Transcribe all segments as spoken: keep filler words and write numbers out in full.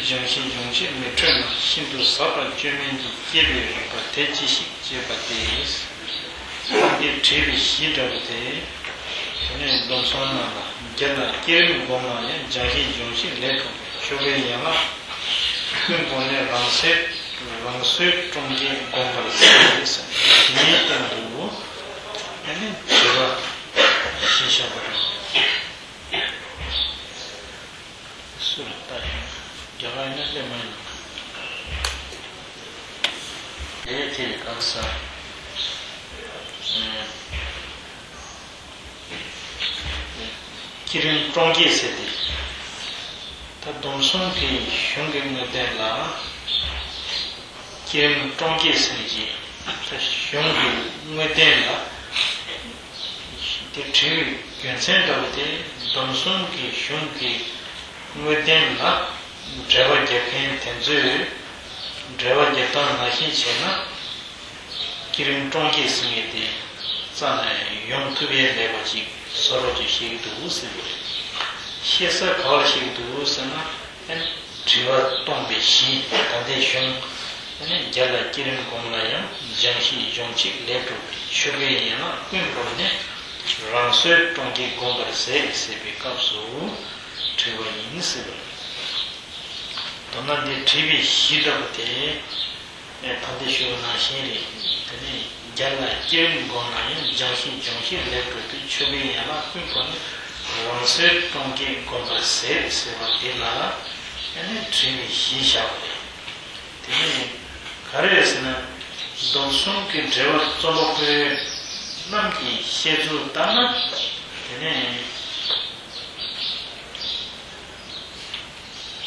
སྦྱང་ཤིང་སྦྱོང་བྱེད་མི་འཕྲོད་ན། ཤིན་ཏུ་ཟབ་པ་བཅོས་མིན་གྱི། བསྐྱེད་པའི་རིགས་པ་དེ་ཅི་ཞིག་ཅེས་པ་སྟེ། ད་འདི་བྲིས་པའི་གཞི་འདྲ་པོ་དེ། དེ་ནས་སྡོམ་གསུམ་ནང་ལ། རྒྱལ་ལ་བསྐྱེད་རིམ་བསྒོམས་ན་ཡང་། སྦྱང་ཤིང་སྦྱོང་བྱེད་ལས་གྲུབ་པའི། ཆོ་གའི་ཡན་ལག་ཀུན་བོར་ནས། རང་སོའི་རང་སོའི་ཀྲོང་ཁྱེར་བསྒོམ་པར་ཟད་ཟེར། དེའི་སྟེང་དུ་ཨ་ནི་དྲི་བ་བཞི་བཞག་པ་རེད། སུ་ལ་ལྟ་ཡང་རྒྱ་གར་ཡིན་ན་སླེབས་མ་ཡིན་ནམ། དེ་དེ་གང་ས། བསྐྱེད་རིམ་ཀྲོང་ཁྱེར་ཟེར་ཏེ། ད་སྡོམ་གསུམ་གྱི་གཞུང་གི་དངོས་བསྟན་ལ། བསྐྱེད་རིམ་ཀྲོང་ཁྱེར་ཟེར་ནས་ཀྱི། ད་གཞུང་གི་དངོས་བསྟན་ལ། དེ་བྲིས་པའི་རྒྱུ་མཚན་འདྲ་བོ་དེ། སྡོམ་གསུམ་གྱི་གཞུང་གི་དངོས་བསྟན་ལ། འགྲེལ་པ་རྒྱབ་མཁན་དེ་ཚོས་འགྲེལ་པ་རྒྱབ་སྟངས་ནང་བཞིན་བྱས་ན། བསྐྱེད་རིམ་ཀྲོང་ཁྱེར་ཟེར་མཁན་དེ་རྩ་ནས་ཡོང་ཐུབ་ཡས་མེད་པ་ཅིག་བཟོ་རོགས་ཅིག་བཤད་ཀྱི་འདུག་ཟེར་བ་རེད། བཤད་ས་ག་བར་བཤད་ཀྱི་འདུག་ཟེར་ན། ཨ་ནི་དྲི་བ་སྟོན་པའི་གཞི་ད་ལྟའི་གཞུང་། ཨ་ནི་རྒྱལ་ལ་བསྐྱེད་རིམ་བསྒོམས་ན་ཡང་། སྦྱང་ཤིང་སྦྱོང་བྱེད་ལས་གྲུབ་པའི། ཆོ་གའི་ཡན་ལག་ཀུན་བོར་ནས། རང་སོའི་ཀྲོང་ཁྱེར་བསྒོམ་པར་ཟད་ཟེར་བའི་སྐབས་སུ་བྲིས་པ་ཡིན་ཟེར་བ་རེད། མདོར་ན་འདི་བྲིས་པའི་གཞི་འདྲ་པོ་དེ། ཨེ། ད་ལྟ་ཞུས་པ་ནང་བཞིན་རེད། དེ་ནས་རྒྱལ་ལ་བསྐྱེད་རིམ་བསྒོམས་ན་ཡང་། སྦྱང་ཤིང་སྦྱོང་བྱེད་ལས་གྲུབ་པའི། ཆོ་གའི་ཡན་ལག་ཀུན་བོར་ནས། རང་སོའི་ཀྲོང་ཁྱེར་བསྒོམ་པར་ཟད་ཟེར་བ་འདི་ལ་ཨ་ནི་བྲིས་པའི་གཞི་བཞག་པ་རེད། དེ་ནས་ག་རེ་རེད་ཟེར་ན། སྡོམ་གསུམ་གྱི་འགྲེལ་པ་རྩོམ་པ་པོ་རྣམས་ཀྱི་བཤད་ཚུལ་ལྟར་ན། དེ་ནས་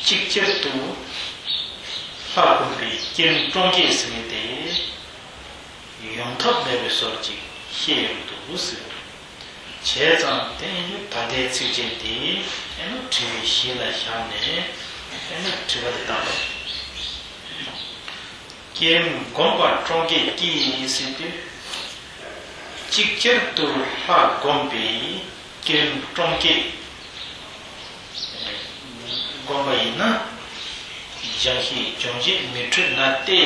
གཅིག་ཆར་དུ་ལྷ་བསྒོམ་པའི་བསྐྱེད་རིམ་ཀྲོང་ཁྱེར་ཟེར་མཁན་དེ་ཡོང་ཐབས་མེད་པའི་བཟོ་འདྲ་ཅིག་བཤད་ཡོང་གི་འདུག་ཟེར། བྱས་ཙང་དེ་ནི་ད་ལྟའི་ཚིགས་བཅད་འདི་ཨེ་ནི་བྲིས་པའི་གཞི་ལ་བཞག་ནས་ཨེ་ནི་དྲི་བ་འདི་བཏང་བ་རེད། བསྐྱེད་རིམ་བསྒོམས་པ་ཀྲོང་ཁྱེར་གྱིས་ཟེར་དུས། གཅིག་ཆར་དུ་ལྷ་བསྒོམས་པའི་བསྐྱེད་རིམ་ཀྲོང་ཁྱེར་བསྒོམས་པ་ཡིན་ན། སྦྱང་ཤིང་སྦྱོང་བྱེད་མི་འཕྲོད་ན་སྟེ།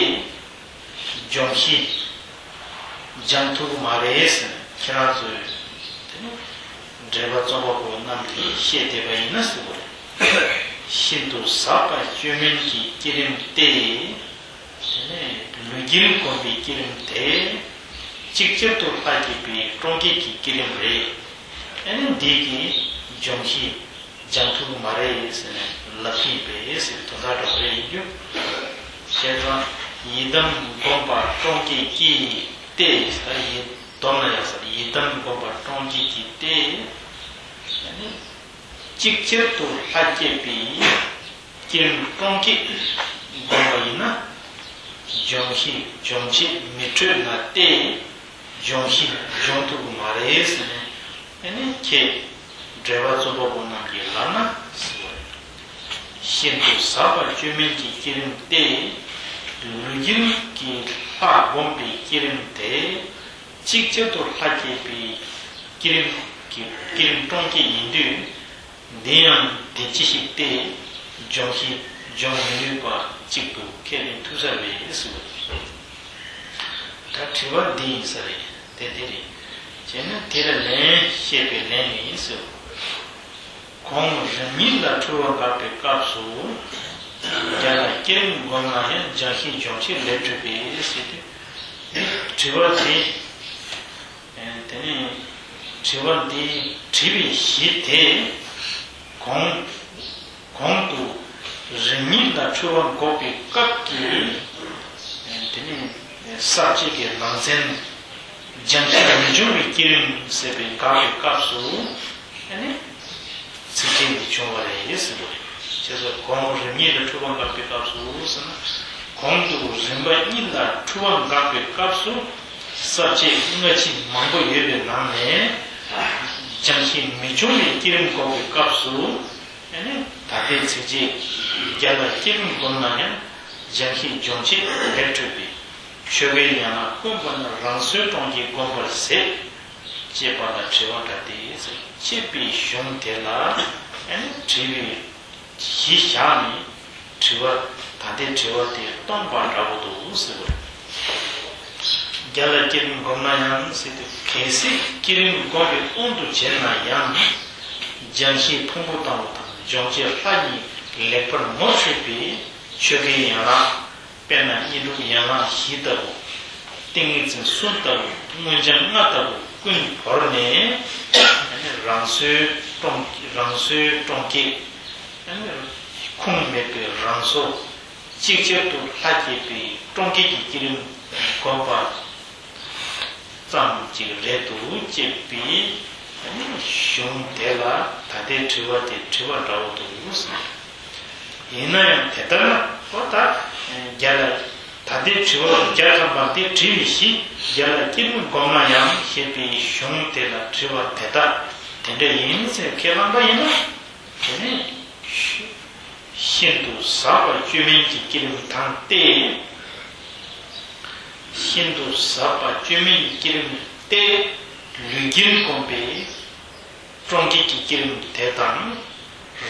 སྦྱོང་ཤིང་སྦྱང་ཐུབ་ཀྱི་མ་རེད་ཟེར་ནས་ཁྱེད་རང་ཚོས་དེ་ནི་འགྲེལ་པ་རྩོམ་པ་པོ་རྣམས་ཀྱིས་བཤད་བསྡད་པ་ཡིན་ན་ཟེར་བ་རེད། ཤིན་ཏུ་ཟབ་པ་བཅོས་མིན་གྱི་བསྐྱེད་རིམ་སྟེ། དེ་ནས་ལུས་དཀྱིལ་བསྒོམ་པའི་བསྐྱེད་རིམ་དེ། གཅིག་ཆར་དུ་ལྷ་བསྐྱེད་པའི་ཀྲོང་ཁྱེར་གྱི་བསྐྱེད་རིམ་རེད། ཨ་ནི་འདི་གིས་སྦྱོང་ཤིང་སྦྱང་ཐུབ་ཀྱི་མ་རེད་ཟེར་ནས་ལབ་ཀྱིན་པས་ཟེར་དོན་དག་འདྲ་པོ་རེད་ཡིན་རྒྱུ། བྱས་ཙང་ཡི་དམ་བསྒོམ་པ་ཀྲོང་ཁྱེར་གྱིས་ཏེ། ད་ཡི་དོམ་ན་ཡ་ས་ཡི་དམ་བསྒོམ་པ་ཀྲོང་ཁྱེར་གྱིས་ཏེ། ཨ་ནི་གཅིག་ཆར་དུ་ལྷ་བསྐྱེད་པའི་བསྐྱེད་རིམ་ཀྲོང་ཁྱེར་བསྒོམ་པ་ཡིན་ན། སྦྱོང་ཤིང་སྦྱོང་བྱེད་མི་འཕྲོད་ན་སྟེ། སྦྱོང་ཤིང་སྦྱོང་ཐུབ་ཀྱི་མ་རེད་ཟེར་ནས་ཨ་ནི་ཁྱེད་འགྲེལ་པ་རྩོམ་པ་པོ་རྣམས་ཀྱིས་ལབ་ན་ཟེར་བ་རེད། ཤིན་ཏུ་ཟབ་པ་བཅོས་མིན་གྱི་བསྐྱེད་རིམ་སྟེ། ལུས་དཀྱིལ་གྱི་ལྷ་བསྒོམ་པའི་བསྐྱེད་རིམ་དེ། གཅིག་ཆར་དུ་ལྷ་བསྐྱེད་པའི་བསྐྱེད་རིམ་གྱི་བསྐྱེད་རིམ་ཀྲོང་ཁྱེར་ཡིན་དུས། འདི་ཡང་དེ་ཅི་ཞིག་སྟེ། སྦྱོང་ཤིང་སྦྱོང་མི་ནུས་པ་གཅིག་ཏུ་ཁས་ལེན་ཐུབ་ས་མེད་ཟེར་བ་རེད། ད་དྲི་བ་འདི་ཡིན་ས་རེད། དེ་དེ་རེད། བྱས་ན་དེ་ལ་ལན་བཤད་པའི་ལན་ནི་ཟེར། གོང་རིམ་གཉིས་ལ་འཁྲུལ་བ་འགག་པའི་སྐབས་སུ། རྒྱལ་ལ་བསྐྱེད་རིམ་བསྒོམས་ན་ཡང་། སྦྱང་ཤིང་སྦྱོང་བྱེད་ལས་འཕྲོས་པས་ཟེར་ཏེ། དྲི་བ་དེ། དེ་ནས་དྲི་བ་འདི་དྲིས་པའི་གཞི་དེ། གོང་གོང་དུ་རིམ་གཉིས་ལ་འཁྲུལ་བ་འགོག་པའི་སྐབས་ཀྱི། དེ་ནས་ས་བཅད་ཀྱི་ནང་ཚན། སྦྱང་ཤིང་མི་འབྱུང་བའི་བསྐྱེད་རིམ་ཟེར་བའི་འགག་པའི་སྐབས་སུ། ཨ་ནི་ཚིགས་བཅད་འདི་བྱུང་བ་རེད་ཟེར་བ་རེད། བྱས་ཙང་གོང་རིམ་གཉིས་ལ་འཁྲུལ་བ་འགག་པའི་སྐབས་སུ་ཟེར་ན། གོང་དུ་རིམ་པ་གཉིས་ལ་འཁྲུལ་བ་འགག་པའི་སྐབས་སུ། ས་བཅད་སྔ་ཕྱི་མང་པོ་ཡོད་པའི་ནང་ནས། སྦྱང་ཤིང་མི་འབྱུང་བའི་བསྐྱེད་རིམ་འགོག་པའི་སྐབས་སུ། ཨ་ནི་ད་ལྟའི་ཚིགས་བཅད། རྒྱལ་ལ་བསྐྱེད་རིམ་བསྒོམས་ན་ཡང་། སྦྱང་ཤིང་སྦྱོང་བྱེད་ལས་འཕྲོས་པའི། ཆོ་གའི་ཡན་ལག་ཀུན་བོར་ནས། རང་སོའི་ཀྲོང་ཁྱེར་བསྒོམ་པར་ཟད། ཅེས་པ་ལ་དྲི་བ་འདྲ་སྟེ་ཟེར། བཤད་པའི་གཞུང་དེ་ལ་ཨ་ནི་དྲི་བའི་གཞི་བཞག་ནས། དྲི་བ། ད་ལྟའི་དྲི་བ་དེ་སྟོང་པ་འདྲ་བོ་འདུག་ཟེར་བ་རེད། བརྒྱ་ལ་བསྐྱེད་རིམ་བསྒོམས་ན་ཡང་ཟེར་དུས། གལ་སྲིད་བསྐྱེད་རིམ་བསྒོམས་པའི་དབང་དུ་བྱས་ན་ཡང་། སྦྱང་གཞིའི་ཕུང་པོ་ལྟ་བུ་དང་སྦྱོང་བྱེད་ལྷ་གཉིས་ལེགས་པར་ངོ་འཕྲོད་པའི་ཆོས་སྐལ་ཡན་ལག་དཔེར་ན་བསྙེན་སྒྲུབ་ཡན་ལག་བཞི་ལྟ་བུ། ཏིང་ངེ་འཛིན་གསུམ་ལྟ་བུ། མངོན་བྱང་ལྔ་ལྟ་བུ་ཀུན་བོར་ནས། རང་སོའི་སྤྲོང་རང་སོའི་སྤྲོང་བསྐྱེད། ཁུངས་མེད་པའི་རང་སོ། ཅིག་ཅར་དུ་ལྷ་བསྐྱེད་པའི་སྤྲོང་བསྐྱེད་ཀྱི་བསྐྱེད་རིམ་བསྒོམ་པ་ཙམ་ཅིག་རེད་འདུག་ཅེས་པའི་གཞུང་དེ་ལ་ད་ལྟའི་དྲི་བ་དེ་དྲི་བ་འདྲ་བོ་འདུག་ཟེར། ཡིན་ན་ཡང་དེ་ལྟར་ན་ཨོ་ད་བརྒྱ་ལ་ད་ལྟའི་དྲི་བ་བརྒྱ་ཐམ་པ་འདི་དྲི་བའི་གཞི་བརྒྱ་ལ་བསྐྱེད་རིམ་བསྒོམས་ན་ཡང་ཞེས་པའི་གཞུང་དེ་ལ་དྲི་བ་དེ་དག་དེ་འདྲ་ཡིན་ཟེར་ཁས་བླངས་པ་ཡིན་ན། དེ་ནས་ཤིན་ཏུ་ཟབ་པ་བཅོས་མིན་གྱི་བསྐྱེད་རིམ་དང་སྟེ། ཤིན་ཏུ་ཟབ་པ་བཅོས་མིན་གྱི་བསྐྱེད་རིམ་སྟེ། ལུས་དཀྱིལ་བསྒོམས་པའི་སྤྲོང་བསྐྱེད་ཀྱི་བསྐྱེད་རིམ་དེ་དང་།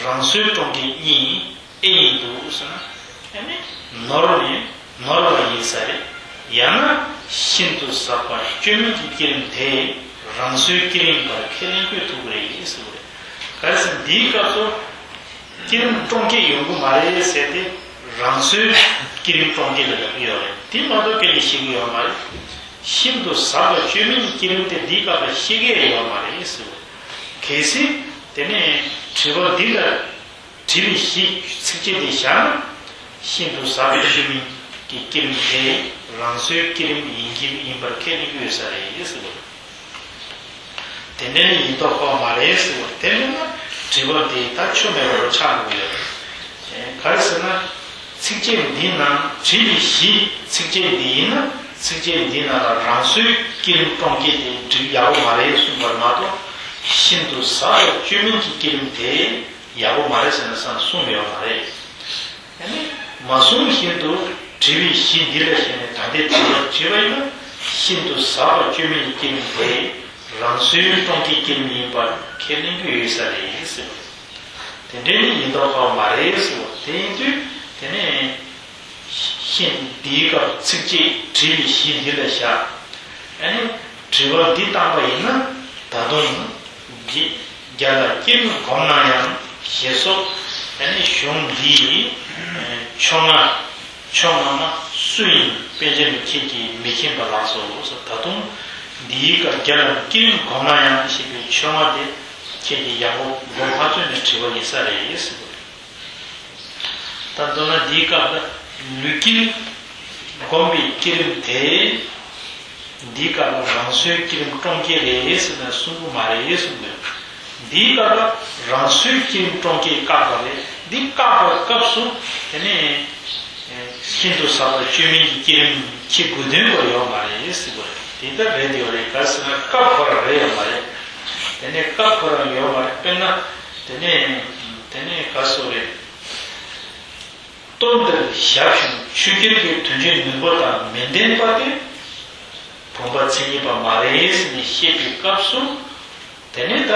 རང་སོའི་སྤྲོང་བསྐྱེད་གཉིས་ཨེ་ཡིན་འདུག་ཟེར་ན། ཨ་ནི་ནོར་ནས་ནོར་བ་ཡིན་ས་རེད། ཡང་ན་ཤིན་ཏུ་ཟབ་པ་བཅོས་མིན་གྱི་བསྐྱེད་རིམ་དེ་རང་སོའི་བསྐྱེད་རིམ་པར་ཁས་ལེན་དགོས་ཐུག་གི་རེད་ཟེར་བ་རེད། གལ་སྲིད་འདིའི་སྐབས་སུ་བསྐྱེད་རིམ་སྤྲོང་བསྐྱེད་ཡོང་གི་མ་རེད་ཟེར་ཏེ། རང་སོའི་བསྐྱེད་རིམ་སྤྲོང་བསྐྱེད་ལ་ཡོང་གི་ཡོད་རེད། དེ་མ་གཏོགས་སྐད་ཆ་བཤད་ཀྱི་ཡོད་མ་རེད། ཤིན་ཏུ་ཟབ་པ་བཅོས་མིན་གྱི་བསྐྱེད་རིམ་དེ་འདིའི་སྐབས་ལ་བཤད་ཀྱི་ཡོད་མ་རེད་ཟེར་བ། གལ་སྲིད་དེ་ནས་དྲི་བ་འདི་ལ་དྲི་བའི་གཞི་ཚིགས་བཅད་དེ་བཞག་ན། ཤིན་ཏུ་ཟབ་པའི་བཅོས་མིན་གྱི་བསྐྱེད་རིམ་དེ་རང་སོའི་བསྐྱེད་རིམ་ཡིན་གྱི་ཡིན་པར་ཁས་ལེན་གྱི་ཡོད་ས་རེད་ཟེར་བ། དེ་འདྲའི་ཡིན་མདོག་ཁ་པོ་མ་རེད་ཟེར་བ་དེ་མིན་ན་དྲི་བ་འདི་ད་ཆོ་མེད་པར་ཆགས་འགྲོ་གི་ཡོད་རེད། ག་རེ་ཟེར་ན། ཚིགས་བཅད་འདི་ནང་དྲི་བའི་གཞི་ཚིགས་བཅད་འདི་ཡིན་ན། ཚིགས་བཅད་འདི་ནང་ལ་རང་སོའི་བསྐྱེད་རིམ་སྤྲོང་བསྐྱེད་དེ་འགྲིག་ཡག་པོ་མ་རེད་གསུངས་པར་མ་གཏོགས། ཤིན་ཏུ་ཟབ་པའི་བཅོས་མིན་གྱི་བསྐྱེད་རིམ་དེ་ཡག་པོ་མ་རེད་ཟེར་ན་བསམ་གསུངས་ཡོད་མ་རེད། ཨ་ནི་མ་གསུངས་བཞིན་དུ་དྲི་བའི་གཞི་འདི་ལ་བཞག་ནས་ད་ལྟའི་དྲི་བ་དྲིས་པ་ཡིན་ན། ཤིན་ཏུ་ཟབ་པ་བཅོས་མིན་གྱི་བསྐྱེད་རིམ་དེ་རང་སོའི་སྤྲོང་བསྐྱེད་བསྐྱེད་རིམ་ཡིན་པར་ཁས་ལེན་རྒྱུ་ཡོད་ས་རེད་ཟེར་བ། དེ་འདྲའི་ནི་ཡིན་མདོག་ཁ་པོ་མ་རེད་ཟེར་བ། དེ་ཡིན་དུས་དེ་ནས་ཤིན་འདིའི་སྐབས་ཚིགས་བཅད་དྲི་བའི་གཞི་འདི་ལ་བཞག་ཨ་ནི་དྲི་བ་འདི་བཏང་པ་ཡིན་ན། ད་དུང་འདི་བརྒྱ་ལ་བསྐྱེད་རིམ་བསྒོམས་ན་ཡང་ཞེས་སོགས། ཨ་ནི་གཞུང་འདིའི་ཕྱོགས་སྔ་ཕྱོགས་སྔ་མ་སུ་ཡིན་པཎ་ཆེན་པ་ཁྱེད་ཀྱིས་མི་མཁྱེན་པ་ལགས་སོ། ད་དུང་འདིའི་སྐབས་བརྒྱ་ལ་བསྐྱེད་རིམ་བསྒོམས་ན་ཡང་ཞེས་པའི་ཕྱོགས་སྔ་དེ་ཁྱེད་ཀྱིས་ཡག་པོ་མགོ་མ་ཚོས་ནས་དྲི་བ་ཡིན་ས་རེད་ཟེར་བ་རེད། ད་མདོར་ན་འདིའི་སྐབས་ལ་ལུས་དཀྱིལ་བསྒོམས་པའི་བསྐྱེད་རིམ་དེ། འདིའི་སྐབས་ལ་རང་སོའི་བསྐྱེད་རིམ་སྤྲོང་བསྐྱེད་རེད་ཟེར་ན་གསུང་གི་མ་རེད་གསུང་གི། འདིའི་སྐབས་ལ་རང་སོའི་བསྐྱེད་རིམ་སྤྲོང་བསྐྱེད་བཀག་པ་རེད། འདི་བཀག་པའི་སྐབས་སུ་དེ་ནས་ཤིན་ཏུ་ཟབ་པ་བཅོས་མིན་གྱི་བསྐྱེད་རིམ་ཁྱེད་དགོས་དོན་གོ་ཡོད་མ་རེད་ཟེར་གི་རེད། དེ་ལྟར་རེད་ཡོད་རེད། ག་ཟེར་ན་སྐབས་ཁོ་རང་རེད་ཡོད་མ་རེད། དེ་ནས་སྐབས་ཁོ་རང་ཡོད་མ་རེད། དཔེར་ན་དེ་ནས་དེ་ནས་ག་སོ་རེད། སྟོབས་འདིར་ཞབས་ཞུམ་ཆོས་རྒྱལ་གྱི་དོན་བྱེད་ནུས་པ་དང་མི་ལྡན་པ་དེ་བུམ་པ་མཚན་ཉིད་པ་མ་རེད་ཟེར་ནས་བཤད་པའི་སྐབས་སུ། དེ་ནས་ད་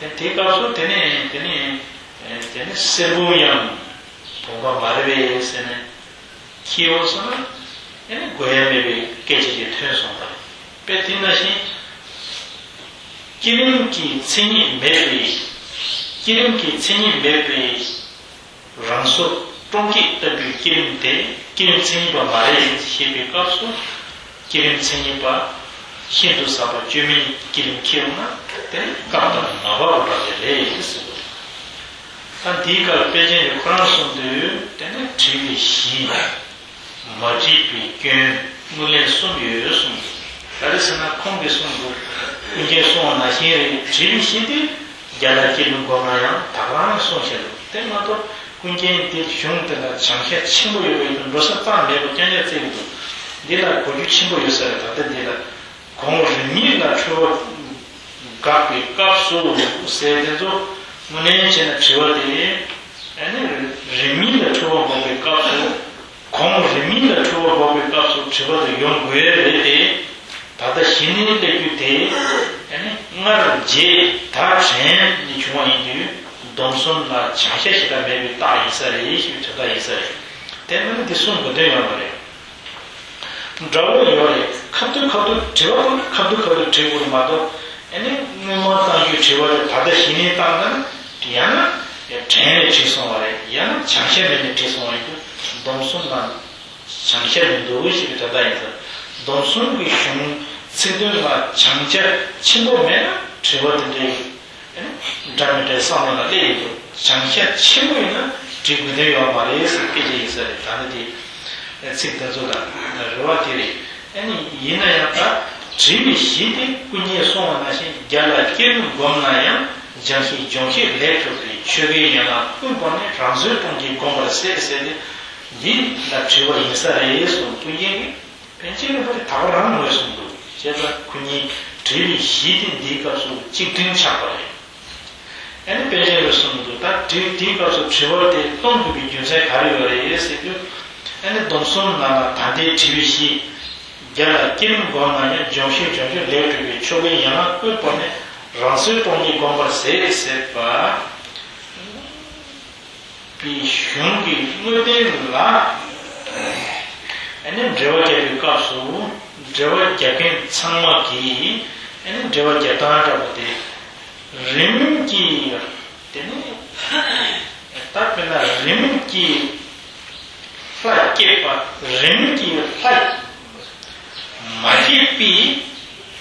དེ་དེའི་སྐབས་སུ་དེ་ནས་དེ་ནས་དེ་ནས་གསེར་བུམ་ཡང་བུམ་པ་མ་རེད་པས་ཟེར་ནས་ཁྱེར་ཡོང་སོང་ན། དེ་ནས་དགོས་ཡ་མེད་པའི་སྐད་ཆ་ཅིག་ཐོན་སོང་བ་རེད། དཔེ་དེ་ནང་བཞིན་བསྐྱེད་རིམ་གྱི་མཚན་ཉིད་མེད་པའི། བསྐྱེད་རིམ་གྱི་མཚན་ཉིད་མེད་པའི། རང་སོར་སྤྲོང་བསྐྱེད་ལྟ་བུའི་བསྐྱེད་རིམ་དེ་བསྐྱེད་རིམ་མཚན་ཉིད་པ་མ་རེད་ཞེས་པའི་སྐབས་སུ། བསྐྱེད་རིམ་མཚན་ཉིད་པ་ཤིན་ཏུ་ཟབ་པ་བཅོས་མིན་གྱི་བསྐྱེད་རིམ་ཁྱེར་ཡོང་ན་དེ་སྐབས་དང་ནག་པ་རུ་འདྲ་བ་རེད་ཟེར་བ། ད་འདིའི་སྐབས་པཎ་ཆེན་གྱིས་ཁོ་རང་གསུངས་དུས་དེ་ནི་དྲི་བའི་གཞི། མ་དྲིས་པའི་སྐྱོན་དངོས་ལན་གསུམ་ཡོད་གསུངས། ག་རེ་ཟེར་ན་ཁོང་གིས་གསུངས་འདུག་ཀུན་མཁྱེན་གསུངས་པ་ནང་བཞིན་རེད། དྲི་བའི་གཞི་དེ་བརྒྱ་ལ་བསྐྱེད་རིམ་བསྒོམས་ན་ཡང་དག་རང་གསུངས་བཞག་འདུག་དེ་མ་གཏོགས་ཀུན་མཁྱེན་དེ་གཞུང་དེ་ལ་བྱང་ཤ་ཆེན་པོ་ཡོད་པའི་འགྲོ་ས་རྩ་མེད་པ་རྐྱང་རྐྱང་བརྩི་གི་འདུག་འདི་ལ་གོ་རྒྱུ་ཆེན་པོ་ཡོད་ས་རེད། ད་ལྟ་འདི་ལ་གོང་རིམ་གཉིས་ལ་འཁྲུལ་བ་དགག་པའི་སྐབས་སུ་ཟེར་དེ་ཚོ་དངོས་གནས་བྱས་ན་དྲི་བ་དེ་ཨ་ནི་རིམ་གཉིས་ལ་འཁྲུལ་བ་འགོག་པའི་སྐབས་སུ། གོང་རིམ་གཉིས་ལ་འཁྲུལ་བ་འགོག་པའི་སྐབས་སུ་དྲི་བ་དེ་ཡོང་དགོས་རེད་དེ། ད་ལྟ་གཞི་ནས་སླེབས་རྒྱུ་དེ་ཨ་ནི་སྔར་རྗེས་ད་དྲན་ནས་བྱུང་བ་ཡིན་དུས་ སྡོམ་གསུམ་ལ་བྱང་ཤ་ཞེ་དྲག་མེད་པའི་རྟགས་ཡིན་ས་རེད་ཞེས་པའི་དོན་དག་ཡིན་ས་རེད། དེ་མིན་ན་འདི་གསུང་དགོས་དོན་ཡོད་མ་རེད། འདྲ་བོ་ཡོད་རེད། ཁ་ཐུག་ཁ་ཐུག་དྲི་བ་ཁ་ཐུག་ཁ་ཐུག་དྲི་དགོས་མ་གཏོགས། ཨ་ནི་སྔོན་མ་བཏང་རྒྱུའི་དྲི་བ་དེ་ད་ལྟ་གཞི་ནས་བཏང་ན། ཡང་ན་དྲན་ནས་དྲིས་སོང་བ་རེད། ཡང་ན་བྱང་ཤ་མེད་ནས་དྲིས་སོང་བ་ཡིན་དུས། སྡོམ་གསུམ་ལ་བྱང་ཤ་མི་འདུག་ཞེས་པའི་དོན་དག་ཡིན་ཙང་། སྡོམ་གསུམ་གྱི་གཞུང་ཚིག་དོན་ལ་བྱང་ཤ་ཆེན་པོ་མེད་ན་དྲི་བ་དེ་འདྲའི་འདྲ་མི་འདྲའི་བསམ་བློ་ལ་སླེབས་ཡོད། བྱང་ཤ་ཆེན་པོ་ཡིན་ན་དྲི་དགོས་དོན་ཡོད་མ་རེད་ཟེར་སྐད་ཆ་ཡིན་ས་རེད། ད་ནི་དེ་ཚིག་དེ་ཚོ་ལ་རེ་བ་དེ་རེད། ཨ་ནི་ཡིན་ན་ཡང་ད་དྲི་བའི་གཞི་དེ་སྐུ་ཉིད་གསུངས་པ་ནང་བཞིན། རྒྱ་ལ་བསྐྱེད་རིམ་བསྒོམས་ན་ཡང་། སྦྱང་ཤིང་སྦྱོང་ཤིང་ལས་གྲུབ་པའི། ཆོས་གོས་ཡན་ལག་ཀུན་སྤངས་ནས། རང་བཟོའི་སྟོང་ཉིད་བསྒོམ་པར་ཟད་ཟེར་ཏེ། འདི་ལ་དྲི་བ་ཡིན་ས་རེད་གསུངས། ཀུན་མཁྱེན་གྱིས་པཎ་ཆེན་རིན་པོ་ཆེ་ད་ག་རང་ངོས་བཟུང་འདུག་བྱས་ཙང་ཁོ་གཉིས་དྲི་བའི་གཞི་དེ་འདིའི་སྐབས་སུ་གཅིག་མཐུན་ཆགས་པ་རེད། ཨ་ནི་པཎ་ཆེན་རིན་པོ་ཆེ་གསུངས་འདུག་ད་དྲི་དེའི་སྐབས་སུ་དྲི་བ་དེ་གཏོང་དགོས་པའི་རྒྱུ་མཚན་ག་རེ་ཡོད་རེད་ཟེར་དུས། ཨ་ནི་སྡོམ་གསུམ་ནང་ལ་ད་ལྟའི་དྲི་བའི་གཞི། རྒྱ་ལ་བསྐྱེད་རིམ་བསྒོམས་ན་ཡང་། སྦྱོང་ཤིང་སྦྱོང་ཤིང་ལས་གྲུབ་པའི། ཆོས་གོས་ཡན་ལག་ཀུན་སྤངས་ནས། རང་བཟོའི་སྟོང་ཉིད་བསྒོམ་པར་ཟད་ཟེར་བ། པའི་གཞུང་གི་དངོས་བསྟན་ལ། ཨ་ནི་འགྲེལ་པ་རྒྱག་པའི་སྐབས་སུ། འགྲེལ་པ་རྒྱག་མཁན་ཚང་མ་གིས། ཨ་ནི་འགྲེལ་པ་རྒྱག་སྟངས་འདྲ་པོ་དེ། རིམ་གྱིས། དེ་ནི། ད་དཔེར་ན་རིམ་གྱིས་ལྷ་བསྐྱེད་པ། རིམ་གྱིས་ལྷ་མ་བསྐྱེད་པའི།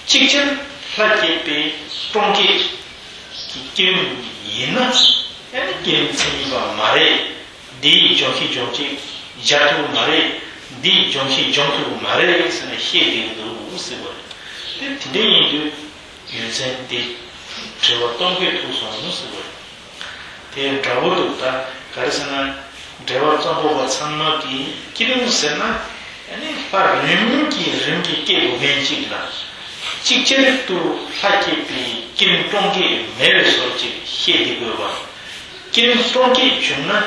གཅིག་ཆར་ལྷ་བསྐྱེད་པའི་སྟོང་བསྐྱེད་ཀྱི་བསྐྱེད་རིམ་ཡིན་ན། ཨ་ནི་བསྐྱེད་རིམ་མཚན་ཉིད་པ་མ་རེད། འདིའི་སྦྱོང་ཤིང་སྦྱོང་བྱེད་སྦྱར་ཐུབ་མ་རེད། འདིའི་སྦྱོང་ཤིང་སྦྱོང་ཐུབ་མ་རེད་ཟེར་ནས་བཤད་བསྡད་འདུག་ཟེར་བ་རེད། དེ་དེ་འདྲ་ཡིན་དུས་རྒྱུ་མཚན་དེ་དྲི་བ་གཏོང་དགོས་ཐུག་སོང་ཟེར་བ་རེད། དེ་འདྲ་བོ་འདུག་ད་ག་རེ་ཟེར་ན། འགྲེལ་པ་རྩོམ་པ་པོ་ཚང་མ་གིས་བསྐྱེད་རིམ་ཟེར་ན། ཨ་ནི་ལྷ་རིམ་གྱིས་རིམ་གྱིས་བསྐྱེད་དགོས་མཁན་གཅིག་ལ། གཅིག་ཆར་དུ་ལྷ་བསྐྱེད་པའི་བསྐྱེད་རིམ་སྟོང་བསྐྱེད་མེད་པའི་བཟོ་ཅིག་བཤད་བསྡད་དགོས་པ། བསྐྱེད་རིམ་སྟོང་བསྐྱེད་བྱུང་ན་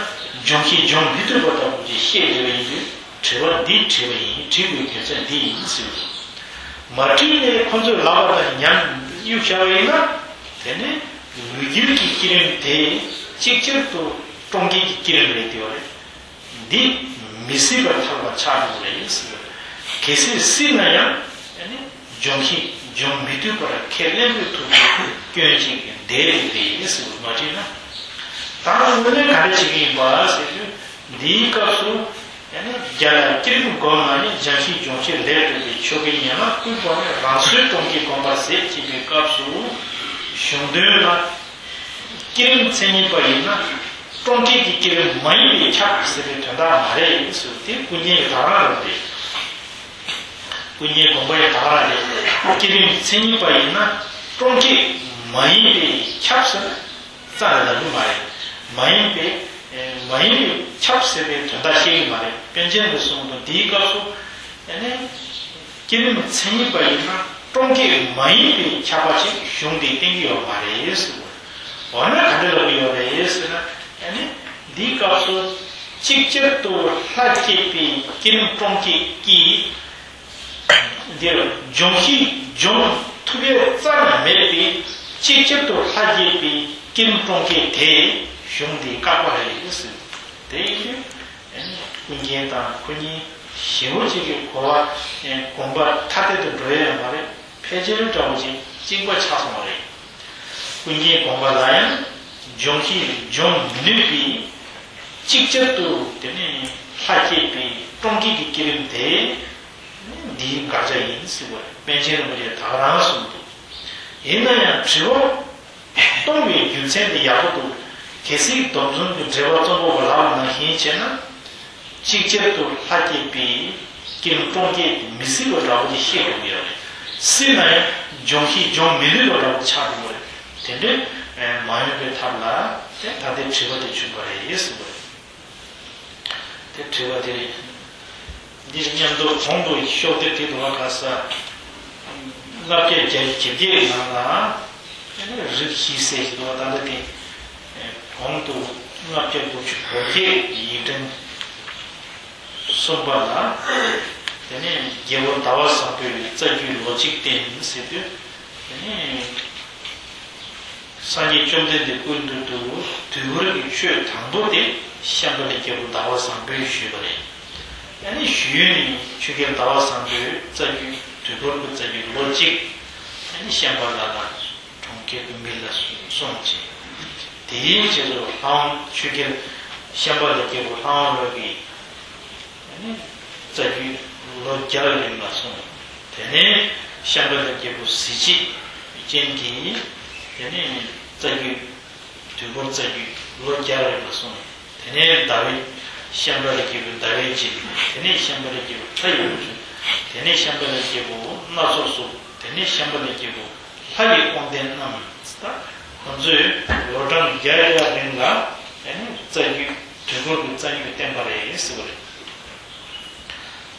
སྦྱོང་ཤིང་སྦྱོང་མི་ཐུབ་པ་ལྟ་བུ་ཅིག་བཤད་བསྡད་པ་ཡིན་དུས། དྲི་བ་འདི་དྲིས་པ་ཡིན། དྲི་དགོས་རྒྱུ་མཚན་འདི་ཡིན་ཟེར། མ་དྲིས་ནས་ཁོ་ཚོས་ལབ་པ་དང་ཉམས་གཡུག་བྱ་བ་ཡིན་ན། དེ་ནི་ལུས་རྒྱུད་ཀྱི་བསྐྱེད་རིམ་དེ་གཅིག་ཆར་དུ་སྟོང་བསྐྱེད་ཀྱི་བསྐྱེད་རིམ་རེད་དེ་བ་རེད། འདི་མི་སྲིད་པར་ཐལ་བ་ཆགས་འགྲོ་གི་རེད་ཟེར། གལ་སྲིད་སྲིད་ན་ཡང་། ཨ་ནི་སྦྱོང་ཤིང་སྦྱོང་མི་ཐུབ་པར་ཁས་ལེན་དགོས་ཐུག་པའི་སྐྱོན་ཅིག་འདས་རེད་ཟེར། མ་དྲིས་ན། ད་དངོས་གནས་ག་རེ་བྱེད་ཀྱི་ཡིན་པ་ཟེར་དུས། འདིའི་སྐབས་སུ། ཨ་ནི་རྒྱ་ལ་བསྐྱེད་རིམ་བསྒོམས་ན་ནི། སྦྱང་ཤིང་སྦྱོང་བྱེད་ལས་གྲུབ་པའི། ཆོས་གོས་ཡན་ལག་ཀུན་སྤངས་ནས། རང་བཟོའི་སྟོང་བསྐྱེད་བསྒོམ་པར་ཟད་ཅེས་པའི་སྐབས་སུ། གཞུང་དོན་ལ། བསྐྱེད་རིམ་མཚན་ཉིད་པ་ཡིན་ན། སྟོང་བསྐྱེད་ཀྱི་བསྐྱེད་རིམ་མ་ཡིན་པས་ཁྱབ་ཟེར་བའི་དོན་དག་མ་རེད་ཟེར། དེ་ཀུན་མཁྱེན་ཡི་དག་རང་རེད། ཀུན་མཁྱེན་དགོངས་པ་ཡི་དག་རང་རེད། བསྐྱེད་རིམ་མཚན་ཉིད་པ་ཡིན་ན། སྟོང་བསྐྱེད་མ་ཡིན་པས་ཁྱབ་ཟེར་ན། རྩ་ནས་ལབ་ཀྱི་མ་རེད། མ་ཡིན་པས། ཨེ། མ་ཡིན་པས་ཁྱབ་ཟེར་བའི་དོན་དག་བཤད་ཀྱི་མ་རེད། པཎ་ཆེན་གྱིས་གསུངས་པ་འདིའི་སྐབས་སུ། ཨ་ནི་བསྐྱེད་རིམ་མཚན་ཉིད་པ་ཡིན་ན་སྟོང་བསྐྱེད་མ་ཡིན་པས་ཁྱབ་པ་ཞིག་གཞུང་འདིས་བསྟན་གྱི་ཡོད་མ་རེད་ཟེར། འོ་ན་ག་འདྲ་ལབ་ཀྱི་ཡོད་རེད་ཟེར་ན། ཨ་ནི་འདིའི་སྐབས་སུ་ཅིག་ཅར་དུ་ལྷ་བསྐྱེད་པའི་བསྐྱེད་རིམ་སྟོང་བསྐྱེད་ཀྱིས། འདིར་སྦྱོང་ཤིང་སྦྱོང་ཐུབ་ཡས་རྩ་ནས་མེད་པས། ཅིག་ཅར་དུ་ལྷ་བསྐྱེད་པའི་བསྐྱེད་རིམ་སྟོང་བསྐྱེད་དེ་གཞུང་འདིས་བཀག་པ་རེད་ཟེར། དེ་ཡིན་དུས་ཀུན་མཁྱེན་དང་ཁོ་གཉིས་ཞེ་པོ་ཅིག་གི་གོ་བ་དགོངས་པ་ཐ་དད་དུ་འགྲོ་ཡས་ཡོད་མ་རེད། ཕལ་ཆེར་འདྲ་བོ་ཅིག་གཅིག་པ་ཆགས་སོང་བ་རེད། ཀུན་མཁྱེན་དགོངས་པ་ལ་ཡང་སྦྱོང་ཤིང་སྦྱོང་མི་ནུས་པས། ཅིག་ཅར་དུ་དེ་ནས་ལྷ་བསྐྱེད་པའི་སྟོང་བསྐྱེད་ཀྱི་བསྐྱེད་རིམ་དེ། འདིའི་དགག་བྱ་ཡིན་ཟེར་བ་རེད། པཎ་ཆེན་རིན་པོ་ཆེས་ད་ག་རང་གསུངས་འདུག་ཡིན་ན་ཡང་དྲི་བ་གཏོང་བའི་རྒྱུ་མཚན་དེ་ཡག་པོ་འདུག་གལ་སྲིད་སྡོམ་གསུམ་གྱི་འགྲེལ་པ་རྩོམ་པ་པོ་ལབ་པ་ནང་བཞིན་བྱས་ན། ཅིག་ཅར་དུ་ལྷ་བསྐྱེད་པའི་བསྐྱེད་རིམ་སྟོང་བསྐྱེད་དེ་མི་སྲིད་པ་འདྲ་བོ་ཅིག་བཤད་འགྲོ་གི་ཡོད་རེད། སྲིད་ན་ཡང་སྦྱོང་ཤིང་སྦྱོང་མི་ནུས་པ་འདྲ་བོ་ཆགས་འགྲོ་གི་རེད། དེ་འདྲའི་མ་ཡོང་པའི་ཐབས་ལ་དེ་ད་ལྟའི་དྲི་བ་དེ་བྱུང་བ་རེད་ཟེར་བ་རེད། དེ་དྲི་བ་དེ་རེད། འདིར་མཉམ་དུ་གོང་དུ་ཤོག་དེབ་དེ་དུ་བ་ག་ས། ལྔ་བརྒྱ་བརྒྱད་ཅུ་གྱ་བརྒྱད་ནང་ལ། རིགས་བཞི་ཟེར་གྱི་འདུག་ད་ལྟ་དེ། གོང་དུ་ལྔ་བརྒྱ་དགུ་བཅུ་གོ་བརྒྱད་ཡིག་ཕྲེང་གསུམ་པ་ལ། དེ་ནས་རྒྱལ་པོ་ཟླ་བ་བཟང་པོའི་རྩ་རྒྱུད་ལོ་གཅིག་བསྟན་ཟེར་དུས། དེ་ནས། སངས་རྒྱས་བཅོམ་ལྡན་འདས་སྐུ་མདུན་དུ་དུས་འཁོར་གྱི་ཆོས་དང་པོ་དེ་ཤམྦྷ་ལའི་རྒྱལ་པོ་ཟླ་བ་བཟང་པོས་ཞུས་པ་རེད། ཨ་ནི་ཞུས་ནས་ཆོས་རྒྱལ་ཟླ་བ་བཟང་པོས་རྩ་རྒྱུད་དུས་འཁོར་གྱི་རྩ་རྒྱུད་ལོ་གཅིག་ཨ་ནི་ཤམྦྷ་ལ་ལ་གྲོང་ཁྱེར་གྱི་མི་ལ་གསུངས་བྱས། དེའི་རྗེས་སུ་ལྷ་དབང་ཆོས་རྒྱལ་ཤམྦྷ་ལའི་རྒྱལ་པོ་ལྷ་དབང་བློ་གིས་ཨ་ནི་རྩ་རྒྱུད་ལོ་བརྒྱ་རིང་ལ་གསུངས། དེ་ནས་ཤམྦྷ་ལའི་རྒྱལ་པོ་གཟི་བརྗིད་ཅན་གྱིས་དེ་ནས་རྩ་རྒྱུད་དུས་འཁོར་རྩ་རྒྱུད་ལོ་བརྒྱ་རིང་ལ་གསུངས། དེ་ནས་ཟླ་བའི་ཤམྦྷ་ལའི་རྒྱལ་པོས་ཟླ་བའི་རྗེས་དེ་ནས་ཤམྦྷ་ལའི་རྒྱལ་པོ་ལྷ་ཡི་དབང་ཕྱུག་དེ་ནས་ཤམྦྷ་ལའི་རྒྱལ་པོ་སྣ་ཚོགས་གསུམ། དེ་ནས་ཤམྦྷ་ལའི་རྒྱལ་པོ་ལྷ་ཡི་དབང་ལྡན་རྣམས། ད་ཁོ་ཚོས་ལོ་གྲངས་བརྒྱ་བརྒྱ་རིང་ལ་ཨ་ནི་རྩ་རྒྱུད་དུས་འཁོར་གྱི་རྩ་རྒྱུད་བསྟན་པ་རེད་ཟེར་བ་རེད།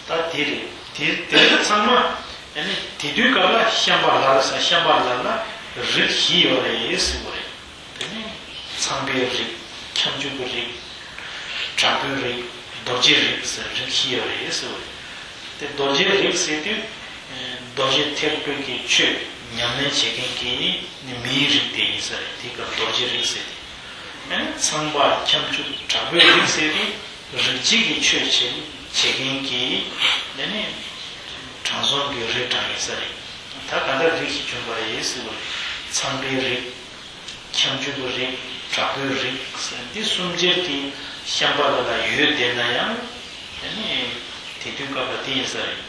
ད་དེ་རེད། དེ་དེ་འདྲ་ཚང་མ་ཨ་ནི་དེ་དུས་སྐབས་ལ་ཤམྦྷ་ལ་ལ་ས་ཤམྦྷ་ལ་ལ་རིགས་བཞི་ཡོད་རེད་ཟེར་བ་རེད། དེ་ནས་ཚངས་པའི་རིགས། ཁྱབ་འཇུག་གི་རིགས། དྲག་པོའི་རིགས། རྡོ་རྗེ་རིགས་ཟེར་རིགས་བཞི་ཡོད་རེད་ཟེར་བ་རེད། དེ་རྡོ་རྗེ་རིགས་ཟེར་དུས་རྡོ་རྗེ་ཐེག་པའི་གི་ཆོས་ཉམས་ལེན་བྱེད་མཁན་གྱི་ནི་མིའི་རིགས་དེ་ཡིན་ས་རེད། དེ་སྐབས་རྡོ་རྗེ་རིགས་ཟེར་དེ། ཨ་ནི་ཚངས་པ་ཁྱབ་འཇུག་དྲག་པོའི་རིགས་ཟེར་དེ་རིགས་གཅིག་གི་ཆོས་བྱེད་བྱེད་མཁན་གྱི་ཨ་ནི་དྲང་སྲོང་གི་རིགས་གྲངས་ཡིན་ས་རེད། ད་ག་འདྲ་རིགས་ཤིག་བྱུང་བ་རེད་ཟེར་བ་རེད། ཚངས་པའི་རིགས། ཁྱབ་འཇུག་གི་རིགས། དྲག་པོའི་རིགས་ཟེར་འདི་གསུམ་ཆར་གྱི་ཤམྦྷ་ལ་ལ་ཡོད་བསྡད་ན་ཡང་ཨ་ནི་དེ་དུས་སྐབས་ལ་དེ་ཡིན་ས་རེད།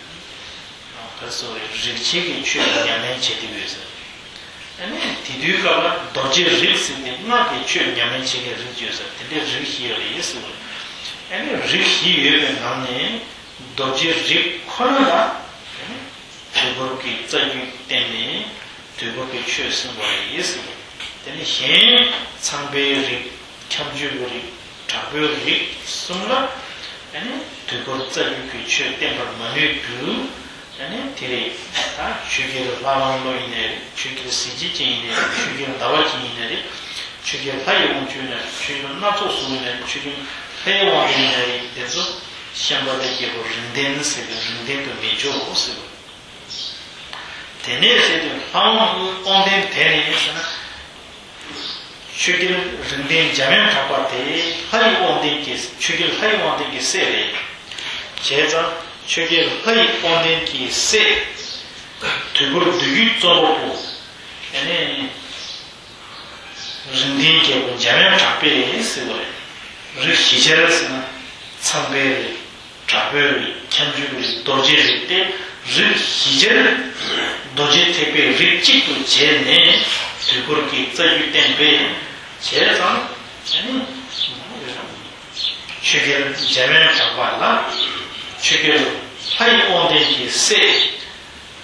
ད་སོ་རེད། རིགས་ཆད་ཀྱི་ཆོས་ཉམས་ལེན་བྱེད་དུས་ཡོད་ས་རེད། ཨ་ནི་དེ་དུས་སྐབས་ལ་རྡོ་རྗེ་རིགས་ཟེར་ཏེ་སྔགས་ཀྱི་ཆོས་ཉམས་ལེན་བྱེད་མཁན་རིགས་ཡོད་ས་རེད། དེ་འདྲའི་རིགས་ཤིག་ཡོད་རེད་ཟེར་བ་རེད། ཨ་ནི་རིགས་བཞི་ཡོད་པའི་ནང་ནས་རྡོ་རྗེ་རིགས་ཁོ་ན་ལ་ཨ་ནི་དུས་འཁོར་གྱི་རྩ་རྒྱུད་བསྟན་ནས་དུས་འཁོར་གྱི་ཆོས་གསུངས་པ་རེད་ཟེར། དེ་ནས་གཞན་ཚངས་པའི་རིགས། ཁྱབ་འཇུག་གི་རིགས། དྲག་པོའི་རིགས་གསུམ་ལ་ཨ་ནི་དུས་འཁོར་རྩ་རྒྱུད་ཀྱི་ཆོས་བསྟན་པར་མ་ནུས་དུས་ཨ་ནི་དེ་རེད། ད་ཆོས་རྒྱལ་ལྷ་དབང་བློ་ཡིན་ནའི་རེད། ཆོས་རྒྱལ་གཟི་བརྗིད་ཅན་ཡིན་ནའི་རེད། ཆོས་རྒྱལ་ཟླ་བ་ཅན་ཡིན་ནའི་རེད། ཆོས་རྒྱལ་ལྷ་ཡི་དབང་ཕྱུག་ཡིན་ནའི་རེད། ཆོས་རྒྱལ་སྣ་ཚོགས་གསུམ་ཡིན་ནའི་རེད། ཆོས་རྒྱལ་ལྷ་ཡི་དབང་ལྡན་ཡིན་ནའི་རེད། དེ་ཚོ་ཤམྦྷ་ལའི་རྒྱལ་པོ་རིགས་ལྡན་ཟེར་བའི་རིགས་ལྡན་དུ་མི་འཇོག་ཟེར་བ། དེ་ནས་ཟེར་དུས་ལྷ་དབང་དབང་ལྡན་དེ་ནས་ཟེར་ན། ཆོས་རྒྱལ་རིགས་ལྡན་འཇམ་དབྱངས་གྲགས་པ་དེ་ལྷ་ཡི་དབང་ལྡན་གྱི་ཆོས་རྒྱལ་ལྷ་ཡི་དབང་ལྡན་གྱི་སྲས་རེད། བྱས་ཙང་ཆོས་རྒྱལ་ལྷ་ཡི་དབང་ལྡན་གྱི་སྲས་དུས་འཁོར་བསྡུས་རྒྱུད་རྩོམ་པ་པོ་ཨ་ནི་རིགས་ལྡན་རྒྱལ་པོ་འཇམ་དབྱངས་གྲགས་པས་ཟེར་བ་རེད། རིགས་བཞི་ཆར་ཟེར་ན་ཚངས་པའི་རིགས། དྲག་པོའི་རིགས། ཁྱབ་འཇུག་རིགས། རྡོ་རྗེ་རིགས་ཏེ་རིགས་བཞི་ཆར་རྡོ་རྗེ་ཐེག་པའི་རིགས་གཅིག་ཏུ་བྱས་ནས་དུས་འཁོར་གྱི་རྩ་རྒྱུད་བསྟན་པས། བྱས་ཙང་ཆོས་རྒྱལ་འཇམ་དབྱངས་གྲགས་པ་ལ་ཆོས་རྒྱལ་ལྷ་ཡི་དབང་ལྡན་གྱི་སྲས་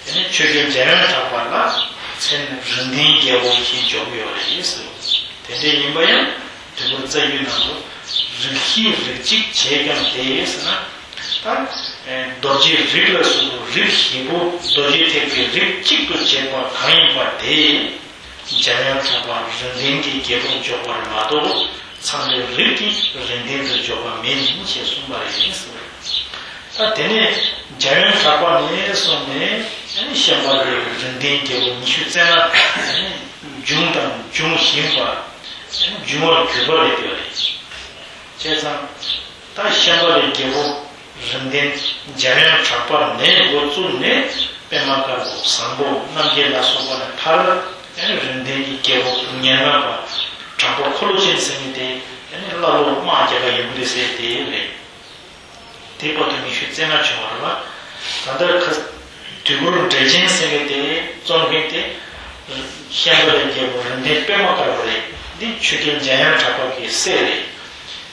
དེ་ནས་ཆོས་རྒྱལ་འཇམ་དབྱངས་གྲགས་པ་ལ་མཚན་རིགས་ལྡན་རྒྱལ་པོ་ཞེས་འཇོག་གི་ཡོད་རེད་ཟེར། དེ་འདྲ་ཡིན་པ་ཡང་དུས་འཁོར་རྩ་རྒྱུད་ནང་དུ་རིགས་བཞི་རིགས་གཅིག་བྱས་ཀྱང་དེ་ཟེར་ན། ད་རྡོ་རྗེ་རིགས་ལ་སོགས་པའི་རིགས་བཞི་པོ་རྡོ་རྗེ་ཐེག་པའི་རིགས་གཅིག་ཏུ་བྱས་པ་གང་ཡིན་པ་དེ་འཇམ་དབྱངས་གྲགས་པ་རིགས་ལྡན་གྱི་རྒྱལ་པོར་འཇོག་པར་མ་གཏོགས་ཚངས་པའི་རིགས་ཀྱི་རིགས་ལྡན་དུ་འཇོག་པ་མིན་ཞེས་གསུངས་པ་རེད་ཟེར། ད་དེ་ནས་འཇམ་དབྱངས་གྲགས་པ་ནས་བཟུང་ནས་ཤམྦྷ་ལའི་རིགས་ལྡན་རྒྱལ་པོ་ཉི་ཤུ་རྩ་ལྔ་བྱུང་དང་འབྱུང་བཞིན་པ། འབྱུང་བར་གྱུར་པ་རེད་དེ་བ་རེད། བྱས་ཙང་ད་ཤམྦྷ་ལའི་རྒྱལ་པོ་རིགས་ལྡན་འཇམ་དབྱངས་གྲགས་པ་ནས་འགོ་བཙུགས་ནས་པདྨ་དཀར་པོ་བཟང་པོ་རྣམ་རྒྱལ་ལ་སོགས་པ་ནས་མཐར་རིགས་ལྡན་གྱི་རྒྱལ་པོ་ཉེར་ལྔ་པ་དྲག་པོ་འཁོར་ལོ་ཅན་ཟེར་མཁན་དེ་ཀླ་ཀློ་དམག་རྒྱག་ག་ཡོང་གི་རེད་ཟེར་དེ་རེད། དེ་བར་དུ་ཉི་ཤུ་རྩ་ལྔ་བྱུང་བ་རེད་བ། ད་ལྟ་ཁ་དུས་འཁོར་འགྲེལ་ཆེན་ཟེར་མཁན་དེ་རྩོམ་མཁན་དེ་ཤམྦྷ་ལའི་རྒྱལ་པོ་རིགས་ལྡན་པདྨ་དཀར་པོ་རེད། འདི་ཆོས་རྒྱལ་འཇམ་དབྱངས་གྲགས་པ་གི་སྲས་རེད།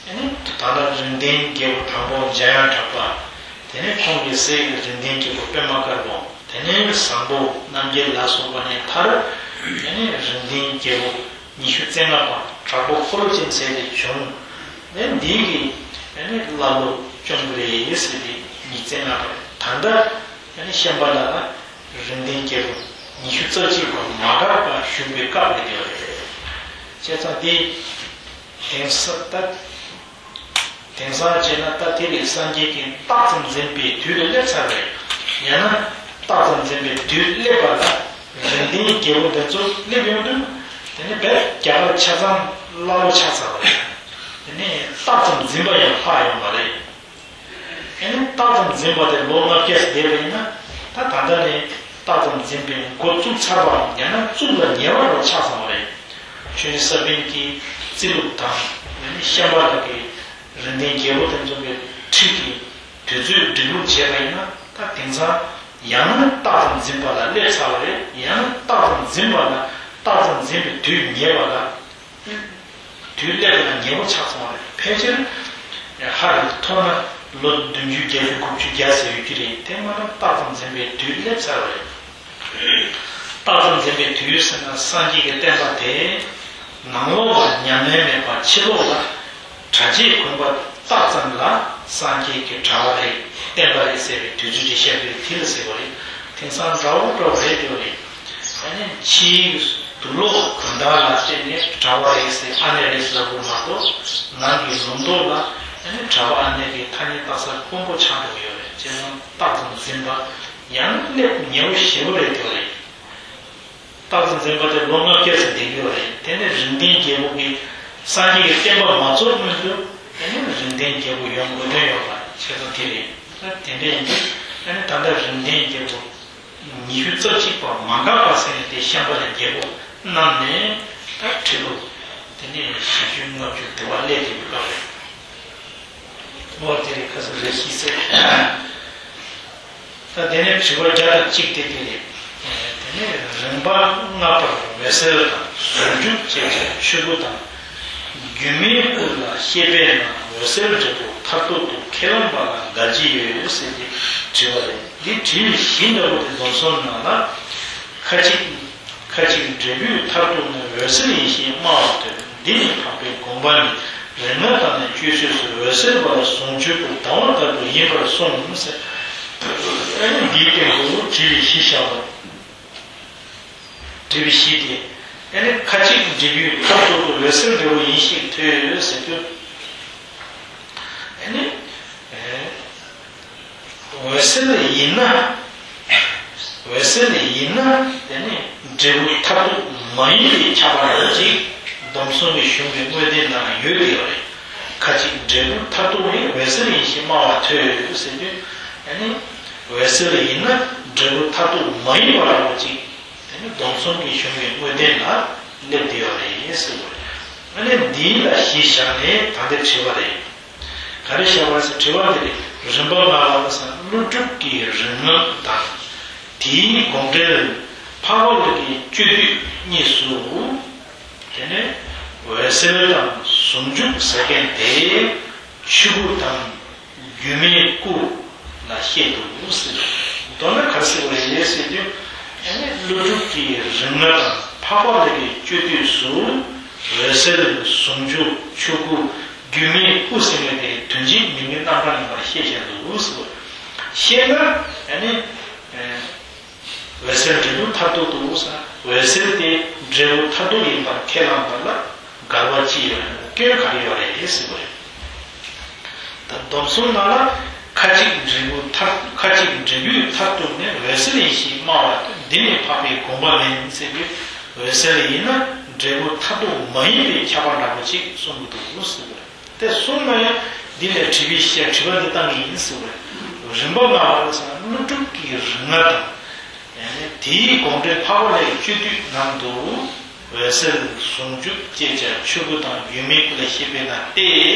ཨ་ནི་ད་ལྟ་རིགས་ལྡན་རྒྱལ་པོ་དང་པོ་འཇམ་དབྱངས་གྲགས་པ། དེ་ནས་ཁོང་གི་སྲས་རིགས་ལྡན་རྒྱལ་པོ་པདྨ་དཀར་པོ། དེ་ནས་བཟང་པོ་རྣམ་རྒྱལ་ལ་སོགས་པ་ནས་མཐར་ཨ་ནི་རིགས་ལྡན་རྒྱལ་པོ་ཉི་ཤུ་རྩ་ལྔ་པ་དྲག་པོ་འཁོར་ལོ་ཅན་ཟེར་དེ་བྱུང་། ཨ་ནི་འདི་གི་ཨ་ནི་ཀླ་ཀློ་བཅོམ་གི་རེད་ཟེར་དེ་ཉི་ཤུ་རྩ་ལྔ་པ་རེད། ད་ལྟ་ཨ་ནི་ཤམྦྷ་ལ་ལ་རིགས་ལྡན་རྒྱལ་པོ་ཉི་ཤུ་རྩ་གཅིག་པ་མ་གྲགས་པ་བཞུགས་པའི་སྐབས་རེད་དེ་བ་རེད། བྱས་ཙང་དེ་དེང་ས་ད། དེང་སང་བྱས་ན་ད་དེ་རིང་སངས་རྒྱས་ཀྱིས་རྟགས་ཙམ་འཛིན་པའི་དུས་ལ་སླེབས་ཚར་བས། ཡང་ན་རྟགས་ཙམ་འཛིན་པའི་དུས་སླེབས་པ་ལ་རིགས་ལྡན་རྒྱལ་པོ་འདི་ཚོ་སླེབས་ཡོང་དུས་ དེ་ནས་བས་རྒྱ་གར་ཆ་ཚང་སླ་བོ་ཆགས་ཚར་བ་རེད། དེ་ནས་རྟགས་ཙམ་འཛིན་པ་ཡང་ལྷག་ཡོང་བ་རེད། དེ་ནས་རྟགས་ཙམ་འཛིན་པ་དེ་ལོ་ལྔ་བརྒྱ་ཙམ་བསྡད་པ་ཡིན་ན། ད་ད་ལྟ་ནས་རྟགས་ཙམ་འཛིན་པའི་འགོ་བཙུགས་ཚར་བའམ་ཡང་ན་བཙུགས་ལ་ཉེ་བ་རུ་ཆགས་ཚར་བ་རེད། ཆོས་ཉིད་ས་པཎ་གྱི་རྩིས་ལུགས་དང་། དེ་ནས་ཤམྦྷ་ལ་གི་རིགས་ལྡན་རྒྱལ་པོ་དེ་ཚོ་གི་ཁྲིད་ཀྱི་དུས་ཚོད་སྒྲིག་ལུགས་བྱས་པ་ཡིན་ན། ད་དེང་སང་ཡང་ན་རྟགས་ཙམ་འཛིན་པ་ལ་སླེབས་ཚར་བ་རེད། ཡང་ན་རྟགས་ཙམ་འཛིན་པ་ལ་རྟགས་ཙམ་འཛིན་པའི་དུས་ཉེ་བ་ལ། དུས་སླེབས་པ་ལ་ཉེ་བོ་ཆགས་སོང་བ་རེད། ཕལ་ཆེར་ཧ་ལས་མཐོ་ན་ལོ་བདུན་ཅུ་བརྒྱད་ཅུ་དགུ་བཅུ་བརྒྱ་ཟེར་ཡོད་ཀྱི་རེད། དེ་མ་གཏོགས་རྟགས་ཙམ་འཛིན་པའི་དུས་སླེབས་ཚར་བ་རེད། རྟགས་ཙམ་འཛིན་པའི་དུས་ཟེར་ན། སངས་རྒྱས་ཀྱི་བསྟན་པ་དེ་ནང་ལོགས་ལ་ཉམས་ལེན་མེད་པར་ཕྱི་ལོགས་ལ་གྲ་རྗེས་གོམས་པ་རྟགས་ཙམ་ལ་སངས་རྒྱས་ཀྱི་གྲྭ་པ་རེད། བསྟན་པ་རེད་ཟེར་བའི་དུས་ཚོད་ཅིག་བཤད་པའི་དེ་ལ་ཟེར་བ་རེད། དེང་སང་འདྲ་བོ་འདྲ་བོ་རེད་དེ་བ་རེད། ཨ་ནི་ཕྱིའི་དུག་ལོག་གང་དག་ལ་བརྟེན་ནས་གྲྭ་པ་རེད་ཟེར། ཨ་ནེ་རེད་ཟེར་དགོས་མ་གཏོགས། ནང་གི་ལུང་རྟོགས་ལ་ཨ་ནི་གྲྭ་པ་ཨ་ནེ་གི་ཐ་སྙད་བཏགས་ས་དཀོན་པོ་ཆགས་འགྲོ་གི་ཡོད་རེད། བྱས་ཙང་རྟགས་ཙམ་འཛིན་པ་ཡང་སླེབས་ཉེ་བོ་ཞེ་པོ་རེད་དེ་བ་རེད། རྟགས་ཙམ་འཛིན་པ་དེ་ལོ་ལྔ་བརྒྱ་ཙམ་བསྡད་ཀྱི་ཡོད་རེད། དེ་ནས་རིགས་ལྡན་རྒྱལ་པོ་གིས་སངས་རྒྱས་ཀྱི་བསྟན་པ་མ་རྫོགས་སྔོན་དུ། དེ་ནས་རིགས་ལྡན་རྒྱལ་པོ་ཡོང་དགོས་དོན་ཡོད་པ་བྱས་ཙང་དེ་རེད། དེ་འདྲ་ཡིན་དུས་ཨ་ནི་ད་ལྟ་རིགས་ལྡན་རྒྱལ་པོ་ཉི་ཤུ་རྩ་གཅིག་པ་མ་འགགས་པ་ཟེར་ནས་དེ་ཤམྦྷ་ལའི་རྒྱལ་པོ་གནང་ནས། ད་ཁྲི་ལོ་དེ་ནས་བཞི་བཅུ་ལྔ་བཅུ་དེ་བ་སླེབས་ཀྱི་ཡོད་སྐབས་རེད། འོ་དེ་རེད། ཁ་སང་རེ་ཞིག་ཟེར། ད་དེ་ནས་དྲི་བ་བརྒྱ་དང་གཅིག་དེ་དེ་རེད། དེ་ནས་རིམ་པ་ལྔ་པར་འོད་གསལ་དང་ཟུང་འཇུག་ཅེས་བྱ་ཆོས་སྐུ་དང་། སྒྱུ་མའི་སྐུ་ལ་བཤད་པས་ན་འོད་གསལ་འབྲས་བུ་མཐར་ཐུག་ཏུ་ཁས་བླངས་པ་ལ་འགལ་གྱི་ཡོད་ཟེར་ཏེ་དྲི་བ་རེད། འདི་དྲི་བའི་གཞི་འདྲ་བོ་དེ་སྡོམ་གསུམ་ནང་ལ། ཁ་ཅིག་ཁ་ཅིག་འབྲས་བུའི་མཐར་ཐུག་ནི་འོད་གསལ་ཡིན་ཞེས་སྨྲ་བ་ཐོས། འདི་ནི་འཕགས་པའི་དགོངས་པ་ནི། རིགས་ལྔ་དང་ནི་སྤྱོད་ཚུལ་སོགས་འོད་གསལ་བ་ལ་ཟུང་འཇུག་ཏུ་ལྡང་བ་ལྟ་བུ་ཡིན་པར་གསུངས་ཟེར། ཨ་ནི་འདིའི་སྟེང་དུ་དྲི་བའི་གཞི་བཞག་པ། དྲི་བའི་གཞི་དེ། ཨ་ནི་ཁ་ཅིག་འབྲས་བུའི་མཐར་ཐུག་ཏུ་འོད་གསལ་འབྲས་བུ་ཡིན་ཞེས་ཐོས་ཟེར་དུས། ཨ་ནི། འོད་གསལ་ཡིན་ན། འོད་གསལ་ཡིན་ན་དེ་ནི་འབྲས་བུ་མཐར་ཐུག་མ་ཡིན་པའི་ཁྱབ་པ་འདྲ་ཅིག་སྡོམ་གསུམ་གྱི་གཞུང་གི་དངོས་བསྟན་ནང་ཡོད་དེ་ཡོད་རེད། ཁ་ཅིག་འབྲས་བུ་མཐར་ཐུག་ནི་འོད་གསལ་ཡིན་ཞེས་སྨྲ་བ་ཐོས་ཟེར་དུས། ཨ་ནི་འོད་གསལ་ཡིན་ན་འབྲས་བུ་མཐར་ཐུག་མ་ཡིན་པ་འདྲ་ཅིག་དེ་ནི་སྡོམ་གསུམ་གྱི་གཞུང་གི་དངོས་བསྟན་ལ་སླེབས་དེ་ཡོད་རེད་ཟེར་བ་རེད། ཨ་ནི་འདི་ལ་གཞི་བཞག་ནས་ད་ལྟའི་དྲི་བ་རེད། ག་རེ་བྱ་བ་ཟེར་དྲི་བ་འདི་རེད། རིམ་པ་ལྔ་པ་ལ་ཟེར་ན་ཀླུ་སྒྲུབ་ཀྱི་རིམ་ལྔ་དང་། དེའི་དགོངས་འགྲེལ་འཕགས་པ་ལྷ་གི་སྤྱོད་བསྡུས་གཉིས་སུ། དེ་ནས་འོད་གསལ་དང་ཟུང་འཇུག་ཟེར་མཁན་དེ་ཆོས་སྐུ་དང་སྒྱུ་མའི་སྐུ་ལ་བཤད་འདུག་ཟེར། མདོར་ན་ག་རེ་ཟེར་བ་རེད་ཟེར་དུས། ཨ་ནི་ཀླུ་སྒྲུབ་ཀྱི་རིམ་ལྔ་དང་འཕགས་པ་ལྷ་གི་སྤྱོད་བསྡུས་སུ་འོད་གསལ་ཟུང་འཇུག་ཆོས་སྐུ། སྒྱུ་མའི་སྐུ་ཟེར་མཁན་དེ་དོན་གཅིག་མིང་གི་རྣམ་གྲངས་ཡིན་པར་བཤད་བཞག་འདུག་ཟེར། བཤད་ན་ཨ་ནི་འོད་གསལ་འབྲས་བུ་མཐར་ཐུག་ཏུ་ཟེར། འོད་གསལ་དེ་འབྲས་བུ་མཐར་ཐུག་ཡིན་པར་ཁས་བླངས་པ་ལ་འགལ་བ་ཅི་ཡོད། སྐྱོན་ག་རེ་ཡོད་རེད་ཟེར་བ་རེད། ད་སྡོམ་གསུམ་ནང་ལ་ཁ་ཅིག་འབྲས་བུ་མཐར། ཁ་ཅིག་འབྲས་བུའི་མཐར་ཐུག་ནི་འོད་གསལ་ཡིན་ཞེས་སྨྲ་བ་འདི་ནི་འཕགས་པའི་དགོངས་པ་མིན་ཟེར་དུས། འོད་གསལ་ཡིན་ན་འབྲས་བུ་མཐར་ཐུག་མ་ཡིན་པའི་ཁྱབ་པ་འདྲ་པོ་ཅིག་གསུང་གི་འདུག་ཟེར་བ་རེད། དེ་གསུངས་ན་ཡང་འདི་ལས་དྲི་བའི་ཤ་དྲི་བ་འདི་བཏང་གི་ཡིན་ཟེར་བས། རིམ་པ་ལྔ་པ་ལ་ཟེར་ན་ཀླུ་སྒྲུབ་ཀྱི་རིམ་ལྔ་དང་། དེའི་དགོངས་འགྲེལ་འཕགས་པ་ལྷའི་སྤྱོད་བསྡུས་ནང་དུ་འོད་གསལ་ཟུང་འཇུག་ཅེས་བྱ་ཆོས་སྐུ་དང་སྒྱུ་མའི་སྐུ་ལ་བཤད་པས་ན་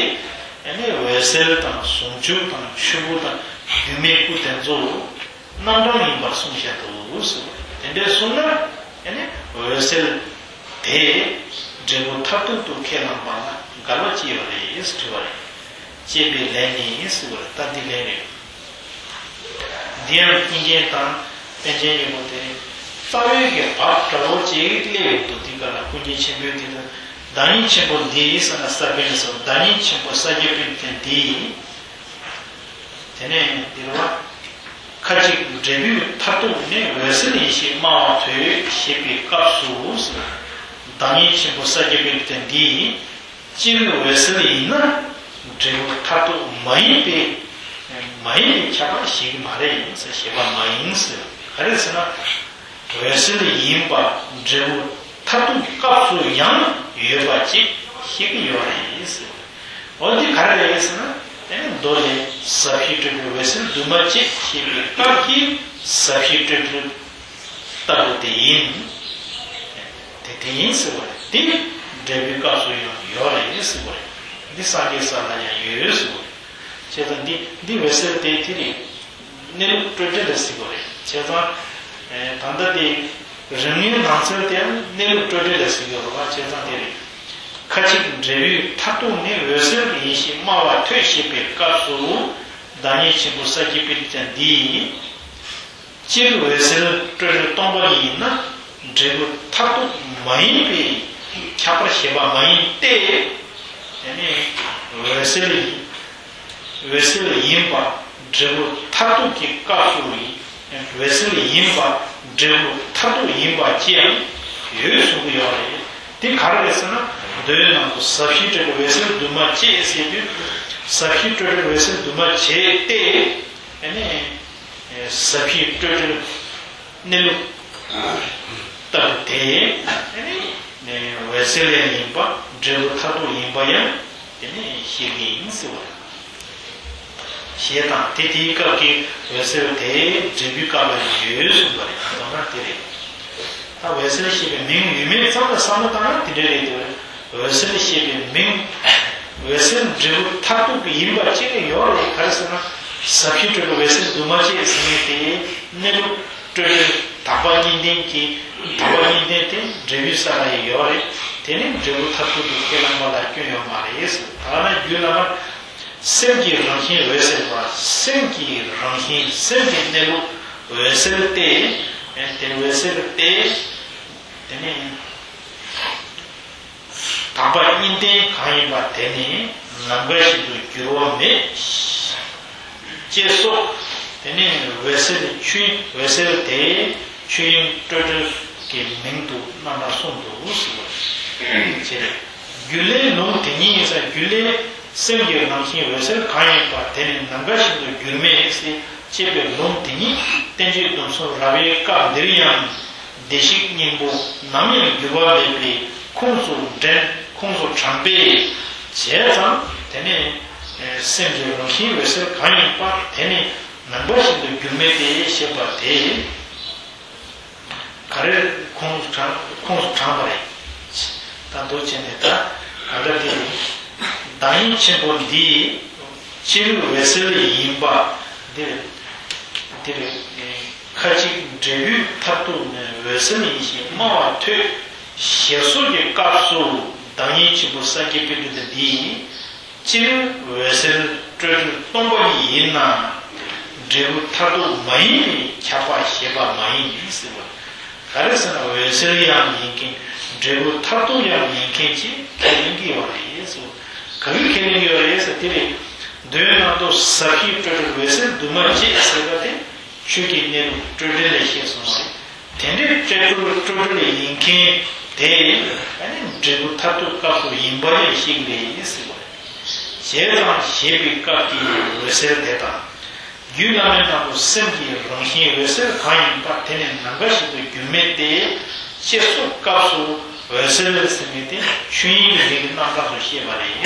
སྟེ། འོད་གསལ་དང་ཟུང་འཇུག་དང་ཆོས་སྐུ་དང་སྒྱུ་མའི་སྐུ་དེ་ཚོ་རྣམ་གྲངས་ཡིན་པར་གསུངས་བཞག་འདུག་ཟེར་བས། དེ་འདྲའི་གསུངས་ན་འོད་གསལ་དེ་འབྲས་བུ་མཐར་ཐུག་ཏུ་ཁས་བླངས་པ་ལ་འགལ་བ་ཅི་ཡོད་རེད་ཟེར་དྲི་བ་རེད། བཅས་པའི་ལན་ནི་ཟེར་བ་རེད། ད་འདི་ལན་རེད། འདི་ཡང་ཀུན་མཁྱེན་དང་པཎ་ཆེན་ཡོད་པ་དེ་རྩ་བའི་གི་བབ་འདྲ་བོ་ཅིག་སླེབས་ཡོད་འདུག་འདི་ག་ལ་ཀུན་མཁྱེན་ཆེན་པོའི་དེ་ལ་བདག་ཉིད་ཆེན་པོ་འདི་ཟེར་ན་ས་པཎ་ཟེར། བདག་ཉིད་ཆེན་པོ་ས་སྐྱ་པཎྜི་ཏ་འདི། དེ་ནས་འདིར་བ། ཁ་ཅིག་འབྲས་བུའི་མཐར་ཐུག་ནི་འོད་གསལ་ཡིན་ཞེས་སྨྲ་བ་ཐོས་ཞེས་པའི་སྐབས་སུ། བདག་ཉིད་ཆེན་པོ་ས་སྐྱ་པཎྜི་ཏ་འདིས། སྤྱིར་འོད་གསལ་ཡིན་ན་འབྲས་བུ་མཐར་ཐུག་མ་ཡིན་པའི། མ་ཡིན་པའི་ཁྱབ་པ་ཞིག་མ་རེད་ཟེར། ཞེས་པ་མ་ཡིན་ཟེར། ག་རེ་ཟེར་ན། འོད་གསལ་ཡིན་པ་འབྲས་བུ་ མཐར་ཐུག་གི་སྐབས་སུ་ཡང་ཡོད་པ་ཅིག་ཤེས་ཀྱི་ཡོད་རེད་ཟེར། འོ་འདི་ག་རེ་རེད་ཟེར་ན། དེ་ནི་མདོ་ལས་ཟབ་ཞི་སྤྲོས་བྲལ་འོད་གསལ་འདུས་མ་བྱས་ཞེས་པའི་སྐབས་ཀྱི་ཟབ་ཞི་སྤྲོས་བྲལ་ལྟ་བུ་དེ་ཡིན། དེ་དེ་ཡིན་ཟེར་བ་རེད། དེ་འབྲས་བུའི་སྐབས་སུ་ཡང་ཡོད་རེད་ཟེར་བ་རེད། འདི་སངས་རྒྱས་ས་ལ་ཡང་ཡོད་ཟེར་བ་རེད། བྱས་ཙང་འདི་འདི་འོད་གསལ་དེ་དེ་རེད། གནས་ལུགས་སྤྲོས་བྲལ་ལ་ཟེར་བ་རེད། བྱས་ཙང་། ཨེ། ད་ལྟ་དེ་རིམ་ལྔའི་ནང་ཚན་དེ་གནས་ལུགས་སྤྲོས་བྲལ་ལ་ཟེར་གྱི་ཡོད་རེད་པ། བྱས་ཙང་དེ་རེད། ཁ་ཅིག་འབྲས་བུའི་མཐར་ཐུག་ནི་འོད་གསལ་ཡིན་ཞེས་སྨྲ་བ་ཐོས་ཞེས་པའི་སྐབས་སུ། བདག་ཉིད་ཆེན་པོ་ས་སྐྱ་པཎྜི་ཏ་འདིས། སྤྱིར་འོད་གསལ་སྤྲོས་བྲལ་སྟོང་པ་ཉིད་ཡིན་ན། འབྲས་བུ་མཐར་ཐུག་མ་ཡིན་པས་ཁྱབ་པར་བཞེད་པ་མ་ཡིན་ཏེ། དེ་ནི་འོད་གསལ་ཡིན། འོད་གསལ་ཡིན་པ་འབྲས་བུ་མཐར་ཐུག་གི་སྐབས་སུ་ཡིན། འོད་གསལ་ཡིན་པ་འབྲས་བུ་མཐར་ཐུག་ཡིན་པ་ཅི་ཡང་ཡོད་གསུང་གི་ཡོད་རེད། དེ་ག་རེ་རེད་ཟེར་ན། མདོའི་ནང་དུ་ཟབ་ཞི་སྤྲོས་བྲལ་འོད་གསལ་འདུས་མ་བྱས་ཟེར་དུས། ཟབ་ཞི་སྤྲོས་བྲལ་འོད་གསལ་འདུས་མ་བྱས་ཏེ། དེ་ནི་ཟབ་ཞི་སྤྲོས་བྲལ་གནས་ལུགས་ལྟ་བུ་དེ། དེ་ནི་འོད་གསལ་ཡང་ཡིན་པ་འབྲས་བུ་མཐར་ཐུག་ཡིན་པ་ཡང་དེ་ནི་ཤེས་ཀྱི་ཡིན་ཟེར་བ་རེད། ཞེས་དང་དེ་དེའི་སྐབས་ཀྱི་འོད་གསལ་དེ་འབྲས་བུའི་སྐབས་ལ་ཡོད་གསུངས་པ་རེད། མདོར་ན་དེ་རེད། ད་འོད་གསལ་ཞེས་པའི་མིང་ཡོད་མེད་ཙམ་ལ་བསམ་བློ་བཏང་ན་དེ་འདྲ་རེད་འདུག་འོད་གསལ་ཞེས་པའི་མིང་། འོད་གསལ་འབྲས་བུ་མཐར་ཐུག་ཏུ་ཡིན་པ་གཅིག་ཡོད་རེད། ག་རེ་ཟེར་ན། ཟབ་ཞི་སྤྲོས་བྲལ་འོད་གསལ་འདུས་མ་བྱས་ཟེར་མཁན་དེ་གནས་ལུགས་སྤྲོས་བྲལ་དག་པ་གཉིས་ལྡན་གྱི། དག་པ་གཉིས་ལྡན་དེ་འབྲས་བུའི་ས་ལ་ཡང་ཡོད་རེད། དེ་ནི་འབྲས་བུ་མཐར་ཐུག་ཏུ་ཁས་བླངས་པ་ལ་སྐྱོན་ཡོད་མ་རེད་ཟེར། ད་ནི་རྒྱུད་བླ་མར། སེམས་ཀྱི་རང་བཞིན་འོད་གསལ་བ། སེམས་ཀྱི་རང་བཞིན་སེམས་ཀྱི་གནས་ལུགས་འོད་གསལ་ཏེ། དེ་འོད་གསལ་ཏེ། དེ་ནི་དག་པ་གཉིས་ལྡན་གང་ཡིན་པ་དེ་ནི་ནམ་མཁའ་བཞིན་དུ་འགྱུར་བ་མེད། ཅེས་སོགས། དེ་ནི་འོད་གསལ་ཆོས། འོད་གསལ་དེ་ཆོས་དབྱིངས་སྤྲོས་བྲལ་གྱི་མིང་དུ་རྣམ་པར་གསུངས་འདུག་ཟེར་བ་རེད། རྒྱུད་ལས་ལུང་དེ་ཉིད་ཡིན་ས། རྒྱུད་ལས་སེམས་ཀྱི་རང་བཞིན་འོད་གསལ་གང་ཡིན་པ་དེ་ནི་ནམ་མཁའ་བཞིན་དུ་འགྱུར་མེད་ཟེར་ཅེས་པའི་ལུང་དེ་ཉིད་བསྟན་བཅོས་སྡོམ་གསུམ་རབ་དབྱེ་སྐབས་འདིར་ཡང་། བདེ་གཤེགས་སྙིང་པོ་ནམ་ཡང་འགྱུར་བ་མེད་པའི་ཁོངས་སུ་འདྲེན། ཁོངས་སུ་དྲངས་པས། བྱས་ཙང་དེ་ནི་སེམས་ཀྱི་རང་བཞིན་འོད་གསལ་གང་ཡིན་པ་དེ་ནི་ནམ་མཁའ་བཞིན་དུ་འགྱུར་མེད་དེ་ཞེས་པ་དེ། ག་རེ་ཁོངས་སུ་དྲངས། ཁོངས་སུ་དྲངས་པ་རེད། ད་མདོ་བྱས་ནས་ད་ག་འདྲ་དེ་རེད། བདག་ཉིད་ཆེན་པོ་འདིས་སྤྱིར་འོད་གསལ་ཡིན་པ་འདིར། འདིར་ཁ་ཅིག་འབྲས་བུའི་མཐར་ཐུག་ནི་འོད་གསལ་ཡིན་ཞེས་སྨྲ་བ་ཐོས་ཞེས་སོགས་ཀྱི་སྐབས་སུ། བདག་ཉིད་ཆེན་པོ་ས་སྐྱ་པཎྜི་ཏ་འདིས། སྤྱིར་འོད་གསལ་སྤྲོས་བྲལ་སྟོང་པ་ཉིད་ཡིན་ན། འབྲས་བུ་མཐར་ཐུག་མ་ཡིན་པས་ཁྱབ་པ་བཞེད་པ་མ་ཡིན་ཟེར་བ། ག་རེ་ཟེར་ན་འོད་གསལ་ཡང་ཡིན་མཁན། འབྲས་བུ་མཐར་ཐུག་ཡང་ཡིན་མཁན་ཅིག་ཁས་ལེན་གྱི་ཡོད་རེད་ཟེར་བ། ག་གིས་ཁས་ལེན་གྱི་ཡོད་རེད་ཟེར་དེ་རེད། མདོའི་ནང་དུ་ཟབ་ཞི་སྤྲོས་བྲལ་འོད་གསལ་འདུས་མ་བྱས་ཟེར་བ་དེ། ཆོས་ཀྱི་གནས་ལུགས་སྤྲོས་བྲལ་ལ་བཤད་སོང་བ་རེད། དེ་འདྲའི་སྤྲོས་བྲལ་སྤྲོས་བྲལ་ཡིན་མཁན་དེ་ཨ་ནི་འབྲས་བུ་མཐར་ཐུག་སྐབས་སུ་ཡིན་པ་ཡང་ཤེས་ཀྱི་རེད་ཟེར་བ་རེད། བྱས་ཙང་ཞེས་པའི་སྐབས་ཀྱི་འོད་གསལ་དེ་དང་། རྒྱུད་བླ་མའི་ནང་དུ་སེམས་ཀྱི་རང་བཞིན་འོད་གསལ་གང་ཡིན་པ་དེ་ནི་ནམ་མཁའ་བཞིན་དུ་འགྱུར་མེད་དེ། ཅེས་སོགས་སྐབས་སུ་འོད་གསལ་ཟེར་མཁན་དེ་ཆོས་དབྱིངས་ཀྱི་མིང་གི་རྣམ་གྲངས་སུ་བཤད་པ་རེད།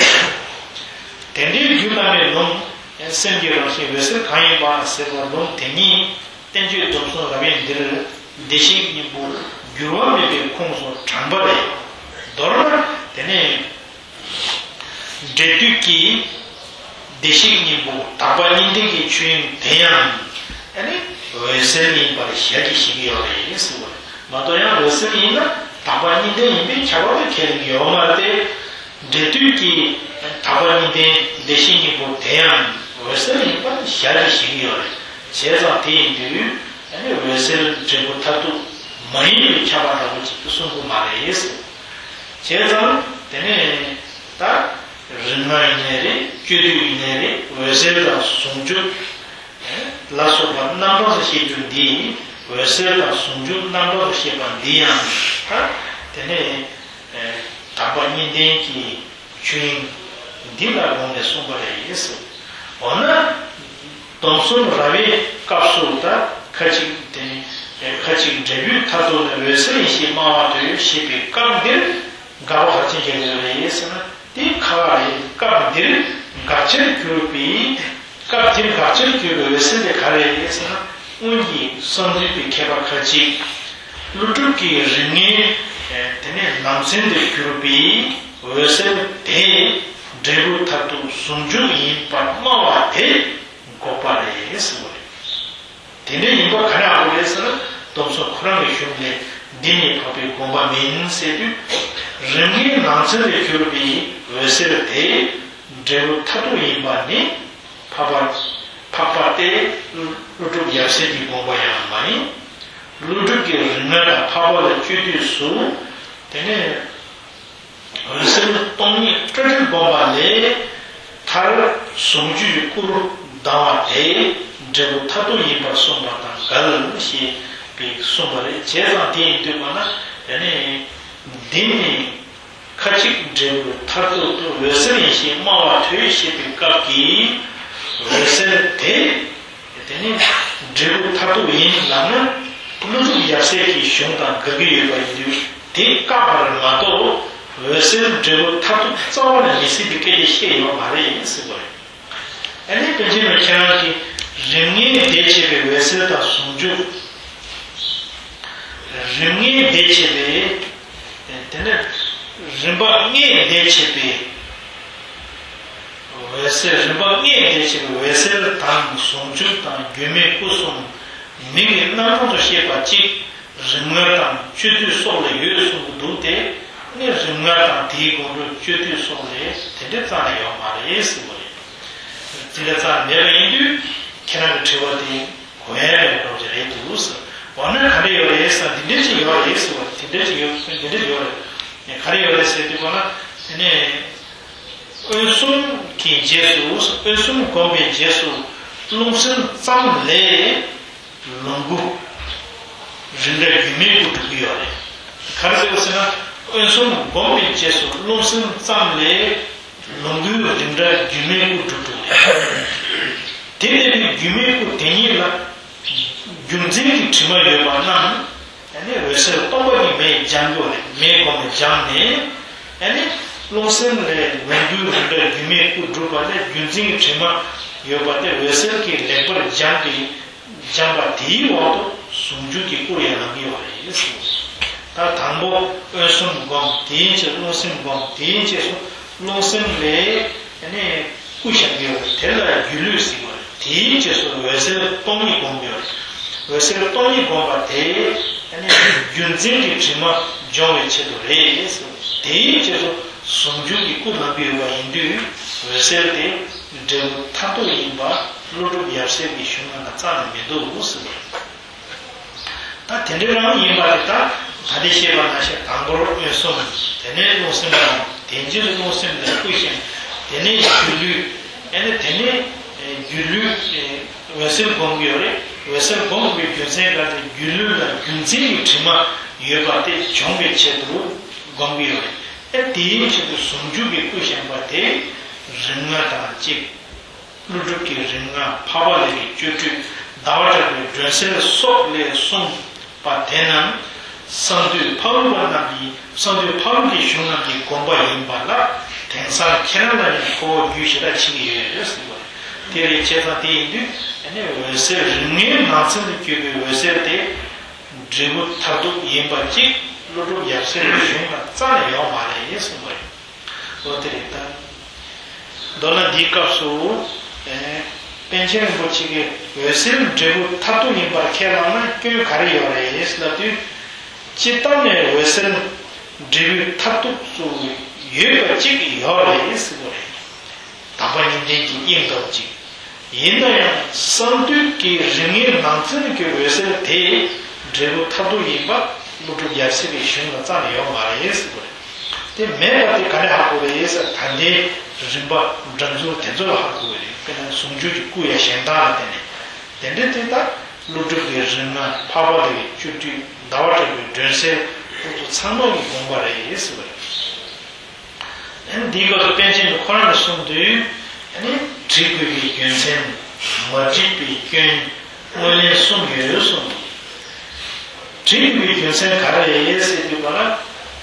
དེ་འདྲའི་རྒྱུད་བླ་མའི་ལུང་། སེམས་ཀྱི་རང་བཞིན་འོད་གསལ་གང་ཡིན་པ་ཟེར་བ་ལུང་དེ་ཉིད། བསྟན་བཅོས་སྡོམ་གསུམ་རབ་དབྱེ་འདིར། བདེ་གཤེགས་སྙིང་པོ་འགྱུར་བ་མེད་པའི་ཁོངས་སུ་དྲངས་པ་རེད། མདོར་ན་དེ་ནས་འབྲས་དུས་ཀྱི་བདེ་གཤེགས་སྙིང་པོ་དག་པ་གཉིས་ལྡན་གྱི་ཆོས་དབྱིངས་དེ་ཡང་ཨ་ནི་འོད་གསལ་ཡིན་པར་ཞལ་གྱིས་བཞེས་ཀྱི་ཡོད་རེད་ཟེར་བ་རེད། མ་གཏོགས་ཡང་འོད་གསལ་ཡིན་ན་དག་པ་གཉིས་ལྡན་ཡིན་པས་ཁྱབ་པ་ལ་ཁས་ལེན་གྱི་ཡོད་མ་རེད་དེ། འབྲས་དུས་ཀྱི་དག་པ་གཉིས་ལྡན་བདེ་གཤེགས་སྙིང་པོ་དེ་ཡང་འོད་གསལ་ཡིན་པར་ཞལ་གྱིས་བཞེས་ཀྱི་ཡོད་རེད། བྱས་ཙང་དེ་ཡིན་དུས་ཨ་ནི་འོད་གསལ་འབྲས་བུ་མཐར་ཐུག་མ་ཡིན་པའི་ཁྱབ་པ་འདྲ་པོ་ཅིག་ཏུ་གསུང་གི་མ་རེད་ཟེར། བྱས་ཙང་དེ་ནས་ད་རིམ་ལྔ་ཡིན་ནའི་རེད། སྤྱོད་བསྡུས་ཡིན་ནའི་རེད། འོད་གསལ་དང་ཟུང་འཇུག་ལ་སོགས་པ་རྣམ་གྲངས་སུ་བཤད་རྒྱུ་འདི། འོད་གསལ་དང་ཟུང་འཇུག་རྣམ་གྲངས་སུ་བཤད་པ་འདི་ཡང་ད་དེ་ནས་དག་པ་གཉིས་ལྡན་གྱི་ཆོས་དབྱིངས་འདི་ལ་དགོངས་ནས་གསུངས་པ་རེད་ཟེར། འོ་ན་སྡོམ་གསུམ་རབ་དབྱེ་སྐབས་སུ་ད་ཁ་ཅིག་དེ་ནི་ ཁ་ཅིག་འབྲས་བུའི་མཐར་ཐུག་ནི་འོད་གསལ་ཡིན་ཞེས་སྨྲ་བ་དེ་ཞེས་པའི་སྐབས་འདིར་དགག་པ་ག་རེ་བྱེད་ཀྱི་ཡོད་རེད་ཟེར་ན། དེ་ག་རེ་སྐབས་འདིར་དགག་བྱར་གྱུར་པའི། སྐབས་འདིར་དགག་བྱར་གྱུར་པའི་འོད་གསལ་དེ་ག་རེ་རེད་ཟེར་ན། སྔོན་གྱི་བསམ་གཏན་པའི་མཁས་པ་ཁ་ཅིག་ཀླུ་སྒྲུབ་ཀྱི་རིམ་ལྔའི་དེ་ནས་ནང་ཚན་དུ་གྱུར་པའི་འོད་གསལ་དེ་འབྲས་བུ་མཐར་ཐུག་ཟུང་འཇུག་ཡིན་པར་སྨྲ་བ་དེ་འགོག་པ་རེད་ཟེར་བ་རེད། དེ་འདྲ་ཡིན་པ་ག་རེ་ཧ་གོ་རེད་ཟེར་ན། སྡོམ་གསུམ་ཁོ་རང་གི་གཞུང་ལས་འདི་ནི་འཕགས་པའི་དགོངས་པ་མིན་ཟེར་དུས། རིམ་ལྔའི་ནང་ཚན་དུ་གྱུར་པའི་འོད་གསལ་དེ་འབྲས་བུ་མཐར་ཐུག་ཡིན་པ་ནི། འཕགས་པ་འཕགས་པ་སྟེ་ཀླུ་སྒྲུབ་ཡབ་སྲས་ཀྱི་དགོངས་པ་ཡང་མ་ཡིན། ཀླུ་སྒྲུབ་ཀྱི་རིམ་ལྔ་དང་འཕགས་པ་ལ་སྤྱོད་དུས་སུ། དེ་ནས་འོད་གསལ་སྟོང་ཉིད་སྤྲོས་བྲལ་བསྒོམ་པ་ལས་མཐར་ཟུང་འཇུག་གི་སྐུར་ལྡང་བ་དེ་འབྲས་བུ་མཐར་ཐུག་ཡིན་པར་གསུངས་པ་དང་འགལ་ཞེས་པའི་གསུངས་པ་རེད། བྱས་ཙང་དེ་ཡིན་དུས་པ་ན་དེ་ནས་འདི་ནི། ཁ་ཅིག་འབྲས་བུའི་མཐར་ཐུག་ཏུ་འོད་གསལ་ཡིན་ཞེས་སྨྲ་བ་ཐོས་ཞེས་པའི་སྐབས་ཀྱི་འོད་གསལ་དེ། དེ་ནི་འབྲས་བུ་མཐར་ཐུག་ཡིན་ལབ་ན། ཀླུ་སྒྲུབ་ཡབ་སྲས་ཀྱི་གཞུང་དང་འགལ་གྱི་ཡོད་པ་ཡིན་དུས་དེ་བཀག་པ་རེད་མ་གཏོགས། འོད་གསལ་འབྲས་བུ་མཐར་ཐུག་རྩ་བ་ནས་མི་སྲིད་པའི་སྐད་ཆ་བཤད་ཡོད་མ་རེད་ཟེར་བ་རེད། ཨ་ནི་པཎ་ཆེན་མ་ཁྱེད་རང་གིས་རིམ་ལྔའི་ཟླས་ཕྱེ་བའི་འོད་གསལ་དང་ཟུང་འཇུག་རིམ་ལྔའི་ཟླས་ཕྱེ་བའི། དེ་ནས་རིམ་པ་ལྔའི་ཟླས་ཕྱེ་བའི་འོད་གསལ། རིམ་པ་ལྔའི་ཟླས་ཕྱེ་བའི་འོད་གསལ་དང་ཟུང་འཇུག་དང་སྒྱུ་མའི་སྐུ་གསུམ་མིང་གི་རྣམ་གྲངས་སུ་བཤད་པ་གཅིག་རིམ་ལྔ་དང་སྤྱོད་བསྡུས་སོགས་ལ་ཡོད་གསུང་གི་འདུག་སྟེ། ནི་རིམ་ལྔ་དང་དེའི་སྒོ་འགྲོ་སྤྱོད་བསྡུས་སོགས་ལས་དེ་འདྲའི་རྩ་ནས་ཡོད་མ་རེད་ཟེར་བ་རེད། དེ་འདྲ་རྩ་ནས་མེད་པ་ཡིན་དུས་ཁྱེད་རང་གི་དྲི་བ་དེ་གོ་ཡ་མེད་འགྲོ་གི་རེད་འདུག་ཟེར། འོ་ན་ག་འདྲ་ཡོད་རེད་ཟེར་ན། འདི་འདྲ་ཅིག་ཡོད་རེད་ཟེར་བ། དེ་འདྲ་ཅིག་ཡོད། འདི་འདྲ་ཅིག་ཡོད་རེད། ག་རེ་ཡོད་རེད་ཟེར་དུས་གོ་ན། དེ་ནས་མངོན་སུམ་གྱི་རྗེས་སུ། མངོན་སུམ་བསྒོམས་པའི་རྗེས་སུ་རློམ་སེམས་ཙམ་ལས། ལོངས་སྐུ་རིགས་འདྲ་སྒྱུ་མའི་སྐུ་འགྲུབ་ཀྱི་ཡོད་རེད། ག་རེ་ཟེར་བ་ཟེར་ན། མངོན་སུམ་བསྒོམས་པའི་རྗེས་སུ་རློམ་སེམས་ཙམ་ལས་ལོངས་སྐུའི་རིགས་འདྲ་སྒྱུ་མའི་སྐུ་འགྲུབ་འགྲོ་རེད། དེ་ལྟ་བུའི་སྒྱུ་མའི་སྐུ་དེ་ཉིད་ལ་རྒྱུ་མཚན་གྱི་དྲི་མ་ཡོད་པ་རྣམས་ཨ་ནི་འོད་གསལ་སྟོང་པ་ཉིད་མེད་སྦྱང་དགོས་རེད། མེད་སྒོམ་ནས་སྦྱངས་ནས། ཨ་ནི་རློམ་སེམས་ལས་ལོངས་སྐུའི་རིགས་འདྲ་སྒྱུ་མའི་སྐུ་འགྲུབ་པ་ལས་རྒྱུ་མཚན་གྱི་དྲི་མ་ཡོད་པ་དེ་འོད་གསལ་གྱིས་ལེགས་པར་སྦྱངས་ཏེ། སྦྱངས་པ་དེའི་འོག་ཏུ་ཟུང་འཇུག་གི་སྐུར་ཡང་ལང་གི་ཡོད་རེད་ཟེར། ད་དང་པོ་མངོན་སུམ་བསྒོམ། དེའི་ཕྱིར་རློམ་སེམས་བསྒོམ། དེའི་རྗེས་སུ་རློམ་སེམས་ལས་ནས་སྐུ་བཞག་གི་ཡོད་རེད། དེ་ལ་སྒྱུ་ལུས་ཟེར་བ་རེད། དེའི་རྗེས་སུ་འོད་གསལ་སྟོང་ཉིད་བསྒོམ་གི་ཡོད་རེད། འོད་གསལ་སྟོང་ཉིད་བསྒོམ་པ་དེ་ནས་རྒྱུ་མཚན་གྱི་དྲི་མ་སྦྱོང་བའི་ཆེད་དུ་རེད་ཟེར། དེའི་རྗེས་སུ་ཟུང་འཇུག་གི་སྐུ་ལང་གི་ཡོད་པ་ཡིན་དུས་འོད་གསལ་དེ་འབྲས་བུ་མཐར་ཐུག་ཡིན་པ་ཀླུ་སྒྲུབ་ཡབ་སྲས་ཀྱི་གཞུང་ནང་ལ་རྩ་ནས་མི་འདུག་ཟེར་བ་རེད། ད་དེ་འདྲའི་རང་ཡིན་པ་དེ་ད་ད་ལྟ་བཤད་པ་ནང་བཞིན་དང་པོར་མངོན་སུམ། དེ་ནས་རློམ་སེམས་བསྒོམ། དེ་རྗེས་རློམ་སེམས་ལ་སྐུ་བཞེངས། དེ་ནས་སྒྱུ་ལུས། ཨ་ནི་དེ་ནས་སྒྱུ་ལུས་འོད་གསལ་བསྒོམ་གྱི་ཡོད་རེད། འོད་གསལ་བསྒོམ་དགོས་པའི་རྒྱུ་མཚན་ག་རེ། སྒྱུ་ལུས་ལ་རྒྱུ་མཚན་གྱི་དྲི་མ་ཡོད་པ་དེ་སྦྱོང་བའི་ཆེད་དུ་བསྒོམ་གྱི་ཡོད་རེད། ཨ་དེའི་ཆེད་དུ་ཟུང་འཇུག་གི་སྐུ་བཞེངས་པ་དེ་རིམ་ལྔ་དང་གཅིག་ཀླུ་སྒྲུབ་ཀྱི་རིམ་ལྔ། འཕགས་པ་ལྷ་གི་སྤྱོད་འགྲོས། ཟླ་བ་གྲགས་པའི་སྒྲོན་གསལ་སོགས་ལས་གསུངས་པ་དེ་རྣམས་གསང་འདུས་འཕགས་ལུགས་པ་རྣམས་ཀྱིས། གསང་འདུས་འཕགས་ལུགས་ཀྱི་གཞུང་རྣམས་ཀྱི་དགོངས་པ་ཡིན་པ་ལ་དེང་སང་ཁྱེད་རང་ལ་ཡང་ཁོ་བོ་རྒྱུས་ཞེ་དྲག་ཕྱིན་གྱི་ཡོད་ཟེར་བ་རེད། དེ་རེད། བྱས་ཙང་དེ་ཡིན་དུས་ཨ་ནི་འོད་གསལ་རིམ་ལྔའི་ནང་ཚན་དུ་གྱུར་པའི་འོད་གསལ་དེ་འབྲས་བུ་མཐར་ཐུག་ཡིན་པ་གཅིག་ཀླུ་སྒྲུབ་ཡབ་སྲས་ཀྱི་གཞུང་ལ་རྩ་ནས་ཡོད་མ་རེད་གསུངས་པ་རེད། འོ་དེ་རེད་ད། མདོར་ན་འདིའི་སྐབས་སུ། ཨེ། པཎ་ཆེན་རིན་པོ་ཆེ་གིས་འོད་གསལ་འབྲས་བུ་མཐར་ཐུག་ཡིན་པར་ཁས་བླངས་ན་སྐྱོན་ག་རེ་ཡོད་རེད་ལབ་དུས། སྤྱིར་བཏང་ནས་འོད་གསལ་འབྲས་བུའི་མཐར་ཐུག་ཏུ་ཡོད་པ་གཅིག་ཡོད་རེད་ཟེར་བ་རེད། དམ་པ་གཉིས་ལྡན་གྱི་དབྱིངས་ལྟ་བུ་གཅིག་ཡིན་ན་ཡང་གསང་འདུས་ཀྱི་རིམ་ལྔའི་ནང་ཚན་གྱི་འོད་གསལ་དེ་འབྲས་བུ་མཐར་ཐུག་ཡིན་པ་ཀླུ་སྒྲུབ་ཡབ་སྲས་ཀྱི་གཞུང་ལ་རྩ་ནས་ཡོད་མ་རེད་ཟེར་བ་རེད། དེ་མེད་པ་དེ་ག་ནས་ཧ་གོ་རེད་ཟེར། ད་ལྟའི་རིམ་པ་འགྲན་ཚུལ་དེ་ཚོ་ལ་ཧ་གོ་བ་རེད། དཔེར་ན་ཟུང་འཇུག་གི་སྐུ་ཡ་གཞན་དག་ལ་བརྟེན་ནས། དེ་འདྲ་དེ་དག་ཀླུ་སྒྲུབ་ཀྱི་རིམ་ལྔ། འཕགས་པ་ལྷ་གི་སྤྱོད་བསྡུས། ཟླ་བ་གྲགས་པའི་སྒྲོན་གསལ་སོགས་ཚང་མ་གི་དགོངས་པ་རེད་ཟེར་བ་རེད། ཨ་ནི་འདིའི་སྐབས་སུ་པཎ་ཆེན་པ་ཁོ་རང་ནས་གསུངས་དུས། ཨ་ནི་འགྲིག་དགོས་པའི་རྒྱུ་མཚན། མ་འགྲིག་པའི་སྐྱོན། དངོས་ལན་གསུམ་ཡོད་གསུངས། འབྲས་བུའི་རྒྱུ་མཚན་ག་རེ་རེད་ཟེར་དུས་པ་ལ།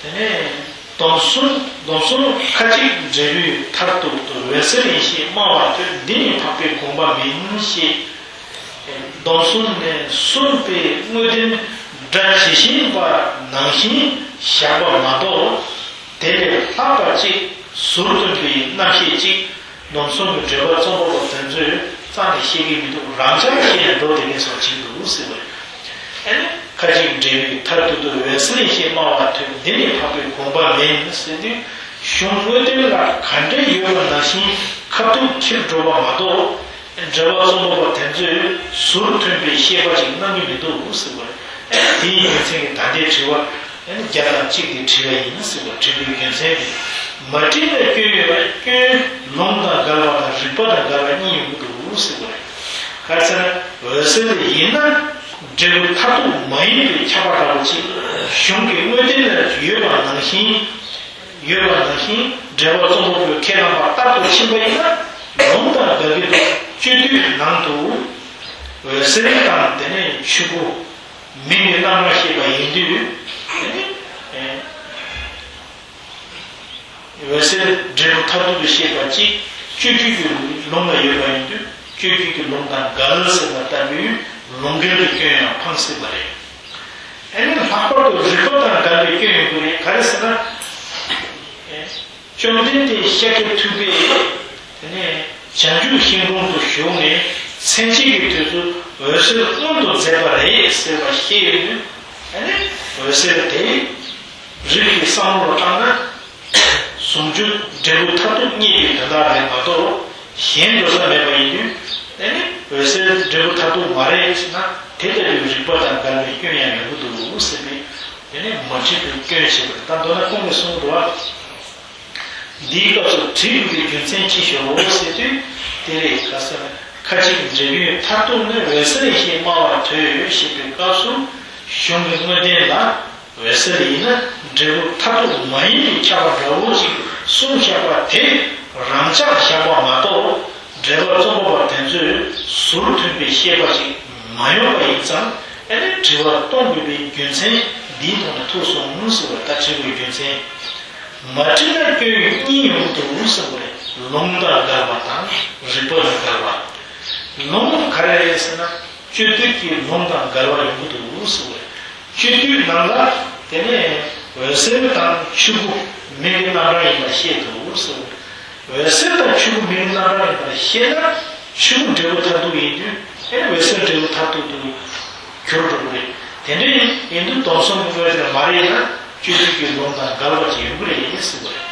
དེ་ནས་སྡོམ་གསུམ་སྡོམ་གསུམ་ཁ་ཅིག་འབྲས་བུའི་མཐར་ཐུག་ཏུ་འོད་གསལ་ཡེ་ཤེས་སྨྲ་བ་ཐོས། འདི་ནི་འཕགས་པའི་དགོངས་པ་མིན་ཞེས། སྡོམ་གསུམ་ནས་གསུངས་པའི་དངོས་བསྟན་སྒྲ་ཇི་བཞིན་པ་ནང་བཞིན་བཞག་པ་མ་གཏོགས། དེ་ལས་ལྷག་པ་ཅིག་ཟུར་ཐོན་པའི་རྣམ་བཤད་ཅིག་སྡོམ་གསུམ་གྱི་འགྲེལ་པ་རྩོམ་པ་པོ་དེ་ཚོས་རྩ་ནས་བཤད་ཀྱི་མི་འདུག་རང་འཇགས་བཤད་ནས་འགྲོ་བསྡད་མཁན་སོགས་ཅིག་འདུག་ཟེར་བ་རེད། ཨ་ནི་ཁ་ཅིག་འབྲས་བུའི་མཐར་ཐུག་ཏུ་འོད་གསལ་ཡེ་ཤེས་སྨྲ་བ་ཐོས། འདི་ནི་འཕགས་པའི་དགོངས་པ་མིན་ཟེར་དུས། གཞུང་དངོས་བསྟན་ལ་ག་འདྲ་ཡོད་པ་ནང་བཞིན་ཁ་ཐུག་འཁྱེར་འགྲོ་བ་མ་གཏོགས། འགྲེལ་པ་རྩོམ་པ་པོ་དེ་ཚོས་ཟུར་ཐོན་པའི་བཤད་པ་ཅིག་གནང་གི་མི་འདུག་ཟེར་བ་རེད། དེའི་རྒྱུ་མཚན་གྱིས་ད་ལྟའི་དྲི་བ་བརྒྱ་དང་གཅིག་དེ་དྲིས་པ་ཡིན་ཟེར་བ། དྲི་བའི་རྒྱུ་མཚན་དེ། མ་དྲིས་ན་སྐྱོན་ཡོད་པ། སྐྱོན་ལུང་དང་འགལ་བ་དང་རིགས་པ་དང་འགལ་བ་གཉིས་ཡོང་གི་འདུག་ཟེར་བ་རེད། ག་རེ་ཟེར་ན། འོད་གསལ་ཡིན་ན་འབྲས་བུ་མཐར་ཐུག་མ་ཡིན་པའི་ཁྱབ་པ་འདྲ་པོ་ཅིག་གཞུང་གི་དངོས་བསྟན་ལ་ཡོད་པ་ནང་བཞིན། ཡོད་པ་ནང་བཞིན་འགྲེལ་པ་རྩོམ་པ་པོས་ཁས་བླངས་པ་ལྟར་དུ་ཕྱིན་པ་ཡིན་ན། ལུང་དང་འགལ་གྱི་འདུག་སྤྱོད་བསྡུས་ནང་དུ་འོད་གསལ་དང་དེ་ནས་ཆོས་སྐུ་མིང་གི་རྣམ་གྲངས་བཤད་པ་ཡིན་དུས། དེ་ནི་འོད་གསལ་འབྲས་བུ་མཐར་ཐུག་ཏུ་བཤད་པ་གཅིག་སྤྱོད་བསྡུས་ཀྱི་ལུང་ལ་ཡོད་པ་ཡིན་དུས། སྤྱོད་བསྡུས་ཀྱི་ལུང་དང་འགལ་ཟེར་བ་ལྟ་བུའི་ལུང་འགལ་གྱི་སྐྱོན་ཡང་འཕངས་སྲིད་པ་རེད། ཨ་ནི་ལྷག་པར་དུ་རིགས་པ་དང་འགལ་བའི་སྐྱོན་ཡོང་གི་རེད། ག་རེ་ཟེར་ན། བཅོམ་ལྡན་འདས་ཤཱཀྱ་ཐུབ་པས་དེ་ནས་བྱང་ཆུབ་ཤིང་དྲུང་དུ་བཞུགས་ནས་མཚན་བཅས་ཀྱི་དུས་སུ་འོད་གསལ་མངོན་དུ་མཛད་པ་རེད་ཟེར་བ་ཤེས་ཡོང་དུས། ཨ་ནི་འོད་གསལ་དེ་རིགས་ཀྱི་བསམ་བློ་ལ་བཏང་ན། ཟུང་འཇུག་འབྲས་བུ་མཐར་ཐུག་རྙེད་པའི་དོན་དག་རེད་མ་གཏོགས། གཞན་འགྲོ་ས་མེད་པ་ཡིན་དུས། དེ་ནི་འོད་གསལ་འབྲས་བུ་མཐར་ཐུག་མ་རེད་ཟེར་ན། དེ་ལྟ་བུའི་རིགས་པ་དང་འགལ་བའི་སྐྱོན་ཡང་ཡོང་གི་འདུག་ཟེར་བས། དེ་ནི་མ་དྲིས་པའི་སྐྱོན་བྱས་པ་རེད། ད་མདོར་ན་ཁོང་གིས་གསུངས་འདུག་བ། འདིའི་སྐབས་སུ་དྲི་དགོས་པའི་རྒྱུ་མཚན་ཅི་ཞུའོ་ཟེར་དུས། དེ་རེད། ག་ཟེར་ན། ཁ་ཅིག་འབྲས་བུའི་མཐར་ཐུག་ནི་འོད་གསལ་ཡེ་ཤེས་སྨྲ་བ་ཐོས་ཞེས་པའི་སྐབས་སུ། གཞུང་གི་དངོས་བསྟན་ལ། འོད་གསལ་ཡིན་ན་འབྲས་བུ་མཐར་ཐུག་མ་ཡིན་པའི་ཁྱབ་པ་འདྲ་བོ་ཞིག་གསུངས་བཞག་པ་དེ་རང་འཇགས་བཞག་པ་མ་གཏོགས། འགྲེལ་པ་རྩོམ་པ་པོ་དེ་ཚོས་ཟུར་ཐོན་པའི་བཤད་པ་ཞིག་མ་ཡོང་བ་ཡིན་ཙང་། ཨ་ནི་དྲི་བ་གཏོང་དགོས་པའི་རྒྱུ་མཚན་འདིའི་ཐོག་ནས་ཐུག་སོང་ཟེར་བ། ད་དྲི་བའི་རྒྱུ་མཚན། མ་དྲིས་ན་སྐྱོན་གཉིས་ཡོང་གི་འདུག་ཟེར་བ་རེད། ལུང་དང་འགལ་བ་དང་རིགས་པ་དང་འགལ་བ། ལུང་ག་རེ་རེད་ཟེར་ན། སྤྱོད་བསྡུས་ཀྱི་ལུང་དང་འགལ་བ་ཡོང་གི་འདུག་ཟེར་བ་རེད། སྤྱོད་བསྡུས་ནང་ལ་དེ་ནས་འོད་གསལ་དང་ཆོས་སྐུ་མིང་གི་རྣམ་གྲངས་ཡིན་པར་བཤད་འདུག་ཟེར་བ་རེད། འོད་གསལ་དང་ཆོས་སྐུ་མིང་གི་རྣམ་གྲངས་ཡིན་པར་བཤད་ན། ཆོས་སྐུ་འབྲས་བུ་མཐར་ཐུག་ཡིན་དུས། ཨེ་འོད་གསལ་འབྲས་བུ་མཐར་ཐུག་ཏུ་གྱུར་འགྲོ་གི་རེད། དེ་འདྲ་ཡིན་དུས་སྡོམ་གསུམ་གྱི་དངོས་དེར་མ་རེད་ན། སྤྱོད་བསྡུས་ཀྱི་ལུང་དང་འགལ་བ་ཅིག་ཡོང་གི་རེད་ཟེར་བ་རེད།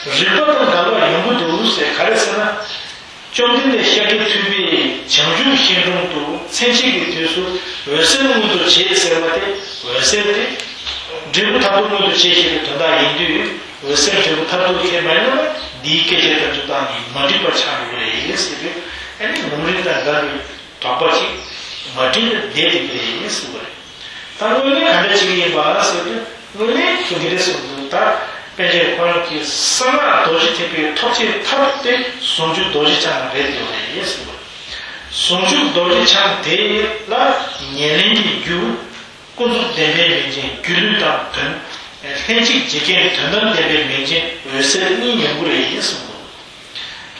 རིགས་པ་དང་འགལ་བ་ཡོང་གི་འདུག་ཟེར་ག་རེ་ཟེར་ན། བཅོམ་ལྡན་འདས་ཤཱཀྱ་ཐུབ་པས་བྱང་ཆུབ་ཤིང་དྲུང་དུ་མཚན་བཅས་ཀྱི་དུས་སུ་འོད་གསལ་མངོན་དུ་བྱེད་ཟེར་བ་དེ། འོད་གསལ་དེ་འབྲས་བུ་མཐར་ཐུག་མངོན་དུ་བྱེད་ཅེས་པའི་དོན་དག་ཡིན་དུས། འོད་གསལ་འབྲས་བུ་མཐར་ཐུག་ཁས་མ་ལེན་ན། འདིའི་སྐད་ཆ་དེ་ཚོ་བཏང་ནས་མ་འགྲིག་པ་ཆགས་འགྲོ་གི་རེད་ཟེར་དུས། ཨ་ནི་ལུང་རིགས་དང་འགལ་བའི་དོགས་པ་ཅིག་མ་དྲིས་ན་བསྡད་བསྡད་ཀྱི་རེད་ཟེར་བ་རེད། ད་དངོས་གནས་ག་འདྲ་བྱེད་ཀྱི་ཡིན་པ་ཟེར་དུས། དངོས་གནས་སུ་འདི་འདྲ་གསུངས་འདུག་ད་པཎ་ཆེན་ཁོ་རང་གིས་གསང་སྔགས་རྡོ་རྗེ་ཐེག་པའི་ཐོབ་བྱའི་ཐབས་དེ་ཟུང་འཇུག་རྡོ་རྗེ་འཆང་རེད་ཡོད་རེད་ཟེར་བ། ཟུང་འཇུག་རྡོ་རྗེ་འཆང་དེ་ལ་ཉེར་ལེན་གྱི་རྒྱུ། ཀུན་རྫོབ་བདེན་པའི་མིང་ཅན་སྒྱུ་ལུས་དང་དོན། ལྷན་ཅིག་བྱེད་རྐྱེན་དོན་དམ་བདེན་པའི་མིང་ཅན་འོད་གསལ་གཉིས་ཡོང་གི་རེད་གསུངས་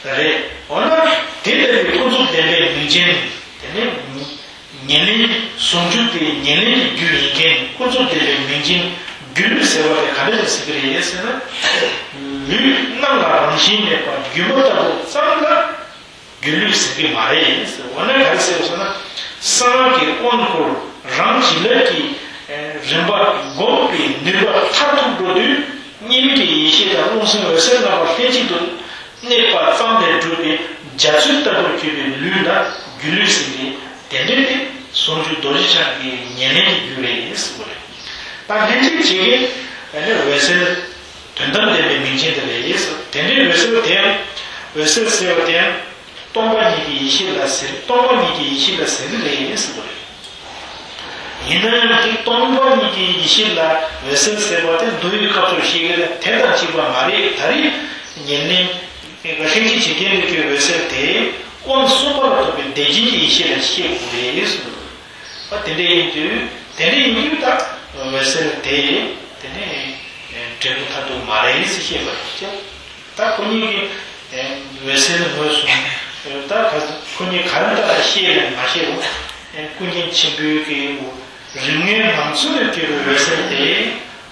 འདུག་རེད། འོ་ན་དེ་ལྟ་བུའི་ཀུན་རྫོབ་བདེན་པའི་མིང་ཅན་དེ་ནི། ཉེར་ལེན། ཟུང་འཇུག་དེ་ཉེར་ལེན་གྱི་རྒྱུ་ཡིན་མཁན་ཀུན་རྫོབ་བདེན་པའི་མིང་ཅན་སྒྱུ་ལུས་ཟེར་བ་དེ་ག་འདྲ་ཞིག་ཟེར་གྱི་རེད་ཟེར་ན། ལུས་སྣང་ལ་རང་བཞིན་མེད་པ་སྒྱུ་མ་ལྟ་བུ་ཙམ་ལ་སྒྱུ་ལུས་ཟེར་གྱི་མ་རེད་ཟེར། འོ་ན་ག་རེ་ཟེར་བ་ཟེར་ན། གསང་སྔགས་ཀྱི་དབང་བསྐུར་རང་བྱིན་རླབས་ཀྱི་རིམ་པ་སྒོམ་པའི་ནུས་པ་མཐར་ཐུག་འགྲོ་དུས། གཉིས་མེད་ཀྱི་ཡེ་ཤེས་དང་རླུང་སེམས་འོད་གསལ་ལྔ་པ་ལྷན་ཅིག་ཏུ་གནས་པ་ཙམ་ལས་གྲུབ་པའི་འཇའ་ཚོན་ལྟ་བུར་གྱུར་པའི་ལུས་ལ་སྒྱུ་ལུས་ཟེར་ཏེ། དེ་འདྲའི་དེ་ཟུང་འཇུག་རྡོ་རྗེ་འཆང་གི་ཉེར་ལེན་གྱི་རྒྱུ་རེད་ཟེར་བ་རེད། ད་ལྷན་ཅིག་བྱེད་ཀྱི་ཨ་ནི་འོད་གསལ་དོན་དམ་བདེན་པའི་མིང་ཅན་དེ་རེད་ཟེར། དེ་འདྲའི་འོད་གསལ་དེ་ཡང་འོད་གསལ་ཟེར་བ་དེ་ཡང་སྟོང་པ་ཉིད་ཀྱི་ཡེ་ཤེས་ལ་ཟེར། སྟོང་པ་ཉིད་ཀྱི་ཡེ་ཤེས་ལ་ཟེར་གྱི་རེད་ཟེར་བ་རེད། ཡིན་ན་ཡང་དེ་སྟོང་པ་ཉིད་ཀྱི་ཡེ་ཤེས་ལ་འོད་གསལ་ཟེར་བ་དེ་མདོ་ཡི་སྐབས་སུ་བཤད་ཀྱི་རེད། དེ་དང་གཅིག་པ་མ་རེད། ད་རེས་ཉེར་ལེན་ལྷན་ཅིག་བྱེད་རྐྱེན་ལས་སྐྱེས་འོད་གསལ་དེ་དབང་གསུམ་པ་ལ་ཐོབ་པའི་བདེ་ཆེན་གྱི་ཡེ་ཤེས་ལ་བཤད་དགོས་རེད་གསུངས་འདུག་ཨ་དེ་འདྲ་ཡིན་དུས་དེ་འདྲ་ཡིན་དུས་ད་ འོད་གསལ་དེ་དེ་ནས་འབྲས་བུ་མཐར་ཐུག་མ་རེད་ཟེར་བཤད་པ་རེད། ད་ཁོ་གཉིས་ཀྱི་འོད་གསལ་ངོས་བཟུང་། ད་ཁོ་གཉིས་ག་རེ་ལྟར་བཤད་ལ་མ་བཤད་རུང་། ཀུན་མཁྱེན་ཆེན་པོའི་གི་རིགས་ངེས་ངང་ཚུལ་དུ་གྱུར་པའི་འོད་གསལ་དེ་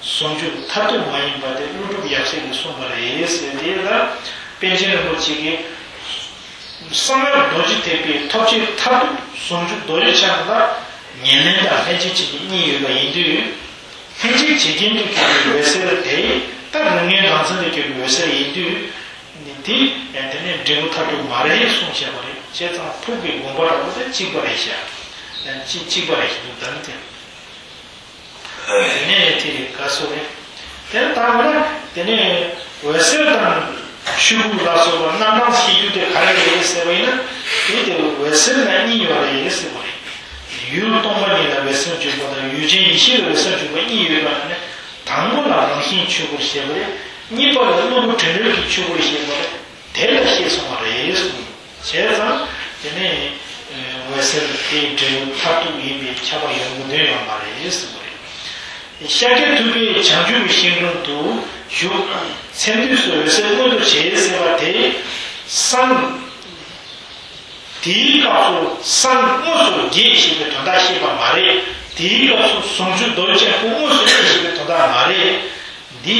ཟུང་འཇུག་མཐར་ཐུག་མ་ཡིན་པ་དེ་ཀླུ་སྒྲུབ་ཡབ་སྲས་ཀྱིས་གསུངས་པ་རེད་ཟེར་ཏེ། ད་པཎ་ཆེན་རིན་པོ་ཆེ་གིས། གསང་སྔགས་རྡོ་རྗེ་ཐེག་པའི་ཐོབ་བྱའི་མཐར་ཐུག་ཟུང་འཇུག་རྡོ་རྗེ་འཆང་ལ་ཉེར་ལེན་དང་ལྷན་ཅིག་བྱེད་ཀྱི་གཉིས་ཡོད་པ་ཡིན་དུས། ལྷན་ཅིག་བྱེད་རྐྱེན་དུ་གྱུར་པའི་འོད་གསལ་དེ་ད་རིགས་ངེས་ངང་ཚུལ་དུ་གྱུར་པའི་འོད་གསལ་ཡིན་དུས། དེ་དེ་ནས་འབྲས་བུ་མཐར་ཐུག་མ་རེད་གསུངས་བཞག་པ་རེད། བྱས་ཙང་ཕུགས་ཀྱི་དགོངས་པ་འདྲ་པོ་དེ་གཅིག་པ་རེད་ཤག་གཅིག་གཅིག་པ་རེད་ཤག་འདུག་ད་ནི་དེ། དེ་ནས་དེ་རེད་ག་སོ་རེད། དེ་ལྟ་བ་ན་དེ་ནས་འོད་གསལ་དང་ཆོས་སྐུ་ལ་སོགས་པ་རྣམ་གྲངས་བཤད་རྒྱུ་དེ་ག་རེ་རེད་ཟེར་བ་ཡིན་ན། དེ་དེ་འོད་གསལ་ལ་གཉིས་ཡོད་རེད་ཟེར་བ་རེད། ཡུལ་སྟོང་པ་ཉིད་ལ་འོད་གསལ་འཇུག་པ་དང་ཡུལ་ཅན་ཡེ་ཤེས་ལ་འོད་གསལ་འཇུག་པ་གཉིས་ཡོད་པ་ནི། དང་པོ་ལ་རང་བཞིན་ཆོས་སྐུར་བཤད་པ་རེད། གཉིས་པ་ལ་གློ་བུར་དྲན་རེག་གི་ཆོས་སྐུར་བཤད་པ་རེད། དེ་ལ་བཤད་སོང་བ་རེད་གསུངས། བྱས་ཙང་དེ་ནས་འོད་གསལ་དེའི་འབྲས་བུ་མཐར་ཐུག་ཡིན་པའི་ཁྱབ་པ་ཡོང་གི་དོན་ཡོད་མ་རེད་གསུངས་པ་རེད། ཤཱཀྱ་ཐུབ་པས་བྱང་ཆུབ་ཀྱི་ཤིང་དྲུང་དུ་བཞུགས། མཚན་དུས་སུ་འོད་གསལ་མངོན་དུ་བྱེད་ཟེར་བ་དེ། སངས། དེའི་སྐབས་སུ་སངས་དངོས་སུ་རྒྱས་ཞེས་པའི་དོན་དག་བཤད་པ་མ་རེད། དེའི་སྐབས་སུ་ཟུང་འཇུག་རྡོ་རྗེ་འཆང་ཁོ་དངོས་སུ་རྒྱས་ཞེས་པའི་དོན་དག་མ་རེད། འདི་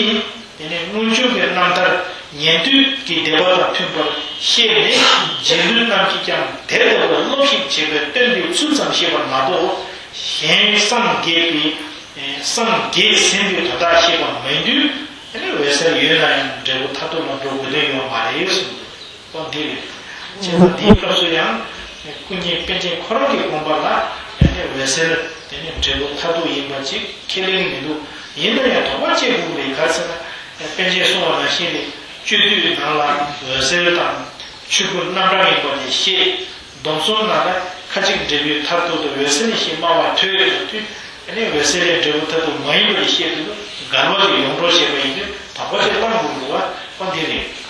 དེ་ནས་སྔོན་བྱུང་གི་རྣམ་ཐར་ཉན་ཐོས་ཀྱི་སྡེ་པ་དང་མཐུན་པར་བཤད་ནས། རྗེ་བཙུན་རྣམས་ཀྱིས་ཀྱང་དེ་ལྟ་བུར་སློབ་ཞིབ་བྱས་པའི་སྟོན་པའི་ཚུལ་ཙམ་བཤད་པར་མ་གཏོགས། གཞན་སངས་རྒྱས་པའི་སངས་རྒྱས་ཟིན་པའི་དོན་དག་བཤད་པ་མིན་དུས། དེ་ནས་འོད་གསལ་ཡོད་ན་ཡང་འབྲས་བུ་མཐར་ཐུག་ལ་འགྲོ་དགོས་དོན་ཡོད་མ་རེད་གསུངས་འདུག་ཨོ་འདི་རེད། བྱས་ཙང་འདིའི་སྐབས་སུ་ཡང་ཀུན་མཁྱེན་པཎ་ཆེན་ཁོ་རང་གི་དགོངས་པ་ལ་ཡང་ནས་འོད་གསལ་དེ་ནི་འབྲས་བུ་མཐར་ཐུག་ཡིན་པ་ཅིག་ཁས་ལེན་མི་འདུག་ཡིན་ན་ཡང་དོགས་པ་སྐྱེ་དགོས་ཀྱི་རེད། ག་རེ་ཟེར་ན། པཎ་ཆེན་གསུངས་པ་ནང་བཞིན་རེད། སྤྱོད་བསྡུས་ནང་ལ་འོད་གསལ་དང་ཆོས་སྐུ་རྣམ་གྲངས་ཡིན་པ་དེ་བཤད། སྡོམ་གསུམ་ནང་ལ་ཁ་ཅིག་འབྲས་བུའི་མཐར་ཐུག་ཏུ་འོད་གསལ་ཞེས་སྨྲ་བ་ཐོས་ཡོང་དུས། དེ་ནས་འོད་གསལ་ལས་འབྲས་བུ་མཐར་ཐུག་མ་ཡིན་པ་དེ་བཤད་དུས་འགལ་བ་དེ་ཡོངས་གྲོལ་བྱས་པ་ཡིན་དུས་དོགས་པ་དེ་བསླང་དགོས་འདུག་པ། ཨོ་འདི་རེད།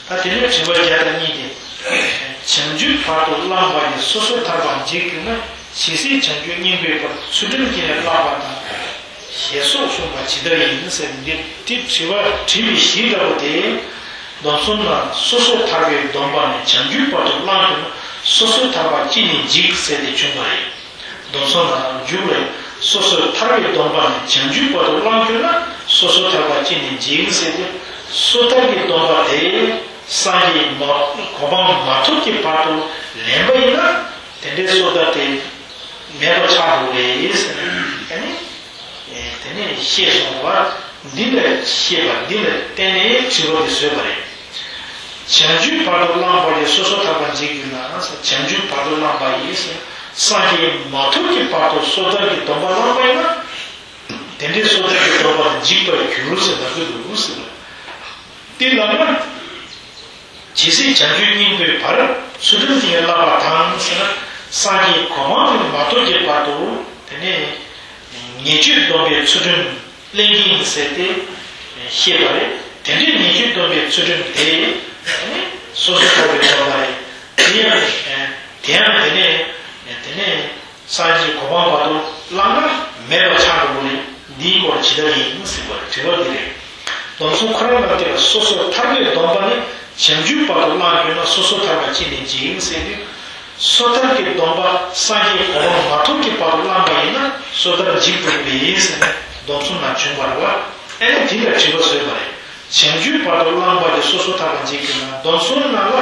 ད་དེ་ནས་དྲི་བ་བརྒྱ་དང་གཉིས་ཏེ། བྱང་ཆུབ་བར་དུ་བླངས་པ་ཡིས་སོ་སོར་ཐར་པར་འཇུག་གྱུར་ན། ཇི་སྲིད་བྱང་ཆུབ་སྙིང་པོའི་བར་ཚུལ་ཁྲིམས་ཀྱིས་ནི་བརླག་པ་དང་། ཞེས་སོགས་གསུངས་པ་ཇི་ལྟར་ཡིན་ཟེར་ནས་འདི་དྲི་བ་དྲིས་པའི་གཞི་ལྟ་བུ་སྟེ། སྡོམ་གསུམ་ནང་སོ་སོར་ཐར་པའི་སྡོམ་པ་ནི་བྱང་ཆུབ་བར་དུ་བླངས་གྱུར་ན་སོ་སོར་ཐར་པ་ཅི་ནས་འཇུག་ཟེར་ཏེ་བྱུང་བ་རེད། སྡོམ་གསུམ་ནང་འཇུག་ལས། སོ་སོར་ཐར་པའི་སྡོམ་པ་ནི་བྱང་ཆུབ་བར་དུ་བླངས་གྱུར་ན་སོ་སོར་ཐར་པ་ཅི་ནས་འཇུག་ཟེར་ཏེ། སོ་ཐར་གྱི་སྡོམ་པ་དེ་སངས་རྒྱས་མ་གོ་འཕང་མ་ཐོབ་ཀྱི་བར་དུ་ལེན་པ་ཡིན་ན། དེ་འདྲའི་སོ་ཐར་དེ་མེད་པ་ཆགས་འགྲོ་རེད་ཟེར་ནས། ཨ་ནི། དེ་ནས་བཤད་སོང་བ། འདི་ལས་བཤད་པ་འདི་ལ་བརྟེན་ནས་དྲི་བ་འདི་བཟོས་པ་རེད། བྱང་ཆུབ་བར་དུ་བླངས་པ་ཡིས་སོ་སོར་ཐར་པར་འཇུག་གྱུར་ན། བྱང་ཆུབ་བར་དུ་བླངས་པ་ཡིས་སངས་རྒྱས་མ་ཐོབ་ཀྱི་བར་དུ་སོ་ཐར་གྱི་སྡོམ་པ་བླངས་པ་ཡིན་ན། དེ་འདྲའི་སོ་ཐར་གྱི་སྡོམ་པ་ལ་འཇུག་པར་འགྱུར་ཟེར་ལབ་ཀྱི་འདུག་ཟེར། དེ་ལབ་ན། ཇི་སྲིད་བྱང་ཆུབ་སྙིང་པོའི་བར་ཚུལ་ཁྲིམས་ཀྱིས་བརླག་པ་དང་ཟེར་ན། སངས་རྒྱས་གོ་འཕང་དུ་མ་ཐོབ་ཀྱི་བར་དུ་དེ་ནས་ཉེས་སྤྱོད་སྡོམ་པའི་ཚུལ་ཁྲིམས་ལེན་གྱི་ཡིན་ཟེར་ཏེ་བཤད་པ་རེད། དེ་འདྲའི་ཉེས་སྤྱོད་སྡོམ་པའི་ཚུལ་ཁྲིམས་དེ་དེ་ནས་སོ་སོར་ཐར་པའི་སྡོམ་པ་རེད། དེ་ཡང་དེ་ཡང་དེ་ནས་དེ་ནས། སངས་རྒྱས་གོ་འཕང་བར་དུ་བླངས་ན་མེད་པ་ཆགས་འགྲོ་གི་རེད། འདིའི་སྐོར་ཇི་ལྟར་ཡིན་ཟེར་བ་དྲི་བ་འདི་རེད། སྡོམ་གསུམ་ཁོ་རང་ལ་བརྟེན་པ་སོ་སོར་ཐར་པའི་སྡོམ་པ་ནི་བྱང་ཆུབ་བར་དུ་བླངས་གྱུར་ན་སོ་སོར་ཐར་པ་ཅི་ནས་འཇུག་ཟེར་དུས། སོ་ཐར་གྱི་སྡོམ་པ་སངས་རྒྱས་གོ་འཕང་མ་ཐོབ་ཀྱི་བར་དུ་བླངས་པ་ཡིན་ན་སོ་ཐར་འཇུག་ཐུབ་པས་ཟེར་ནས་སྡོམ་གསུམ་ནང་བྱུང་བ་རེད་བ། ཨ་ནི་འདི་ལ་དྲི་བ་བཟོས་པ་རེད། བྱང་ཆུབ་བར་དུ་བླངས་པ་ཡིས་སོ་སོར་ཐར་པར་འཇུག་གྱུར་ན། སྡོམ་གསུམ་ནང་ལ།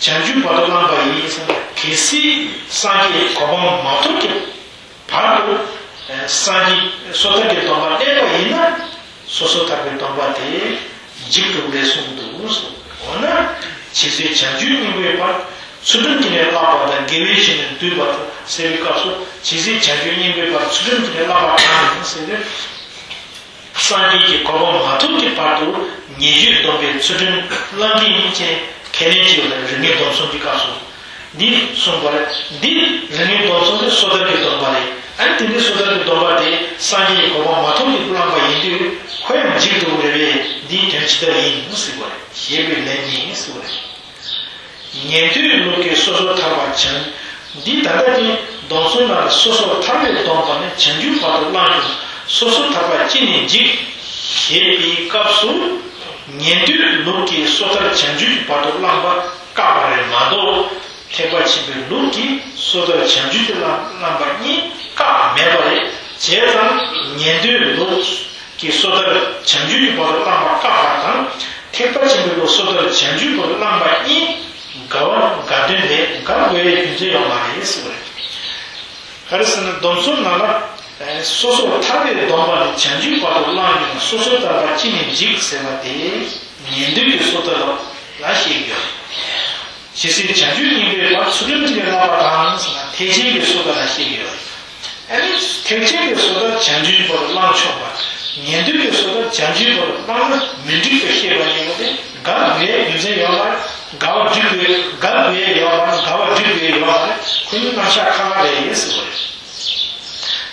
བྱང་ཆུབ་བར་དུ་བླངས་པ་ཡིས་ཟེར་ན། གལ་སྲིད་སངས་རྒྱས་གོ་འཕང་མ་ཐོབ་ཀྱི་བར་དུ་སངས་རྒྱས་སོ་ཐར་གྱི་སྡོམ་པ་ལེན་པ་ཡིན་ན། སོ་སོར་ཐར་པའི་སྡོམ་པ་དེ་འཇིག་ཐུབ་ལས་གསུངས་འདུག་འོ་ན། ཇི་སྲིད་བྱང་ཆུབ་སྙིང་པོའི་བར་ཚུལ་ཁྲིམས་ཀྱིས་ནི་བརླག་པ་དང་། དགེ་བའི་བཤེས་གཉེན་འདུས་པ་དང་ཟེར་བའི་སྐབས་སུ། ཇི་སྲིད་བྱང་ཆུབ་སྙིང་པོའི་བར་ཚུལ་ཁྲིམས་ཀྱིས་ནི་བརླག་པ་དང་ཟེར་ཏེ། སངས་རྒྱས་ཀྱི་གོ་འཕང་མ་ཐོབ་ཀྱི་བར་དུ་ཉེས་སྤྱོད་སྡོམ་པའི་ཚུལ་ཁྲིམས་བླང་གི་ཡིན་ཅེས་ཁས་ལེན་བྱས་པ་ལ་རིགས་ངེས་སྡོམ་གསུམ་གྱི་སྐབས་སུ། འདི་གསུངས་པ་རེད། འདི་རིགས་ངེས་སྡོམ་གསུམ་དེ་སོ་ཐར་གྱི་སྡོམ་པ་རེད། ཨ་ནི་དེ་འདྲའི་སོ་ཐར་གྱི་སྡོམ་པ་དེ་སངས་རྒྱས་ཀྱི་གོ་འཕང་མ་ཐོབ་ཀྱི་བླངས་པ་ཡིན་དུས་ཁོ་ཡང་འཇིག་ཐུབ་ཀྱི་རེད་པས། འདིའི་དོན་ཇི་ལྟར་ཡིན་ཟེར་བ་རེད། ཞེས་པའི་ལན་གཉིས་ཟེར་བ་རེད། ཉན་ཐོས་ལུགས་ཀྱི་སོ་སོར་ཐར་པ་བྱང་ འདི་ད་ལྟ་ནི་སྡོམ་གསུམ་ནང་ལ་སོ་སོར་ཐར་པའི་སྡོམ་པ་ནི་བྱང་ཆུབ་བར་དུ་བླངས་ཀྱང་སོ་སོར་ཐར་པ་ཅི་ནས་འཇིག་ཞེས་པའི་སྐབས་སུ། ཉན་ཐོས་ལུགས་ཀྱིས་སོ་ཐར་བྱང་ཆུབ་ཀྱི་བར་དུ་བླངས་པ་བཀག་པ་རེད་མ་གཏོགས། ཐེག་པ་ཆེན་པོའི་ལུགས་ཀྱིས་སོ་ཐར་བྱང་ཆུབ་ཀྱི་བླ་བླངས་པ་གཉིས་བཀག་མེད་པ་རེད། བྱས་ཙང་ཉན་ཐོས་ལུགས་ཀྱིས་སོ་ཐར་བྱང་ཆུབ་ཀྱི་བར་དུ་བླངས་པ་བཀག་པ་དང་། ཐེག་པ་ཆེན་པོའི་ལུགས་སོ་ཐར་བྱང་ཆུབ་བར་དུ་བླངས་པ་གཉིས་འགལ་བ་འགལ་དོན་མེད། འགལ་དགོས་ཡའི་རྒྱུ་མཚན་ཡོད་མ་རེད་ཟེར་བ་རེད། ག་རེ་ཟེར་ན་སྡོམ་གསུམ་ནང་ལ། སོ་སོར་ཐར་པའི་སྡོམ་པ་ནི་བྱང་ཆུབ་བར་དུ་བླངས་ཀྱང་སོ་སོར་ཐར་པ་ཅི་ནས་འཇིག་ཟེར་བ་དེ། ཉན་ཐོས་ཀྱི་སོ་ཐར་ལ་བཤད་ཀྱི་ཡོད། ཇི་སྲིད་བྱང་ཆུབ་སྙིང་པོའི་བར་ཚུལ་ཁྲིམས་ཀྱིས་བསླབ་པ་དང་ཟེར་ན་ཐེག་ཆེན་གྱི་སོ་ཐར་ལ་བཤད་ཀྱི་ཡོད། ཨ་ནི་ཐེག་ཆེན་གྱི་སོ་ཐར་བྱང་ཆུབ་བར་དུ་བླང་ཆོག་པ། ཉན་ཐོས་ཀྱི་སོ་ཐར་བྱང་ཆུབ་བར་དུ་བླངས་ན་མི་འགྲིག་པ་ཤེས་པ་ཡིན་པ་དེ་འགལ་དགོས་ཡའི་རྒྱུ་མཚན་ཡོད་མ་རེད། འགལ་བ་འགྲིག་དགོས། འགལ་དགོས་ཡའི་ཡོད་མ་རེད། འགལ་བ་འགྲིག་དགོས་ཡའི་ཡོད་མ་རེད། ཁོ་གཉིས་རྣམ་གཞག་ཁ་ཁ་རེད་ཟེར་བ་རེད།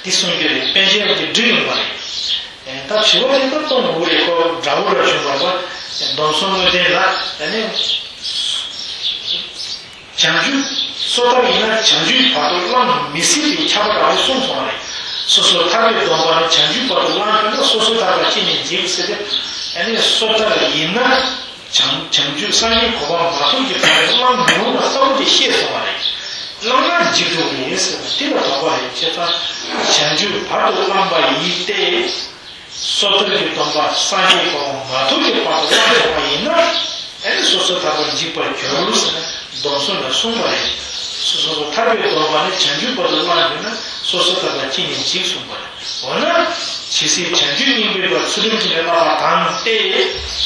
འདི་གསུང་རྒྱུ་རེད། པཎ་ཆེན་གྱི་འགྲིག་ཡོང་བ་རེད། ད་དྲི་བ་དེ་ད་གཏོང་དགོས་རེད། ཁོ་དགྲ་བོ་ར་བྱུང་བ་རེད་པ། སྡོམ་གསུམ་དངོས་བསྟན་ལ་ཨ་ནི། བྱང་ཆུབ། སོ་ཐར་ཡིན་ན་བྱང་ཆུབ་བར་དུ་བླང་མི་སྲིད་པའི་ཁྱབ་པ་འདྲ་བོ་གསུངས་སོང་བ་རེད། སོ་སོར་ཐར་པའི་སྡོམ་པ་ནི་བྱང་ཆུབ་བར་དུ་བླངས་པས་ན་སོ་སོར་ཐར་པ་ཅི་ནས་འཇིག་ཟེར་ཏེ། ཨ་ནི་སོ་ཐར་ཡིན་ན་བྱང་བྱང་ཆུབ་སངས་རྒྱས་གོ་འཕང་མ་ཐོབ་ཀྱི་བར་དུ་བླང་མི་རུང་བ་ལྟ་བུ་དེ་བཤད་སོང་བ་རེད། བླངས་ན་འཇིག་འགྲོ་གི་ཡིན་ཟེར་བ་དེ་ལ་དོགས་པ་རེད། བྱས་ཙང་བྱང་ཆུབ་བར་དུ་བླངས་པ་ཡིན་ཏེ། སོ་ཐར་གྱི་སྡོམ་པ་སངས་རྒྱས་གོ་འཕང་མ་ཐོབ་ཀྱི་བར་དུ་བླངས་ཆོག་པ་ཡིན་ན། ཨ་ནི་སོ་སོར་ཐར་པར་འཇིག་པར་འགྱུར་ཟེར་ན་སྡོམ་གསུམ་ལ་གསུངས་པ་རེད། སོ་སོར་ཐར་པའི་སྡོམ་པ་ནི་བྱང་ཆུབ་བར་དུ་བླངས་ཡོད་ན་སོ་སོར་ཐར་པ་ཅི་ནས་འཇིག་གསུངས་པ་རེད། འོ་ན། ཇི་སྲིད་བྱང་ཆུབ་སྙིང་པོའི་བར་ཚུལ་ཁྲིམས་ཀྱིས་ནི་བསླབ་པ་དང་སྟེ།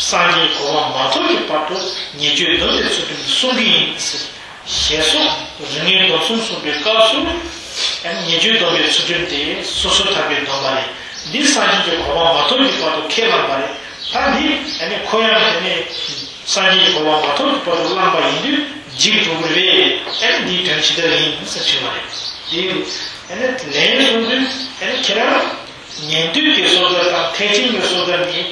སངས་རྒྱས་གོ་འཕང་མ་ཐོབ་ཀྱི་བར་དུ་ཉེས་སྤྱོད་སྡོམ་པའི་ཚུལ་ཁྲིམས་སྲུང་གི་ཡིན་ཟེར། ཞེས་སོགས་རིགས་ལྔའི་སྡོམ་གསུམ་གསུངས་པའི་སྐབས་སུ། ཉེས་སྤྱོད་སྡོམ་པའི་ཚུལ་ཁྲིམས་དེ་སོ་སོར་ཐར་པའི་སྡོམ་པ་རེད། འདི་སངས་རྒྱས་ཀྱི་གོ་འཕང་མ་ཐོབ་ཀྱི་བར་དུ་ཁས་བླངས་པ་རེད། ད་འདི་ཨ་ནི་ཁོ་ཡང་དེ་ནས་སངས་རྒྱས་ཀྱི་གོ་འཕང་མ་ཐོབ་ཀྱི་བར་དུ་བླངས་པ་ཡིན་དུས་འཇིག་འགྲོ་གི་རེད། ཨ་ནི་འདིའི་དོན་ཇི་ལྟར་ཡིན་ཟེར་དྲིས་པ་རེད། འདི་ཨ་ནི་ལན་གསུངས་དུས་ཨ་ནི་ཁྱེད་རང་ཉན་ཐོས་ཀྱི་སོ་ཐར་དང་ཐེག་ཆེན་གྱི་སོ་ཐར་གཉིས་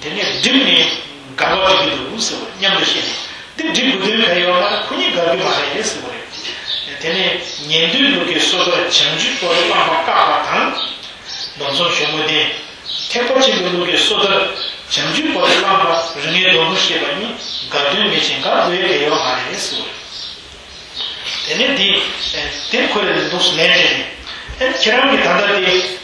དེ་ནས་བསྒྲིགས་ནས་འགལ་བ་འགྲིག་གི་འདུག་ཟེར་བ་མཉམ་དུ་བཤད་ནས། འདི་འགྲིག་དགོས་དོན་གང་ཡོད་ན་ཁོ་གཉིས་འགལ་རྒྱུ་མ་རེད་ཟེར་བ་རེད། དེ་ནས་ཉན་ཐོས་ལུགས་ཀྱི་སོ་ཐར་བྱང་ཆུབ་བར་དུ་བླངས་པ་བཀག་པ་དང་། སྡོམ་གསུམ་ཞུ་མུས་ལྡན། ཐེག་པ་ཆེན་པོའི་ལུགས་ཀྱི་སོ་ཐར་བྱང་ཆུབ་བར་དུ་བླངས་པ་རིགས་ལྔའི་སྡོམ་པ་བཤད་པ་གཉིས་འགལ་དོན་མེད་ཅིང་འགལ་དགོས་ཡ་གང་ཡོད་མ་རེད་ཟེར་བ་རེད། དེ་ནས་འདི་དེ་ཁོ་རེ་ནས་འདུག་ལན་དེ་ནས་ཁྱེད་རང་གིས་ད་ལྟ་དེ།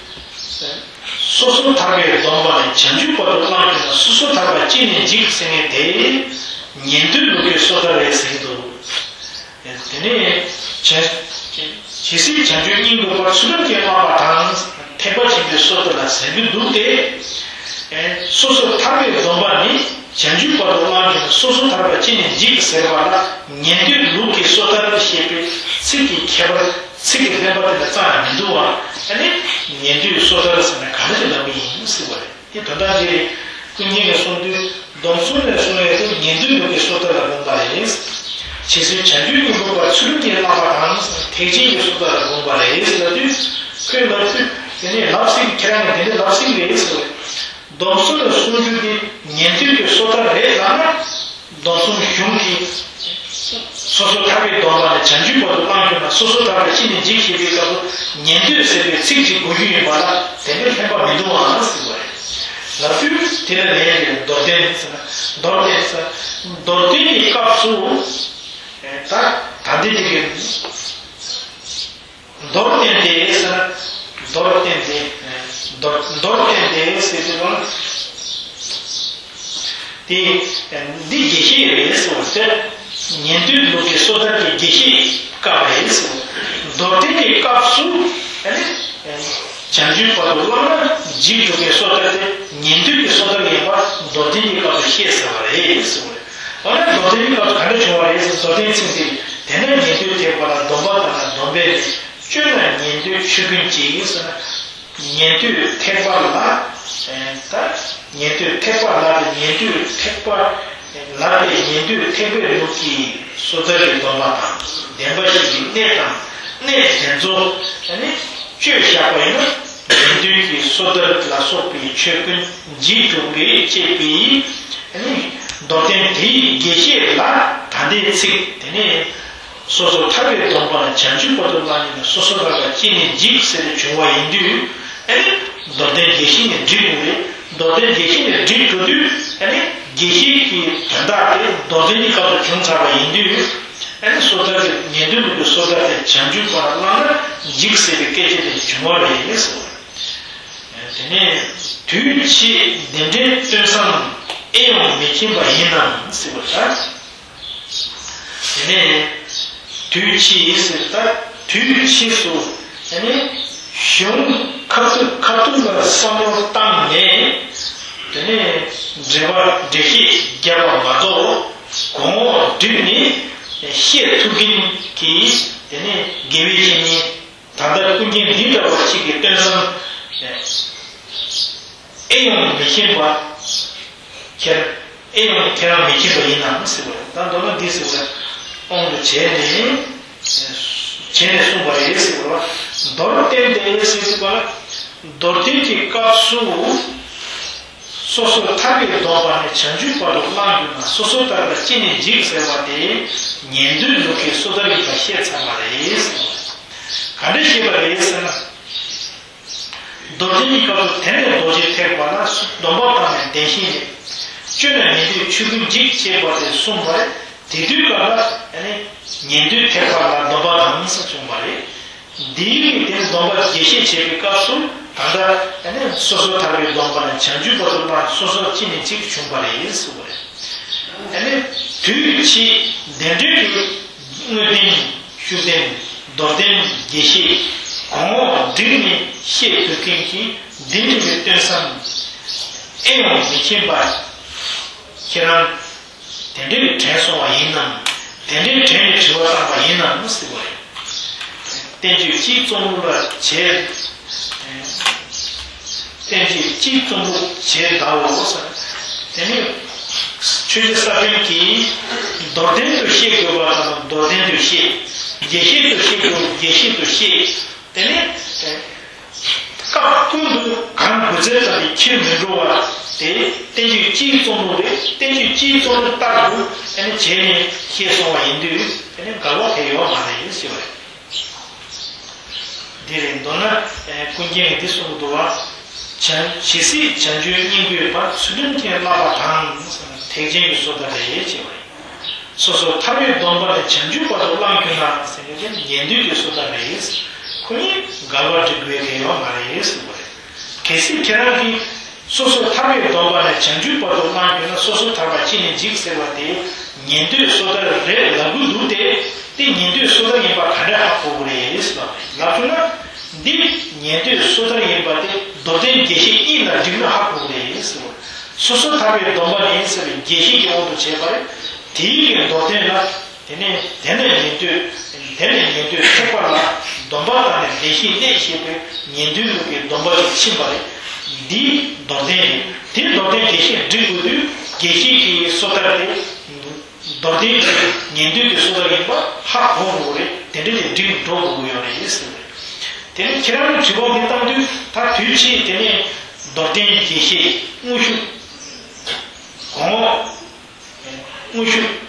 སོ་སོར་ཐར་པའི་སྡོམ་པ་ནི་བྱང་ཆུབ་བར་དུ་བླངས་ཀྱང་སོ་སོར་ཐར་པ་ཅི་ནས་འཇིག་ཟེར་མཁན་དེ་ཉན་ཐོས་ལུགས་ཀྱི་སོ་ཐར་རེད་ཟེར་གྱི་འདུག་དེ་ནས་ཇི་ཇི་སྲིད་བྱང་ཆུབ་སྙིང་པོའི་བར་ཚུལ་ཁྲིམས་ཀྱིས་བསླབ་པ་དང་ཐེག་པ་ཆེན་པོའི་སོ་ཐར་ལ་ཟེར་གྱི་འདུག་སྟེ། སོ་སོར་ཐར་པའི་སྡོམ་པ་ནི་བྱང་ཆུབ་བར་དུ་བླངས་ཀྱང་སོ་སོར་ཐར་པ་ཅི་ནས་འཇིག་ཟེར་བ་ལ་ཉན་ཐོས་ལུགས་ཀྱི་སོ་ཐར་ཞེས་པའི་ཚིག་གི་ཁྱད་པར། ཚིག་གི་བསྟན་པ་དེ་ལ་རྩ་ནས་མི་འདུག་བ། ཨ་ནི་ཉན་ཐོས་སོ་ཐར་ཟེར་ན་ག་རེ་ལབ་ཀྱི་ཡིན་ཟེར་བ་རེད། དེ་དོན་དག་ཅིག་རེད། ཀུན་མཁྱེན་གྱིས་གསུངས་དུས་སྡོམ་གསུམ་ནས་གསུངས་ཡོད་དེ་ཉན་ཐོས་ལུགས་ཀྱི་སོ་ཐར་ལ་དགོངས་པ་རེད། ཇི་སྲིད་བྱང་ཆུབ་སྙིང་པོའི་བར་ཚུལ་ཁྲིམས་ཀྱིས་བསླབ་པ་དང་ཐེག་ཆེན་གྱི་སོ་ཐར་ལ་དགོངས་པ་རེད་ཟེར་ལབ་དུས། ཁོས་ལབ་དུས་དེ་ནས་ལབ་སྲིད། ཁྱེད་རང་གིས་དེ་འདྲ་ལབ་སྲིད་རེད་ཟེར་བ་རེད། སྡོམ་གསུམ་ལ་གསུང་རྒྱུ་དེ་ཉན་ཐོས་ཀྱི་སོ་ཐར་རེད་ལབ་ན། སྡོམ་གསུམ་གཞུང་གིས་སོ་སོར་ཐར་པའི་སྡོམ་པ་ནི་བྱང་ཆུབ་བར་དུ་བླངས་གྱུར་ན་སོ་སོར་ཐར་པ་ཅི་ནས་འཇིག་ཞེས་པའི་སྐབས་སུ་ཉན་ཐོས་ཟེར་བའི་ཚིག་ཅིག་དགོས་རྒྱུ་ཡིན་པ་ལ་དེ་འདྲའི་ཕན་པ་མི་འདུག་ཨང་ཟེར་བ་རེད། ལབ་དུས་དེ་ལ་ལན་རེ་མདོར་བསྟན་ཟེར་ན་མདོར་བསྟན་ཟེར། མདོར་བསྟན་གྱི་སྐབས་སུ་ད་ད་འདི་དེ་གི་མདོར་བསྟན་ཏེ་ཟེར་ན། མདོར་བསྟན་ཏེ། མདོར་མདོར་བསྟན་ཏེ་ཟེར་དུས་ཙམ། དེ་འདི་དགེ་བཤེས་རེད་ཟེར་བ་ཟེར། ཉན་ཐོས་ལུགས་ཀྱི་སོ་ཐར་གྱི་དགེ་བཤེས་སྐབས་རེད་ཟེར། མདོར་བསྟན་གྱི་སྐབས་སུ་ཨ་ནི། བྱང་ཆུབ་བར་དུ་བླངས་ན་འཇིག་འགྲོ་བའི་སོ་ཐར་དེ་ཉན་ཐོས་ཀྱི་སོ་ཐར་ཡིན་པ་མདོར་བསྟན་གྱི་སྐབས་སུ་བཤད་ཟེར་བ་རེད་ཟེར་བ་རེད། འོ་ན་མདོར་བསྟན་གྱི་སྐབས་སུ་ག་འདྲ་བྱུང་བ་རེད་ཟེར། མདོར་བསྟན་ཚིག་འདི་དེ་ནས་ཉན་ཐོས་ཐེག་པ་ལ་སྡོམ་པ་བཏང་ན་སྡོམ་པས་ནི། སྤྱོད་ན་ཉན་ཐོས་ཆོས་ཀུན་གྱི་ཟེར་ན། ཉན་ཐོས་ཐེག་པ་ལ། ད་ཉན་ཐོས་ཐེག་པ་ལ་དེ་ཉན་ཐོས་ཐེག་པ་ལ་དེ་ཉན་ཐོས་ཐེག་པའི་ལུགས་ཀྱི་སོ་ཐར་གྱི་སྡོམ་པ་དང་བདེན་པ་བཞི་གི་གནད་དང་གནད་དེ་ཚོ་ནི་སྤྱོད་བཞག་པ་ཡིན་ན་ཉན་ཐོས་ཀྱི་སོ་ཐར་ལ་སོགས་པའི་ཆོས་ཀུན་འཇིག་འགྲོ་བས་བཅས་པའི་མདོར་བསྟན་དེའི་དགེ་བཤེས་ལ་ད་ལྟའི་ཚིག་དེ་ནི། སོ་སོ་ཐར་པའི་སྡོམ་པ་ལ་བྱང་ཆུབ་བར་དུ་བླངས་ནས་སོ་སོ་ཐར་པ་ཅི་ནས་འཇིག་ཟེར་ཏེ་བྱུང་བ་ཡིན་དུས། ཨ་ནི་མདོར་བསྟན་རྒྱས་བཤད་ནས་འགྲིག་དགོས་རེད། མདོར་བསྟན་རྒྱས་བཤད་ནས་འགྲིག་འགྲོ་དུས་ཨ་ནི་རྒྱས་བཤད་ཀྱི་དོན་དག་དེ་མདོར་བསྟན་གྱི་སྐབས་སུ་བྱུང་ཚར་བ་ཡིན་དུས། ཨ་ནི་སོ་ཐར་གྱི་ཉན་ཐོས་ལུགས་ཀྱི་སོ་ཐར་དེ་བྱང་ཆུབ་བར་བླངས་ན་འཇིག་ཟེར་བའི་སྐད་ཆ་དེ་བྱུང་བ་རེད་ཟེར་བ་རེད། དེ་ནས་དུས་ཕྱིས་འདི་འདྲའི་སྟོན་བསམ་ཨེ་ཡོང་མི་མཁྱེན་པ་ཡིན་ནམ་ཟེར་བ་ལྟར། དེ་ནས་དུས་ཕྱིས་ཟེར་ལྟར་དུས་ཕྱིས་སུ་དེ་ནས་གཞུང་ཁ་ཐུག་ཁ་ཐུག་ལ་བསམ་བློ་བཏང་ནས། དེ་ནས་འགྲེལ་པ་འགྲེལ་བཤད་བརྒྱབ་པ་མ་གཏོགས་གོང་འོག་བསྒྲིགས་ནས་བཤད་ཐུབ་མཁན་གྱི་དེ་ནས་དགེ་བའི་བཤེས་གཉེན། ད་ལྟ་ཀུན་མཁྱེན་འདི་འདྲ་བ་ཅིག་གི་སྟོན་བསམ་ཨེ་ཡོང་མི་མཁྱེན་པ། ཁྱེད་ཨེ་ཡོང་ཁྱེད་རང་མི་མཁྱེན་པ་ཡིན་ནམ་ཟེར་བ་རེད། ད་མདོར་ན་འདི་ཟེར་བ་རེད། དབང་དུ་བྱས་ནས་བྱས་ནས་གསུངས་པ་རེད་ཟེར་བ་རེད། མདོར་བསྟན་ཏེ་ཟེར་བ་ལ་མདོར་བསྟན་གྱི་སྐབས་སུ། སོ་སོ་ཐར་པའི་སྡོམ་པ་ནས་བྱང་ཆུབ་བར་དུ་བླངས་གྱུར་ན་སོ་སོ་ཐར་པ་ཅི་ནས་འཇིག་ཟེར་བ་དེ་ཉན་ཐོས་ལུགས་ཀྱི་སོ་ཐར་ཡིན་པ་བཤད་ཚར་བ་རེད། ག་འདྲ་བཤད་པ་རེད་ཟེར་ན། མདོར་བསྟན་གྱི་སྐབས་སུ་དེ་ནས་རྡོ་རྗེ་ཐེག་པ་ལ་སྡོམ་པ་བཏང་ནས་བདེན་བཞི་ནས་སྤྱོད་ན་ཉན་ཐོས་ཆོས་ཀུན་འཇིག་ཅེས་པ་དེ་གསུངས་པ་རེད། དེ་དུས་སྐབས་ལ་ཉན་ཐོས་ཐེག་པ་ལ་སྡོམ་པ་དང་ས་བྱུང་བ་རེད། འདིའི་དེ་སྡོམ་པ་རྒྱས་བཤད་བྱེད་པའི་སྐབས་སུ་ད་ལྟ་ཨ་ནི་སོ་སོ་ཐར་པའི་སྡོམ་པ་ནས་བྱང་ཆུབ་བར་དུ་བླངས་སོ་སོ་ཅི་ནས་ཅིག་བྱུང་བ་རེད་ཟེར་བ་རེད། ཨ་ནི་དུས་ཕྱིས་བདེན་འབྲེལ་གྱི་དངོས་བསྟན་ཤུགས་བསྟན་མདོར་བསྟན་རྒྱས་བཤད་གོང་འོག་བསྒྲིགས་ནས་བཤད་ཐུབ་མཁན་གྱི་འདི་འདྲ་བའི་སྟོན་བསམ་ཨེ་ཡོང་མི་མཁྱེན་པ་ཁྱེད་རང་། དེ་འདྲའི་དྲན་སོང་བ་ཡིན་ནམ། དེ་འདྲའི་དྲན་ནས་དྲི་བ་བཏང་པ་ཡིན་ནམ་ཟེར་བ་རེད། བསྟན་བཅོས་སྤྱིའི་རྩོམ་ལུགས་ལ་བྱས། བསྟན་བཅོས་སྤྱིའི་རྩོམ་ལུགས་བྱས་གདའོ་ཟེར། དེ་ནི་ཆོས་རྗེ་ས་པཎ་གྱིས་མདོར་བསྟན་དུ་བཤད་དགོས་པ་དང་མདོར་བསྟན་དུ་བཤད། རྒྱས་བཤད་དུ་བཤད་དགོས་རྒྱས་བཤད་དུ་བཤད། དེ་ནས་སྐབས་ཀུན་ཏུ་གང་དགོས་ཚད་ཙམ་གྱིས་ཁྱེར་མི་འགྲོ་བ་དེ་བསྟན་བཅོས་སྤྱིའི་རྩོམ་ལུགས་རེད། བསྟན་བཅོས་སྤྱིའི་རྩོམ་ལུགས་ལྟར་དུ་དེ་ནས་བྱས་ནས་བཤད་སོང་བ་ཡིན་དུས་དེ་ནས་འགལ་བ་དེ་ཡོད་མ་རེད་ཞེས་པ་རེད། འདི་རེད། མདོར་ན་ཀུན་མཁྱེན་གྱིས་འདི་གསུངས་འདུག་བ། བྱང་ཇི་སྲིད་བྱང་ཆུབ་སྙིང་པོའི་བར། ཚུལ་ཁྲིམས་ཀྱིས་བསླབ་པ་དང་། ཐེག་ཆེན་གྱི་སོ་ཐར་རེད་ཅེས་པ་རེད། སོ་སོ་ཐར་པའི་སྡོམ་པ་ལས་བྱང་ཆུབ་བར་དུ་བླངས་གྱུར་ན་ཟེར་མཁན་དེ་ཉན་ཐོས་ཀྱི་སོ་ཐར་རེད། ཁོ་གཉིས་འགལ་བ་འགྲིག་དགོས་ཀྱི་ཡོད་མ་རེད་ཟེར་བ་རེད། གལ་སྲིད་ཁྱེད་རང་གིས་སོ་སོ་ཐར་པའི་སྡོམ་པ་ལས་བྱང་ཆུབ་བར་དུ་བླངས་གྱུར་ན་སོ་སོ་ཐར་པ་ཅི་ནས་འཇིག་ཟེར་བ་དེ་ཉན་ཐོས་སོ་ཐར་རེད་ལབ་ཀྱི་འདུག་སྟེ། དེ་ཉན་ཐོས་སོ་ཐར་ཡིན་པ་ག་འདྲ་ཧ་གོ་དགོས་རེད་ཟེར་བ་རེད། ལབ་བྱུང་ན། འདི་ཉན་ཐོས་སོ་ཐར་ཡིན་པ་དེ་མདོར་བསྟན་རྒྱས་བཤད་གཉིས་ལ་འགྲིག་ན་ཧ་གོ་དགོས་རེད་ཟེར་བ། སོ་སོ་ཐར་པའི་སྡོམ་པ་ནི་ཟེར་བའི་རྒྱས་བཤད་ཀྱི་དབང་དུ་བྱས་པ་རེད། དེའི་གི་མདོར་བསྟན་ལ། དེ་ནས་དེ་ནས་ཉན་ཐོས། དེ་ནས་ཉན་ཐོས་ཐེག་པ་ལ་སྡོམ་པ་དང་ནི་བདེན་བཞི་གནས་ཞེས་པའི་ཉན་ཐོས་ལུགས་ཀྱི་སྡོམ་པ་ཞིག་ཕྱིན་པ་རེད། འདིའི་མདོར་བསྟན་རེད། དེའི་མདོར་བསྟན་རྒྱས་བཤད་འགྲིག་དགོས་དུས་རྒྱས་བཤད་ཀྱི་སོ་ཐར་དེ། མདོར་བསྟན་གྱི་ཉན་ཐོས་ཀྱི་སོ་ཐར་ཡིན་པ་ཧ་གོ་དགོས་རེད། དེ་འདྲ་དེ་འགྲིག་འགྲོ་དགོས་ཀྱི་ཡོད་རེད་ཟེར་བ་རེད། དེ་ནས་ཁྱེད་རང་གི་དྲི་བ་འདི་བཏང་དུས་ད་དུས་ཕྱིས་དེ་ནས་མདོར་བསྟན་རྒྱས་བཤད་དངོས་ཤུགས་གོང་འོག་དངོས་ཤུགས།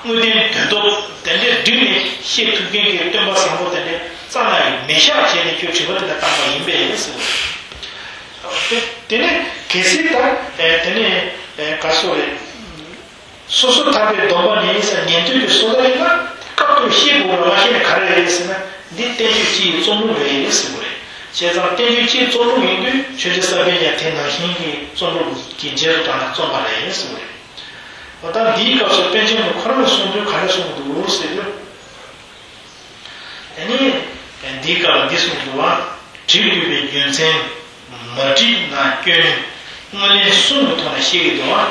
དངོས་བསྟན་དོན་སྟོབས་དེ་འདྲས་བསྒྲིགས་ནས་བཤད་ཐུབ་མཁན་གྱི་སྟོན་པ་བཟང་པོ་དེ་འདྲས་རྩ་ན་ཡང་མེད་ཤག་བྱས་ནས་ཁྱོད་དྲི་བ་དེ་འདྲ་བཏང་པ་ཡིན་པས་ཟེར་བ་རེད། དེ་ནས་གལ་སྲིད་ད་དེ་ནས་ག་སོ་རེད། སོ་སོ་ཐར་པའི་སྡོམ་པ་ནི་ཟེར་ཉན་ཐོས་ཀྱི་སོ་ཐར་ཡིན་ན་སྐབས་ཐོག་བཤད་དགོས་ལ་མ་བཤད་ན་ག་རེ་རེད་ཟེར་ན་འདི་བསྟན་བཅོས་སྤྱིའི་རྩོམ་ལུགས་རེད་ཟེར་བ་རེད། བྱས་ཙང་བསྟན་བཅོས་སྤྱིའི་རྩོམ་ལུགས་ཡིན་དུས་ཆོས་རྗེ་ས་པཎ་ཡང་དེ་ནང་བཞིན་གྱི་རྩོམ་ལུགས་ཀྱི་རྗེས་སུ་འབྲངས་ནས་རྩོམ་པ་རེད་ཟེར་བ་རེད། འོ་ད་འདིའི་སྐབས་སུ་པཎ་ཆེན་པོ་ཁོ་རང་གསུངས་དུས་ག་འདྲ་གསུངས་འདུག་ཟེར་དུས། དེ་ནས་འདིའི་སྐབས་ལ་འདི་གསུངས་འདུག་བ། བྲིས་དགོས་པའི་རྒྱུ་མཚན་མ་བྲིས་ན་སྐྱོན་ནི་དངོས་ལན་གསུམ་གྱི་ཐོག་ནས་བཤད་ཀྱི་འདུག་བ།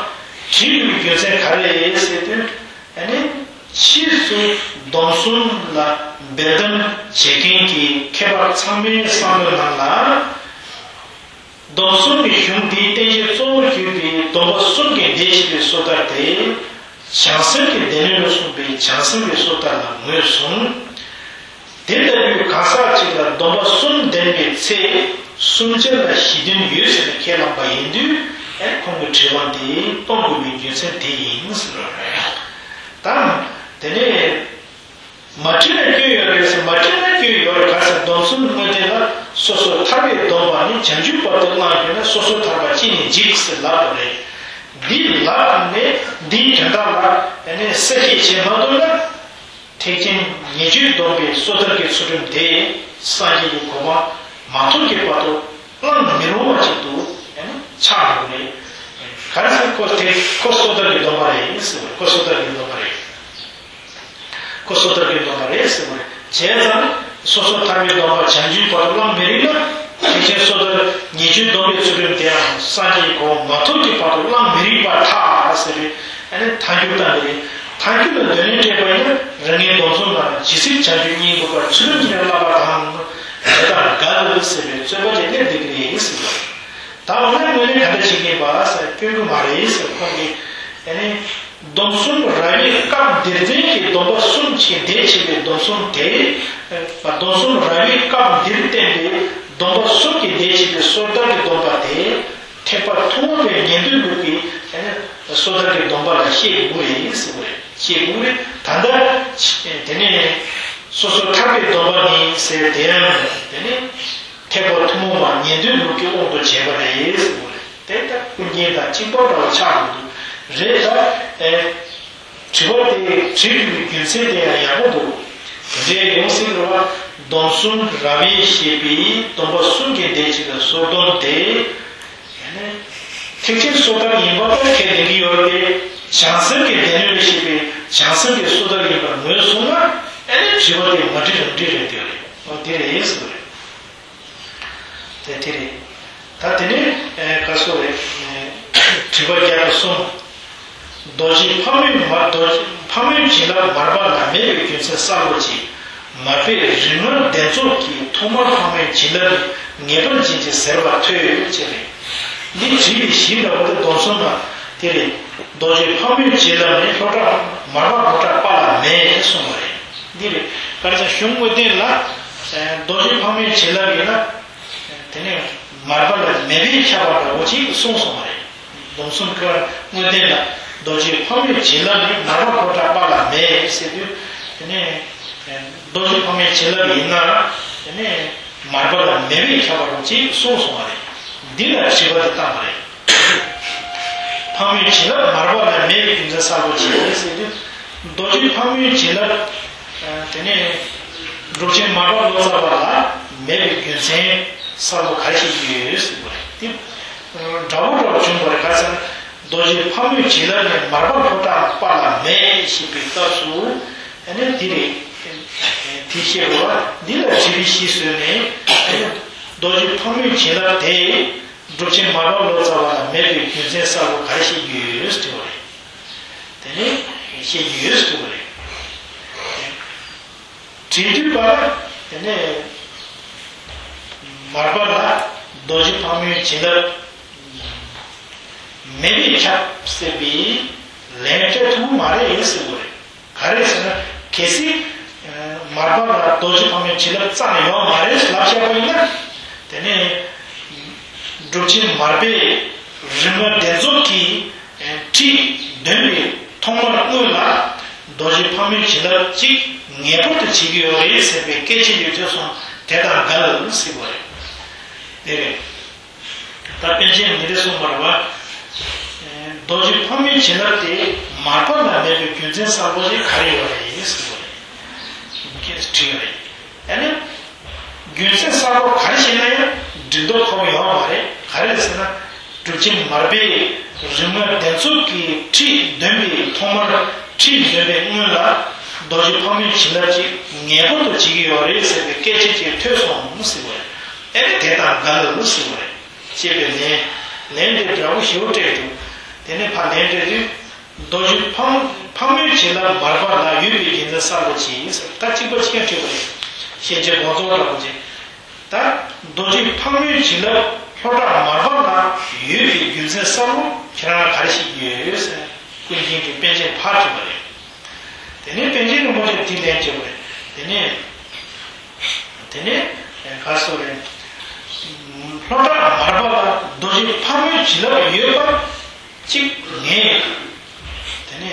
བྲིས་དགོས་པའི་རྒྱུ་མཚན་ག་རེ་རེད་ཟེར་དུས། ཨ་ནི། ཕྱིས་སུ་སྡོམ་གསུམ་ལ་འབེལ་གཏམ་བྱེད་མཁན་གྱི་མཁས་པ་ཚང་མའི་བསམ་བློའི་ནང་ལ། སྡོམ་གསུམ་གྱི་གཞུང་འདིའི་བསྟན་བྱའི་གཙོ་བོར་གྱུར་པའི་སྡོམ་པ་གསུམ་གྱི་སྡེ་བྱེད་པའི་སོ་ཐར་དེ། བྱང་སེམས་ཀྱི་སྡེ་སྣོད་ལ་གསུངས་པའི་བྱང་སེམས་ཀྱི་སོ་ཐར་ལ་ངོས་བཟུང་། དེ་ལྟ་བུའི་གང་ཟག་ཅིག་ལ་སྡོམ་པ་གསུམ་ལྡན་པའི་ཚེ་གསུམ་ཆར་ལ་གཞི་རྟེན་ཡོད་ཟེར་ནས་ཁས་བླངས་པ་ཡིན་དུས་ཨེ་ཁོང་གི་དྲི་བ་འདི་གཏོང་དགོས་པའི་རྒྱུ་མཚན་དེ་ཡིན་ཟེར་བ་རེད། དང་དེ་ནས། མ་བྲིས་ན་སྐྱོན་ཡོད་རེད་ཟེར། མ་བྲིས་ན་སྐྱོན་ཡོད་རེད། ག་ཟེར། སྡོམ་གསུམ་དངོས་བསྟན་ལ་སོ་སོར་ཐར་པའི་སྡོམ་པ་ནི་བྱང་ཆུབ་བར་དུ་བླངས་གྱུར་ན་སོ་སོར་ཐར་པ་ཅི་ནས་འཇིག་ཟེར་ལབ་པ་རེད། འདི་ལབ་ནས་འདིའི་དོན་དག་ལ་ནི་གསལ་བཤད་བྱེད་མ་ཐུབ་ན། ཐེག་ཆེན་ཉེས་སྤྱོད་སྡོམ་པའི་སོ་ཐར་གྱི་ཚུལ་ཁྲིམས་དེ་སངས་རྒྱས་ཀྱི་གོ་འཕང་མ་ཐོབ་ཀྱི་བར་དུ་བླང་མི་རུང་བ་ཅིག་ཏུ་ཆགས་འགྲོ་གི་རེད། ག་རེ་ཟེར། ཁོ་དེ་ཁོ་སོ་ཐར་གྱི་སྡོམ་པ་རེད་ཟེར་བ་རེད། ཁོ་སོ་ཐར་གྱི་སྡོམ་པ་རེད། ཁོ་སོ་ཐར་གྱི་སྡོམ་པ་རེད་ཟེར་བ་རེད། བྱས་ཙང་སོ་སོར་ཐར་པའི་སྡོམ་པ་བྱང་ཆུབ་བར་དུ་བླང་མི་རིགས་ན། ཐེག་ཆེན་སོ་ཐར་ཉེས་སྤྱོད་སྡོམ་པའི་ཚུལ་ཁྲིམས་དེའང་སངས་རྒྱས་ཀྱི་གོ་འཕང་མ་ཐོབ་ཀྱི་བར་དུ་བླང་མི་རིགས་པར་ཐལ་ཟེར་བའི་ཨ་ནི་ཐལ་འགྱུར་བཏང་གི་རེད། ཐལ་འགྱུར་ལ་འདོད་ལན་སྤྲད་པ་ཡིན་ན། རིགས་ངན་སྡོམ་གསུམ་ལ་ཇི་སྲིད་བྱང་ཆུབ་བརྙེས་དགོས་པར་ཚུལ་ཁྲིམས་ཀྱི་བསླབ་པ་དང་། དེ་དང་འགལ་ཟེར་བའི་རྩོད་པ་དེ་སླེབས་བསྡད་ཀྱི་རེད་ཟེར་བ་རེད། ད་འོ་ན་དངོས་གནས་ག་འདྲ་བྱེད་ཀྱིན་པ་ཟེར། སྐྱོན་གྱི་མ་རེད་ཟེར། ཁོང་གིས་ཨ་ནི། སྡོམ་གསུམ་ར་བའི་སྐབས་འདིར་ལྡན་གྱི་སྡོམ་པ་གསུམ་གྱི་ལྡན་བྱེད་པའི་སྡོམ་གསུམ་དེ། སྡོམ་གསུམ་ར་བའི་སྐབས་འདིར་བསྟན་པའི་སྡོམ་པ་གསུམ་གྱི་ལྡན་བྱེད་པའི་སོ་ཐར་གྱི་སྡོམ་པ་དེ། ཐེག་པ་ཐུན་མོང་བའི་ཉན་ཐོས་ལུགས་ཀྱི་སོ་ཐར་གྱི་སྡོམ་པ་ལ་བཤད་དགོས་རེད་ཟེར་བ་རེད། བཤད་དགོས་རེད། ད་ལྟ་དེ་ནས་སོ་སོར་ཐར་པའི་སྡོམ་པ་ནི་ཟེར་དེ་ཡང་དེ་ནས། ཐེག་པ་ཐུན་མོང་བ་ཉན་ཐོས་ལུགས་ཀྱི་དབང་དུ་བྱས་པ་རེད་ཟེར་བ་རེད། དེ་ལྟར་ཀུན་མཁྱེན་དང་གཅིག་པ་འདྲ་བ་ཆགས་འགྲོ་འདུག་རེད་ལ། ཨེ། དྲི་བ་དེ་དྲི་དགོས་པའི་རྒྱུ་མཚན་དེ་ཡང་ཡག་པོ་འདུག་དེ་འདྲའི་ཡོང་སྲིད་རེད་བ། སྡོམ་གསུམ་ར་བས་བཤད་པའི་སྡོམ་པ་གསུམ་གྱི་ལྡན་བྱེད་ཀྱི་སོ་སྡོམ་དེ། ཐེག་ཆེན་སོ་ཐར་ཡིན་པ་ལྟར་ཁས་ལེན་གྱི་ཡོད་པས། བྱང་སེམས་ཀྱི་སྡེ་སྣོད་ལ་བཤད་པའི་བྱང་སེམས་ཀྱི་སོ་ཐར་ཡིན་པར་ངོས་བཟུང་ན། ཨེ་ནི་དྲི་བ་དེ་མ་འགྲིག་རང་འགྲིག་རེད་འདོད་རེད། འོ་དེ་རེད་ཟེར་བ་རེད། དེ་དེ་རེད། ད་དེ་ནས་ཨེ་ག་སོ་རེད། ཨེ་དྲི་བ་བརྒྱ་དང་གསུམ། རྡོ་རྗེ་ཕག་མོའི་མ་རྡོ་རྗེ་ཕག་མོའི་བྱིན་རླབས་མར་པ་ལ་མེད་པའི་རྒྱུ་མཚན་གསལ་པོ་ཅིག་མར་པས་རིགས་ལྔ་ལྡན་ཚོགས་ཀྱིས་ཐོག་མར་ཕག་མོའི་བྱིན་རླབས་ནི་ངེས་པར་འབྱིན་ཅིང་ཟེར་བ་ཐོས་ཅེས་རེད། འདི་དྲིས་པའི་གཞི་འདྲ་བོ་དེ་སྡོམ་གསུམ་ལ་དེ་རེད། རྡོ་རྗེ་ཕག་མོའི་བྱིན་རླབས་ནི་ལྷོ་བྲག་མར་པ་ལྷོ་བྲག་པ་ལ་མེད་གསུངས་པ་རེད། འདི་རེད། ག་རེ་ཟེར་ན་གཞུང་དངོས་བསྟན་ལ་རྡོ་རྗེ་ཕག་མོའི་བྱིན་རླབས་ཡིན་ན། དེ་ནས་མར་པ་ལ་མེད་པས་ཁྱབ་པ་འདྲ་བོ་ཅིག་གསུངས་སོང་བ་རེད། སྡོམ་གསུམ་ཀ་དངོས་བསྟན་ལ་རྡོ་རྗེ་ཕག་མོའི་བྱིན་རླབས་ནི་མར་པ་ལྷོ་བྲག་པ་ལ་མེད་ཟེར་དུས། དེ་ནས་རྡོ་རྗེ་ཕག་མོའི་བྱིན་རླབས་ཡིན་ན། དེ་ནས་མར་པ་ལ་མེད་པས་ཁྱབ་པ་འདྲ་བོ་ཅིག་གསུངས་སོང་བ་རེད། འདི་ལ་དྲི་བ་དེ་བཏང་བ་རེད། ཕག་མོའི་བྱིན་རླབས་མར་པ་ལ་མེད་པའི་རྒྱུ་མཚན་གསལ་པོ་ཅིག་ཟེར་དུས། རྡོ་རྗེ་ཕག་མོའི་བྱིན་རླབས། དེ་ནས་སྒྲུབ་ཆེན་མར་པ་ལོ་ཙཱ་བ་ལ་མེད་པའི་རྒྱུ་མཚན་གསལ་པོ་ག་རེ་བཤད་ཀྱི་ཡོད་ཟེར་བ་རེད། དེ་འདྲ་བོ་འདྲ་བོ་བྱུང་བ་རེད། ག་ཟེར་ན་རྡོ་རྗེ་ཕག་མོའི་བྱིན་རླབས་ནི་མར་པ་ལྷོ་བྲག་པ་ལ་མེད་ཞེས་པའི་སྐབས་སུ། ཨ་ནི་འདི་རེད། དེ་བཤད་པ་འདི་ལ་དྲི་བའི་གཞི་བཟོས་ནས། ཨ་ནི་རྡོ་རྗེ་ཕག་མོའི་བྱིན་རླབས་དེ། སྒྲུབ་ཆེན་མར་པ་ལོ་ཙཱ་བ་ལ་མེད་པའི་རྒྱུ་མཚན་གསལ་པོ་ག་རེ་བཤད་ཀྱི་ཡོད་ཟེར་དྲི་བ་རེད། དེ་ནས་བཤད་ཀྱི་ཡོད་ཟེར་དྲི་བ་རེད། དྲི་དུས་པ་ལ་དེ་ནས་མར་པ་ལ་རྡོ་རྗེ་ཕག་མོའི་བྱིན་རླབས་མེད་པས་ཁྱབ་ཟེར་བའི་ལན་སྤྲད་ཐུབ་ཀྱི་མ་རེད་ཟེར་དགོས་རེད། ག་རེ་ཟེར་ན་གལ་སྲིད་མར་པ་ལ་རྡོ་རྗེ་ཕག་མོའི་བྱིན་རླབས་རྩ་ནས་ཡོད་མ་རེད་ལབ་བཞག་པ་ཡིན་ན། དེ་ནས་སྒྲུབ་ཆེན་མར་པས་རིམ་ལྔ་ལྡན་ཚོགས་ཀྱི་ཁྲིད་འདོན་པའི་ཐོག་མར་སྔོན་ལ་རྡོ་རྗེ་ཕག་མོའི་བྱིན་རླབས་གཅིག་ངེས་པར་དུ་བྱེད་ཀྱི་ཡོད་རེད་ཟེར་བའི་སྐད་ཆ་ཡོད་ཚོད་སོང་དེ་དང་འགལ་ཟེར་བ་རེད། དེ་རེད། ད་པཎ་ཆེན་འདི་འདྲ་གསུངས་པ་རེད་བ། རྡོ་རྗེ་ཕག་མོའི་བྱིན་རླབས་དེ་མར་པ་ལ་མེད་པའི་རྒྱུ་མཚན་གསལ་པོ་ཞིག་ག་རེ་ཡོད་རེད་ཟེར་བ་རེད། དྲིས་ཡོད་རེད། ཨ་ནི། རྒྱུ་མཚན་གསལ་པོ་ག་རེ་བཤད་ན་ཡང་འགྲིག་མདོག་ཁ་པོ་ཡོད་མ་རེད། ག་རེ་ཟེར་ན། སྒྲུབ་ཆེན་མར་པས་རིམ་ལྔ་ལྡན་ཚོགས་ཀྱི་ཁྲིད་འདོན་པའི་ཐོག་མར་ཁྲིད་འདོན་པའི་སྔོན་ལ་རྡོ་རྗེ་ཕག་མོའི་བྱིན་རླབས་ཅིག་ངེས་པར་དུ་བྱེད་ཀྱི་ཡོད་རེད་ཟེར་བའི་སྐད་ཆ་ཅིག་ཐོས་སོང་ཟེར་བ་རེད། ཨ་ནི་དེ་དང་འགལ་ཟེར་བ་རེད། ཅེས་པའི་ལན། ལན་དེ་འདྲ་བོ་ཞེ་པོ་སྤྲད་འདུག་དེ་ནས་ཕར་ལན་སྤྲད་དུས། རྡོ་རྗེ་ཕག་ཕག་མོའི་བྱིན་རླབས་མར་པ་ལ་ཡོད་པའི་རྒྱུ་མཚན་གསལ་པོ་ཅིག་ཟེར། ད་གཅིག་པ་གཅིག་རྐྱང་བྲིས་པ་རེད། ཤན་འབྱེད་དགོངས་རྫོགས་འདྲ་པོ་ཅིག་ད་རྡོ་རྗེ་ཕག་མོའི་བྱིན་རླབས་ལྷོ་བྲག་མར་པ་ལ་ཡོད་པའི་རྒྱུ་མཚན་གསལ་པོ་ཁྱེད་རང་ག་རེ་ཤེས་ཀྱི་ཡོད་ཟེར་ཀུན་མཁྱེན་གྱིས་པཎ་ཆེན་ཕར་དྲིས་པ་རེད། དེ་ནས་པཎ་ཆེན་རིན་པོ་ཆེས་དེ་ལན་བྱས་པ་རེད། དེ་ནས། དེ་ནས་ག་སོ་རེད། ལྷོ་བྲག་མར་པ་ལ་རྡོ་རྗེ་ཕག་མོའི་བྱིན་རླབས་ཡོད་པ་གཅིག་ངས་དེ་ནས་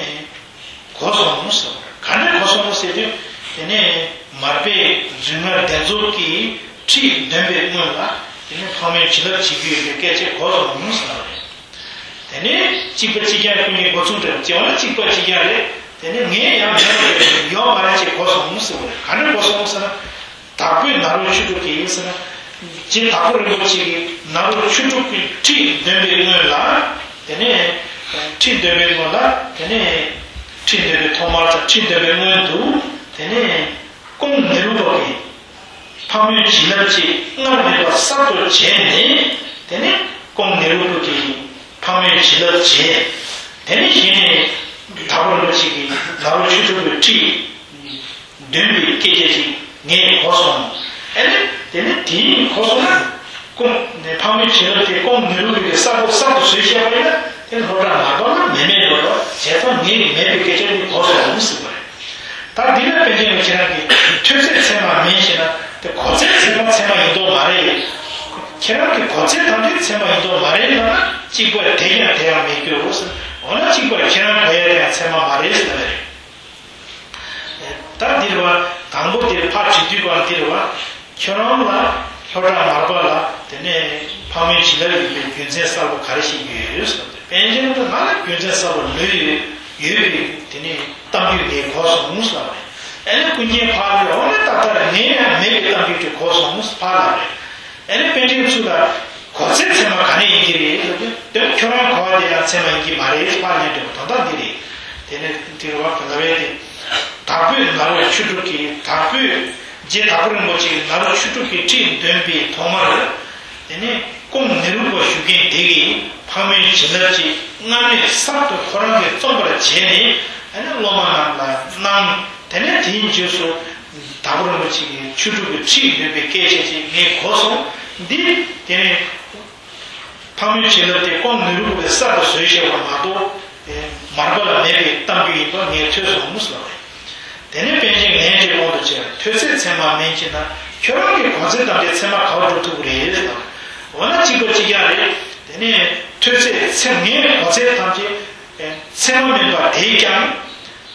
གོ་སོང་ཟེར་བ། ག་འདྲ་གོ་སོང་ཟེར་དུས་ དེ་ནས་མར་པས་རིག་སྔགས་གདན་རྫོགས་ཀྱི་ཁྲིད་འདོན་པའི་སྔོན་ལ། དེ་ནས་ཕག་མོའི་བྱིན་རླབས་བྱེད་ཀྱི་ཡོད་པའི་སྐད་ཆ་གོ་སོང་ཟེར་བ་རེད། དེ་ནས་གཅིག་པ་གཅིག་རྐྱང་ཀུན་གྱིས་འགོ་ཚུགས་འདྲ་བྱས་པ་ན། གཅིག་པ་གཅིག་རྐྱང་རེད། དེ་ནས་ངས་ཡང་མེད་པ་ཡོད་མ་རེད་ཅེས་གོ་སོང་ཟེར་བ་རེད། ག་འདྲ་གོ་སོང་ཟེར་ན། དྭགས་པོའི་ནཱ་རོ་ཆོས་དྲུག་གིས་ཟེར་ན། རྗེ་དྭགས་པོ་རིན་པོ་ཆེ་གིས་ནཱ་རོ་ཆོས་དྲུག་གི་ཁྲིད་འདོན་པའི་སྔོན་ལ། དེ་ནས་ཁྲིད་འདོན་པའི་སྔོན་ལ། དེ་ནས་ཁྲིད་འདོན་པའི་ཐོག་མར་དང་ཁྲིད་འདོན་པའི་སྔོན་དུ། དེ་ནས་ཀོང་ནེ་རུ་པ་གིས་ཕག་མོའི་བྱིན་རླབས་ཀྱིས་སྔར་མེད་པར་གསར་དུ་བྱས་ནས། དེ་ནས་ཀོང་ནེ་རུ་པ་གིས་ཕག་མོའི་བྱིན་རླབས་བྱས། དེ་ནས་གཞི་ནས་དྭགས་པོ་རིན་པོ་ཆེ་གིས་ནཱ་རོ་ཆོས་དྲུག་གི་ཁྲིད་འདོན་པའི་སྐད་ཆ་ཞིག་ངས་གོ་སོང་། ཨ་ནི་དེ་ནི་དེ་གོ་སོང་ན། ཀོང་ནེ་ཕག་མོའི་བྱིན་རླབས་དེ་ཀོང་ནེ་རུ་པའི་གསར་དུ་གསར་དུ་བཟོས་བཞག་པ་ཡིན་ན། དེ་ནི་སློབ་གྲྭ་མར་པ་ལ་མེད་མེད་འགྲོ་རོགས་བྱས་ཙང་། ངས་མེད་པའི་སྐད་ཆ་འདི་གོ་སོང་ཟེར་བ་རེད། ད་འདི་ལ་པཎ་ཆེན་ལ་ཁྱེད་རང་གིས་ཐོས་ཚད་ཚད་མ་མིན་ཞེ་ན། དེ་གོ་ཚད་ཚད་མ་ཚད་མ་ཡིན་མདོག་མ་རེད། ཁྱེད་རང་གི་གོ་ཚད་ཐམས་ཅད་ཚད་མ་ཡིན་མདོག་མ་རེད་ལབ་ན། གཅིག་པ་དེ་ཡང་དེ་ཡང་མེད་རྒྱུ་ཟེར། འོ་ན་གཅིག་པ་ཁྱེད་རང་གོ་ཡ་དེ་ཡང་ཚད་མ་མ་རེད་ཟེར་བ་རེད། ད་འདིར་བ་དང་པོ་དེར་ཕར་བྲིས་དུས་བར་འདིར་བ། ཁྱོད་རང་ལ་སློབ་གྲྭ་མར་པ་ལ་དེ་ནས་ཕག་མོའི་བྱིན་རླབས་ཡོད་པའི་རྒྱུ་མཚན་གསར་པ་ག་རེ་ཞིག་ཡོད་ཟེར་ཏེ། པཎ་ཆེན་དུ་ང་ལ་རྒྱུ་མཚན་གསར་པ་ལོས་ཡོད་ཡོད་པའི་དེ་ནས་གཏམ་རྒྱུད་ངས་གོ་སོང་ཟེར་བ་རེད། ཨ་ནི་ཀུན་མཁྱེན་ཕར་ལ། འོ་ན་ད་ལྟ་ར་ངས་ཡང་མེད་པའི་གཏམ་རྒྱུད་ཅིག་གོ་སོང་ཟེར་ཕར་ལ་རེད། ཨ་ནི་པཎ་ཆེན་ཚུར་ལ། གོ་ཚད་ཚད་མ་ག་ནས་ཡིན་གྱི་རེད་ཟེར་དུས། དོན་ཁྱོད་རང་གོ་བ་དེ་ཡང་ཚད་མ་ཡིན་གྱི་མ་རེད། ཕར་ལན་འདེབས་པ་དོན་དག་འདི་རེད། དེ་ནས་དེ་རུ་བ་ལ་བས་ཏེ། དྭགས་པོའི་ནཱ་རོ་ཆོས་དྲུག་གི། དྭགས་པོའི་རྗེ་དྭགས་པོ་རིན་པོ་ཆེ་གིས་ནཱ་རོ་ཆོས་དྲུག་གི་ཁྲིད་འདོན་པའི་ཐོག་མར། དེ་ནས་ཀོང་ནེ་རུ་པ་ཞུ་མཁན་དེ་གིས་ཕག་མོའི་བྱིན་རླབས་ཀྱིས་སྔར་མེད་གསར་དུ་ཁོ་རང་གིས་རྩོམ་པར་བྱས་ནས། ཨ་ནི་སློབ་མ་རྣམས་ལ་གནང་། དེ་ནས་དེའི་རྗེས་སུ་དྭགས་པོ་རིན་པོ་ཆེ་གིས་ཆོས་དྲུག་གི་ཁྲིད་འདོན་པའི་སྐད་ཆ་ཅིག་ངས་གོ་སོང་། འདི་དེ་ནས་ཕག་མོའི་བྱིན་རླབས་དེ་ཀོང་ནེ་རུ་པས་གསར་དུ་བཟོས་བཞག་པ་མ་གཏོགས། མར་པ་ལ་མེད་པའི་གཏམ་རྒྱུད་ཡིན་པ་ངས་ཐོས་སོང་ཟེར་བ་རེད། དེ་ནས་པཎ་ཆེན་ལན་དེ་དབང་དུ་བྱས་པ། ཐོས་ཚད་ཚད་མ་མིན་ཞེ་ན། ཁྱོད་རང་གི་གོ་ཚད་ཐམས་ཅད་ཚད་མ་ག་པར་འགྲོ་ཐུབ་ཀྱི་རེད་ཟེར་བ་རེད། འོ་ན་གཅིག་པ་གཅིག་རྐྱང་རེད། དེ་ནས་ཐོས་ཚད་ཚད། ངའི་གོ་ཚད་ཐམས་ཅད་ཚད་མ་མིན་པ་དེས་ཀྱང་།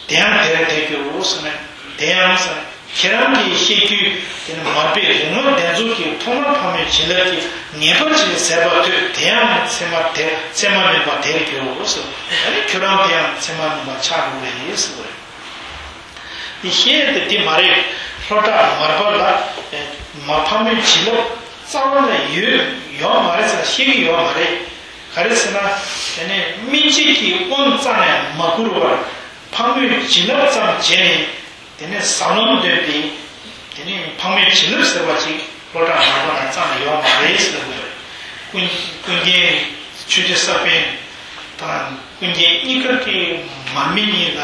དེ་ཡང་དེར་དེར་གྱུར་ཟེར་ནས། དེ་ཡང་ཟེར་ན་ཁྱེད་རང་གིས་བཤད་རྒྱུ་དེ་ནི་མར་པས་རིག་སྔགས་གདན་རྫོགས་ཀྱི་ཐོག་མར་ཕག་མོའི་བྱིན་རླབས་ཀྱིས་ངེས་པར་ཅིག་ཟད་པ་ཐོས། དེ་ཡང་ཚད་མ་དེ། ཚད་མ་མིན་པ་དེར་གྱུར་ཟེར། ཨ་ནི་ཁྱོད་རང་དེ་ཡང་ཚད་མ་མིན་པ་ཆགས་འགྲོ་གི་རེད་ཟེར་བ་རེད། དེ་བཤད་དེ་དེ་མ་རེད། སློབ་གྲྭ་མར་པ་ལ་མ་ཕག་མོའི་བྱིན་རླབས་རྩ་བ་ནས་ཡོད་ཡོད་མ་རེད་ཟེར་ན་བཤད་ཀྱི་ཡོད་མ་རེད། ག་རེ་ཟེར་ན། དེ་ནས་སྨིན་བྱེད་ཀྱི་དབང་རྩ་ནས་མ་བསྐུར་བར་ཕག་མོའི་བྱིན་རླབས་ཙམ་བྱས་ནས། དེ་ནས་ཟབ་ལམ་འདོན་པའི། དེ་ནས་ཕག་མོའི་བྱིན་རླབས་ཟེར་བ་ཅིག་སློབ་གྲྭ་མར་པ་ལ་རྩ་ནས་ཡོད་མ་རེད་ཟེར་བ་རེད། ཀུན་ཀུན་མཁྱེན་ཆོས་རྗེ་ས་པཎ་དང་ཀུན་མཁྱེན་གཉིས་ཀ་གིས་མར་མི་གཉིས་ལ་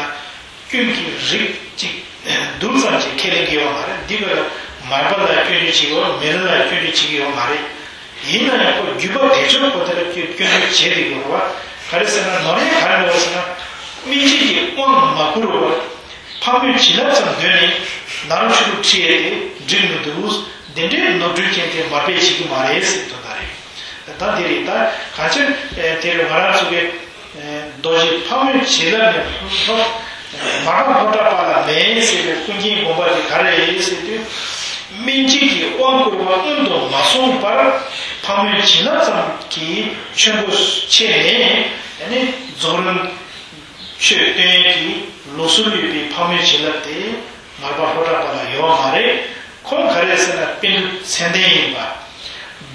སྐྱོན་གྱི་རིགས་གཅིག་རྡུལ་ཙམ་ཞིག་ཁས་ལེན་གྱི་ཡོད་མ་རེད། འདི་ག་ལ་མར་པ་ལ་སྐྱོན་བརྗོད་བྱེད་ཀྱི་ཡོད། མི་ལ་ལ་སྐྱོན་བརྗོད་བྱེད་ཀྱི་ཡོད་མ་རེད། ཡིན་ན་ཡང་ཁོ་བརྒྱུད་པ་དེ་ཚོས་ཁོ་དེ་ལ་སྐྱོན་སྐྱོན་བརྗོད་བྱེད་བསྡད་ཀྱི་ཡོད་རེད་བ། ག་རེ་ཟེར་ན། ནོར་ཡང་ག་རེ་འདུག་ཟེར་ན། སྨིན་བྱེད་ཀྱི་དབང་མ་བསྐུར་བར་ཕག་མོའི་བྱིན་རླབས་ཙམ་འདོན་ནས་ནཱ་རོ་ཆོས་དྲུག་ཁྲིད་ཡས་དེ་འགྲིག་མི་འདུག། འདི་འདྲའི་ནོར་འཁྲུལ་ཅན་དེ་མར་པས་བྱེད་ཀྱི་མ་རེད་ཟེར་དོན་དག་རེད། ད་དེ་རེད། ད་གང་ཕྱིར་དེ་རེད། ང་རང་ཚོ་གི་རྡོ་རྗེ་ཕག་མོའི་བྱིན་རླབས་ནི་ལྷོ་མར་པ་ལྷོ་བྲག་པ་ལ་མེད་ཟེར་བའི་ཀུན་མཁྱེན་དགོངས་པ་དེ་ག་རེ་རེད་ཟེར་དུས། སྨིན་བྱེད་ཀྱི་དབང་བསྐུར་བ་སྔོན་དུ་མ་སོང་བར་ཕག་མོའི་བྱིན་རླབས་ཙམ་གྱིས་ཆོས་སྒོ་ཕྱེ་ནས། ཨ་ནི་རྫོགས་རིམ་ཆོས་སྟོན་ཡས་ཀྱི་ལུགས་སྲོལ་ཡོད་པའི་ཕག་མོའི་བྱིན་རླབས་དེ་མར་པ་ལྷོ་བྲག་པ་ལ་ཡོད་མ་རེད། ཁོང་ག་རེ་ཟེར་ན། པཎ་གྲུབ་མཚན་ལྡན་ཡིན་པ།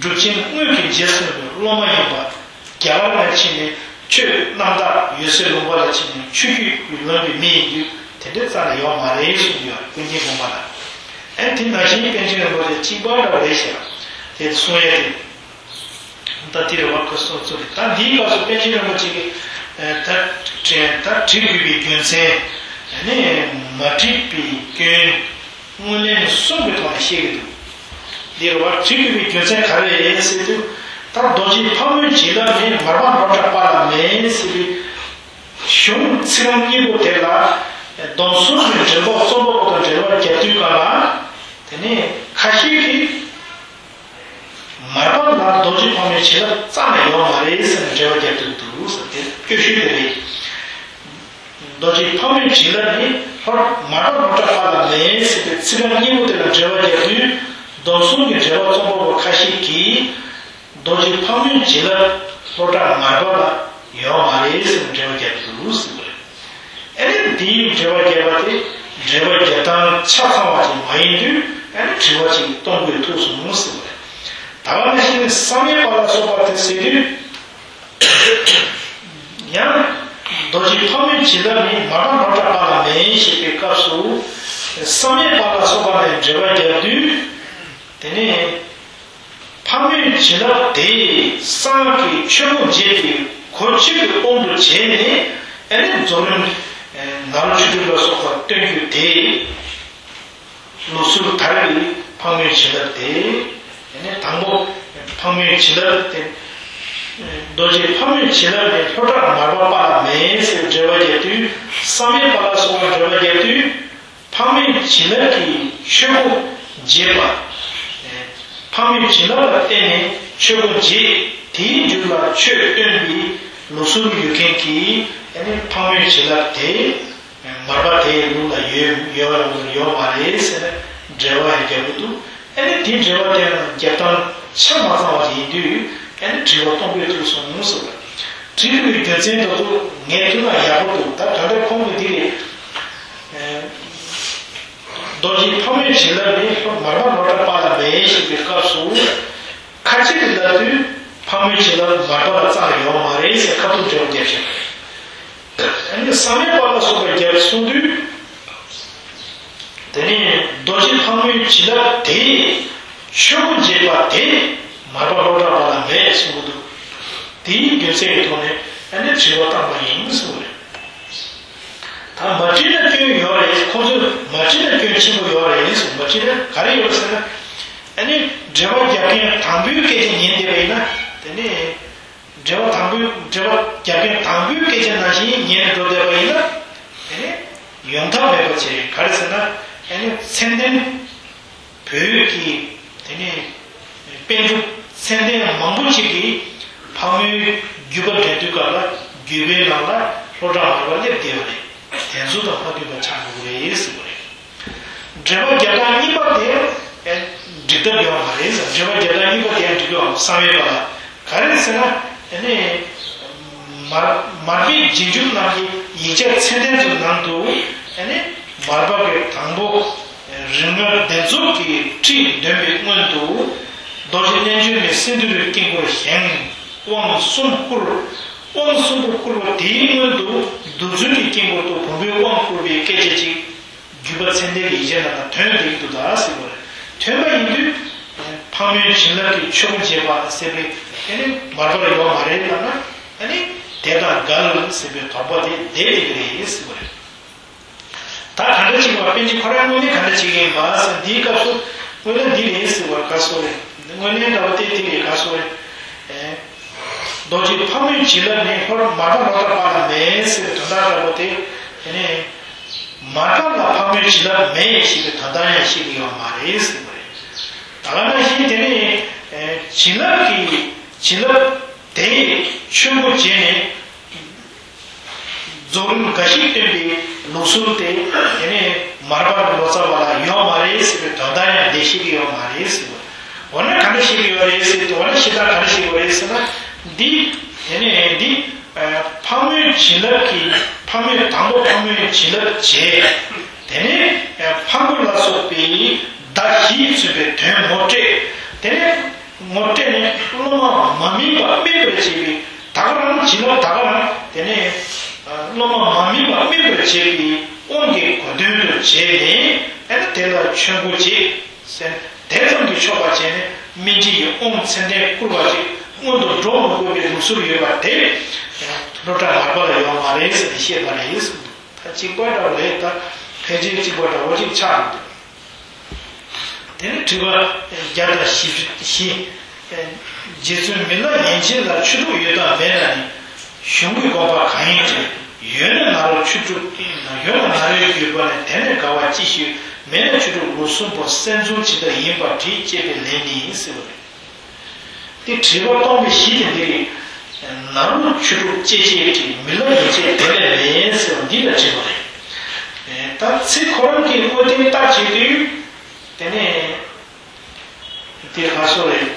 གྲུབ་ཆེན་དངོས་ཀྱི་རྗེས་སུ་སློབ་མ་ཡིན་པ། རྒྱ་གར་ལ་ཕྱིན་ནས་ཆོས་རྣམ་དག་འོད་གསལ་ལུང་པ་ལ་ཕྱིན་ནས་ཆོས་བརྒྱུད་ལོན་པའི་མི་ཡིན་དུས། དེ་འདྲའི་རྩ་ནས་ཡོད་མ་རེད་གསུངས་ཡོད། ཀུན་མཁྱེན་དགོངས་པ་ལ། ཨ་ནི་དེ་ནང་བཞིན་པཎ་ཆེན་རིན་པོ་ཆེ་གཅིག་པ་འདྲ་བ་རེད་ཤག། དེ་གསུང་ཡས་དེ། ད་དེ་རེད་བ། ཁོ་སོང་ཚུལ་རེད། ད་འདིའི་སྐབས་སུ་པཎ་ཆེན་རིན་པོ་ཆེ་གིས་ད་ད་བྲི་དགོས་པའི་རྒྱུ་མཚན། ཨ་ནི་མ་བྲིས་པའི་སྐྱོན། སྔོན་གླེང་གསུམ་གྱི་ཐོག་ནས་བཤད་ཀྱི་འདུག། འདིར་བ་བྲིས་དགོས་པའི་རྒྱུ་མཚན་ག་རེ་རེད་ཟེར་དུས། ད་རྡོ་རྗེ་ཕག་མོའི་བྱིན་རླབས་ནི་མར་པ་ལྷོ་བྲག་པ་ལ་མེད་ཟེར་བའི་གཞུང་ཚིག་རྐང་གཉིས་པོ་དེ་ལ་སྡོམ་གསུམ་གྱི་འགྲེལ་པ་རྩོམ་པ་པོ་དང་འགྲེལ་པ་རྒྱབ་དུས་སྒང་ལ། དེ་ནས་ཁ་ཤས་ཀྱིས་མར་པ་ལ་རྡོ་རྗེ་ཕག་མོའི་བྱིན་རླབས་རྩ་ནས་ཡོད་མ་རེད་ཟེར་ནས་འགྲེལ་པ་རྒྱབ་ཀྱི་འདུག་ཟེར། དེ་སྐྱོ་ཤོས་དེ་རེད། རྡོ་རྗེ་ཕག་མོའི་བྱིན་རླབས་ནི་ ལྷོ་མར་པ་ལྷོ་བྲག་པ་ལ་མེད་ཟེར་བའི་ཚིག་རྐང་གཉིས་པོ་དེ་ལ་འགྲེལ་པ་རྒྱག་དུས། མདོ་གསུམ་གྱི་འགྲེལ་པ་རྩོམ་པ་པོ་ཁ་ཤས་ཀྱིས། རྡོ་རྗེ་ཕག་མོའི་བྱིན་རླབས་ལྷོ་བྲག་མར་པ་ལ་ཡོད་མ་རེད་ཟེར་ནས་འགྲེལ་པ་རྒྱག་གི་འདུག་ཟེར་བ་རེད། ཨ་ནི་འདིའི་འགྲེལ་པ་རྒྱག་པ་དེ་འགྲེལ་པ་རྒྱག་སྟངས་ཆ་ཚང་བ་ཅིག་མ་ཡིན་དུས། ཨ་ནི་དྲི་བ་ཅིག་གཏོང་དགོས་ཐུག་སོང་ཟེར་བ་རེད། ད་ག་ནང་བཞིན་བསམ་ཡས་པ་ལ་སོགས་པ་དེ་ཟེར་དུས། ཡང་། རྡོ་རྗེ་ཕག་མོའི་བྱིན་རླབས་ནི་མར་པ་ལྷོ་བྲག་པ་ལ་མེད་ཞེས་པའི་སྐབས་སུ། བསམ་ཡས་པ་ལ་སོགས་པ་ནས་འགྲེལ་པ་རྒྱག་དུས། དེ་ནས། ཕག་མོའི་བྱིན་རླབས་དེས་སངས་རྒྱས་ཀྱི་ཆོས་སྐུ་འབྱེད་པའི་གོ་ཆོད་པའི་དབང་དུ་བྱས་ནས། ཨ་ནི་རྫོགས་རིམ་ནཱ་རོ་ཆོས་དྲུག་ལ་སོགས་པ་སྟོན་རྒྱུ་དེ། ལུགས་སྲོལ་དར་བའི་ཕག་མོའི་བྱིན་རླབས་དེ། དེ་ནས་དང་པོ་ཕག་མོའི་བྱིན་རླབས་དེ། རྡོ་རྗེ་ཕག་མོའི་བྱིན་རླབས་ནི་ལྷོ་བྲག་མར་པ་པ་ལ་མེད་ཟེར་འགྲེལ་པ་རྒྱག་དུས། བསམ་ཡས་པ་ལ་སོགས་པ་འགྲེལ་པ་རྒྱག་དུས། ཕག་མོའི་བྱིན་རླབས་ཀྱིས་ཆོས་སྐུ་འབྱེད་པ། ཕག་མོའི་བྱིན་རླབས་ལ་བརྟེན་ནས་ཆོས་སྐུ་འབྱེད། དེའི་མཇུག་ལ་ཆོས་སྟོན་པའི་ལུགས་སྲོལ་ཡོད་མཁན་གྱིས། ཨ་ནི་ཕག་མོའི་བྱིན་རླབས་དེ། མར་པ་དེའི་ལུགས་ལ་ཡོད་ཡོད་ཡོད་མ་རེད་ཟེར་ནས་འགྲེལ་པ་ཡང་རྒྱག་གི་འདུག་ཨ་ནི་དེའི་འགྲེལ་པ་དེ་ཡང་རྒྱག་སྟངས་ཆ་མ་ཚང་བ་ཡིན་དུས། ཨ་ནི་དྲི་བ་གཏོང་དགོས་ཐུག་སོང་ཟེར་བ། དྲི་བའི་རྒྱུ་མཚན་དེ་ཚོ་ངས་ཐུགས་ལ་ཡག་པོ་འདུག་ད་ད་ལྟ་ཁོང་གིས་འདི་རེད། རྡོ་རྗེ་ཕག་མོའི་བྱིན་རླབས་ནི་མར་པ་ལྷོ་བྲག་པ་ལ་མེད་ཞེས་པའི་སྐབས་སུ། ཁ་ཅིག་གིས་ལབ་དུས་ཕག་མོའི་བྱིན་རླབས་མར་པ་ལ་རྩ་ལ་ཡོད་མ་རེད་ཟེར་ཁ་ཐུག་འགྲེལ་པ་རྒྱབ་བཞག་པ་རེད། ཨ་ནི་བསམ་ཡས་པ་ལ་སོགས་པས་རྒྱབ་གསུངས་དུས། དེ་ནས་རྡོ་རྗེ་ཕག་མོའི་བྱིན་རླབས་དེས་ཆོས་སྐུ་འབྱེད་པ་དེ་མར་པ་ལྷོ་བྲག་པ་ལ་མེད་གསུང་གི་འདུག་དེའི་རྒྱུ་མཚན་གྱི་ཐོག་ནས་ཨ་ནི་དྲི་བ་བཏང་པ་ཡིན་གསུངས་པ་རེད། ད་མ་དྲིས་ན་སྐྱོན་ཡོད་རེད། ཁོང་ཚོས་མ་དྲིས་ན་སྐྱོན་ཆེན་པོ་ཡོད་རེད་གསུངས། མ་དྲིས་ན་ག་རེ་ཡོད་ཟེར་ན། ཨ་ནི་འགྲེལ་པ་རྒྱབ་མཁན་དང་པོའི་སྐད་ཆ་ཉན་བསྡད་པ་ཡིན་ན། དེ་ནས་འགྲེལ་པ་དང་པོའི་འགྲེལ་པ་རྒྱབ་མཁན་དང་པོའི་སྐད་ཆ་ནང་བཞིན་ཉན་འགྲོ་བསྡད་པ་ཡིན་ན། དེ་ནས་ཡོང་ཐབས་མེད་པ་ཅིག་རེད། ག་རེ་ཟེར་ན། ཨ་ནི་མཚན་ལྡན། བོད་ཀྱི་དེ་ནས་པཎ་གྲུབ་མཚན་ལྡན་མང་པོ་ཅིག་གིས་ཕག་མོའི་བརྒྱུད་པ་འགྲན་བསྡུར་སྐབས་ལ་བརྒྱུད་པའི་ནང་ལ་ལྷོ་བྲག་མར་པ་སླེབས་བསྡད་པ་རེད། དེ་ཚོ་དང་མ་མཐུན་པ་ཆགས་འགྲོ་གི་རེད་ཟེར་བ་རེད། འགྲེལ་པ་རྒྱག་སྟངས་གཉིས་པ་དེ་འགྲིག་ཐབས་ཡོད་མ་རེད་ཟེར། འགྲེལ་པ་རྒྱག་སྟངས་གཉིས་པ་དེ་འགྲིག་གི་ཡོད་བསམ་ཡས་པ་ལ། ག་རེ་ཟེར་ན། ཨ་ནི། མར་མར་པའི་རྗེས་འཇུག་རྣམས་ཀྱི་ཡིག་ཆ་ཚད་ལྡན་ཚོའི་ནང་དུ། ཨ་ནི། མར་པ་གིས་དང་པོ། རིགས་ལྔ་བདེ་རྫོགས་ཀྱི་ཁྲིད་འདོན་པའི་སྔོན་དུ། རྡོ་རྗེ་རྣལ་འབྱོར་མའི་སིནྡྷུ་རའི་དཀྱིལ་འཁོར་བཞེངས། དབང་གསུམ་བསྐུར། དབང་གསུམ་པོ་བསྐུར་བ་དེའི་སྔོན་དུ་གདུགས་ཚོད་ཀྱི་དཀྱིལ་འཁོར་དུ་བུམ་པའི་དབང་བསྐུར་བའི་སྐད་ཆ་ཅིག་བརྒྱུད་པ་མཚན་ལྡན་གྱི་ཡིག་ཆ་ནང་ལ་ཐོན་བསྡད་ཀྱི་འདུག་ད་ཟེར་བ་རེད། ཐོན་པ་ཡིན་དུས། ཕག་མོའི་བྱིན་རླབས་ཀྱིས་ཆོས་སྐུ་འབྱེད་པ་ཟེར་བའི་ཨ་ནི་མར་པ་ལ་ཡོད་མ་རེད་ལབ་ན། ཨ་ནི་དེ་དང་འགལ་ཟེར་བའི་དོགས་པ་དེ་བསྡད་བསྡད་ཀྱི་རེད་ཟེར་བ་རེད། ད་ག་འདྲ་ཅིག་བ་པཎ་ཆེན་ཁོ་རང་དངོས་གནས་ག་འདྲ་ཅིག་ཡིན་པ་ཟེར། འདིའི་སྐབས་སུ་དངོས་གནས་འདི་རེད་ཟེར་བ་ག་སོ་རེད། དངོས་གནས་འདྲ་བ་དེ་དེ་རེད་ག་སོ་རེད། ཨེ། རྡོ་རྗེ་ཕག་མོའི་བྱིན་རླབས་ནི་ལྷོ་མར་པ་ལྷོ་བྲག་པ་ལ་མེད་ཟེར་བའི་དོན་དག་འདྲ་པོ་དེ། དེ་ནས་མར་པ་ལ་ཕག་མོའི་བྱིན་རླབས་མེད་ཞེས་པའི་དོན་དག་ཡང་བཤད་ཀྱི་ཡོད་མ་རེད་ཟེར་བ་རེད། ད་ག་ནང་བཞིན་དེ་ནས་ཨེ་བྱིན་རླབས་ཀྱི་བྱིན་རླབས་དེས་ཆོས་སྐུ་བྱས་ནས། རྫོགས་རིམ་འགའ་ཞིག་སྟོན་པའི་ལུགས་སྲོལ་དེ་དེ་ནས་མར་པ་ལོ་ཙཱ་བ་ལ་ཡོད་མ་རེད་ཟེར་བའི་དོན་དག་ཡང་འགྲེལ་བཤད་ཀྱི་ཡོད་མ་རེད་ཟེར་བ། འོ་ན་ག་འདྲ་བཤད་ཀྱི་ཡོད་རེད་ཟེར་དུས། འོ་ན་བཤད་སྟངས་ག་འདྲ་བཤད་ཀྱི་ཡོད་རེད་ཟེར་ན། འདི་དེ་ནས་འདི་ཕག་མོའི་བྱིན་རླབས་ཀྱི་ཕག་མོའི་དང་པོ་ཕག་མོའི་བྱིན་རླབས་བྱས། དེ་ནས་ཕག་མོ་ལ་སོགས་པའི་བརྡ་བཞིས་མཚོན་པའི་དོན་ངོ་སྤྲད། དེ་ནས། ངོ་སྤྲད་ནས་སློབ་མ་མ་སྨིན་པ་སྨིན་པར་བྱེད་པའི་ད་ག་རང་བྱིན་རླབས་ད་ག་རང་དེ་ནས་སློབ་མ་མ་སྨིན་པ་སྨིན་པར་བྱེད་པའི་དབང་གི་གོ་དོན་དུ་བྱས་ནས། ཨ་ནི་དེ་ལ་ཆོས་མགོ་བྱེད་ཟེར། དེ་ཙམ་གྱིས་ཆོག་པ་བྱས་ནས་སྨིན་བྱེད་ཀྱི་དབང་མཚན་ལྡན་བསྐུར་བ་ཞིག་སྔོན་དུ་འགྲོ་མི་དགོས་པའི་ལུགས་སྲོལ་ཡོད་པ་དེ་ལྷོ་བྲག་མར་པ་ལ་ཡོད་མ་རེད་ཟེར་ནས་བཤད་པ་རེད་གསུངས་འདུག་ད་གཅིག་པ་འདྲ་བོ་རེད། ད་ཕལ་ཆེར་གཅིག་པ་འདྲ་བོ་ཅིག་ཆགས་འདུག་དེ་ནས་དྲི་བ་བརྒྱ་དང་བཞི་བཅུ་བཞི། རྗེ་བཙུན་མི་ལ་ཡན་ཆད་ལ་ཆོས་དྲུག་ཡོད་དམ་མེད་ན་ནི། གཞུང་གི་དགོངས་པ་གང་ཡིན་དྲི། ཡོད་ན་ནཱ་རོ་ཆོས་དྲུག་ཡོད་ན་ནཱ་རོའི་བརྒྱུད་པ་ནི་དེ་ནས་འགལ་བ་ཅི་ཞིག་མེད་ན་ཆོས་དྲུག་ལུགས་གསུམ་པོ་གསལ་རྫུན་ཇི་ལྟར་ཡིན་པར་དྲིས་ཅེས་པའི་ལན་ནི་ཟེར་བ་རེད། དེ་དྲི་བ་སྟོང་པའི་གཞི་དེ་འདི་རེད། ནཱ་རོ་ཆོས་དྲུག་ཅེས་ཅེས་དྲིས། མི་ལ་ཡན་ཆད་དེ་ལས་མེད་ཟེར་བ་འདི་ལ་དྲིས་པ་རེད། ད་ཚིག་ཁོ་རང་གི་དངོས་བསྟན་ལྟར་བྱེད་དུས། དེ་ནས་དེ་ག་སོ་རེད།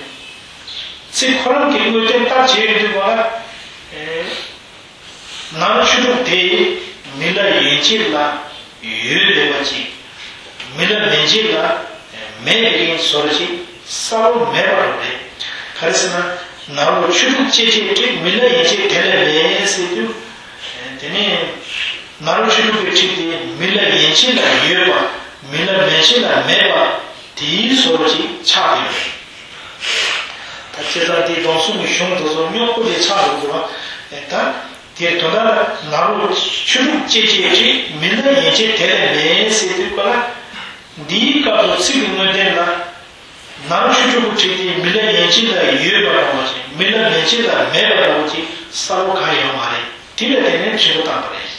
ཚིག་ཁོ་རང་གི་དངོས་བསྟན་ལྟར་བྱེད་ཡོང་དུས་པ་ལ། ནཱ་རོ་ཆོས་དྲུག་དེ་མི་ལ་ཡན་ཆད་ལ་ཡོད་བསྡད་པ་ཅིག་མི་ལ་མན་ཆད་ལ་མེད་པའི་བཟོ་འདྲ་ཅིག་གསལ་པོ་མེད་པ་རེད། ག་རེ་ཟེར་ན། ནཱ་རོ་ཆོས་དྲུག་སྐྱེ་བྱེད་ཁྲི་མི་ལ་ཡན་ཆད་དེ་ལས་མེད་ཟེར་དུས། དེ་ནས་ནཱ་རོ་ཆོས་དྲུག་གི་ཁྲི་དེ་མི་ལ་ཡན་ཆད་ལ་ཡོད་པ། མི་ལ་མན་ཆད་ལ་མེད་པ། དེའི་བཟོ་འདྲ་ཅིག་ཆགས་ཡོད། ད་བྱས་ཙང་དེའི་སྡོམ་གསུམ་གྱི་གཞུང་དེ་ཚོ་རྙོག་པོ་དེ་ཆགས་འགྲོ་འདུག་བ། ད་དེར་དོན་དག་ནཱ་རོ་ཆོས་དྲུག་སྐྱེ་བྱེད་ཁྲི་མི་ལ་ཡན་ཆད་དེ་ལས་མེད་ཟེར་དུས་པ་ལ། འདིའི་སྐབས་སུ་ཚིག་གི་དངོས་བསྟན་ལ། ནཱ་རོ་ཆོས་དྲུག་གི་ཁྲི་དེ་མི་ལ་ཡན་ཆད་ལ་ཡོད་པ་འདྲ་བོ་ཅིག་མི་ལ་མན་ཆད་ལ་མེད་པ་འདྲ་བོ་ཅིག་གསལ་པོ་གང་ཡང་ཡོད་མ་རེད། དེ་ལ་བརྟེན་ནས་དྲི་བ་བཏང་པ་རེད།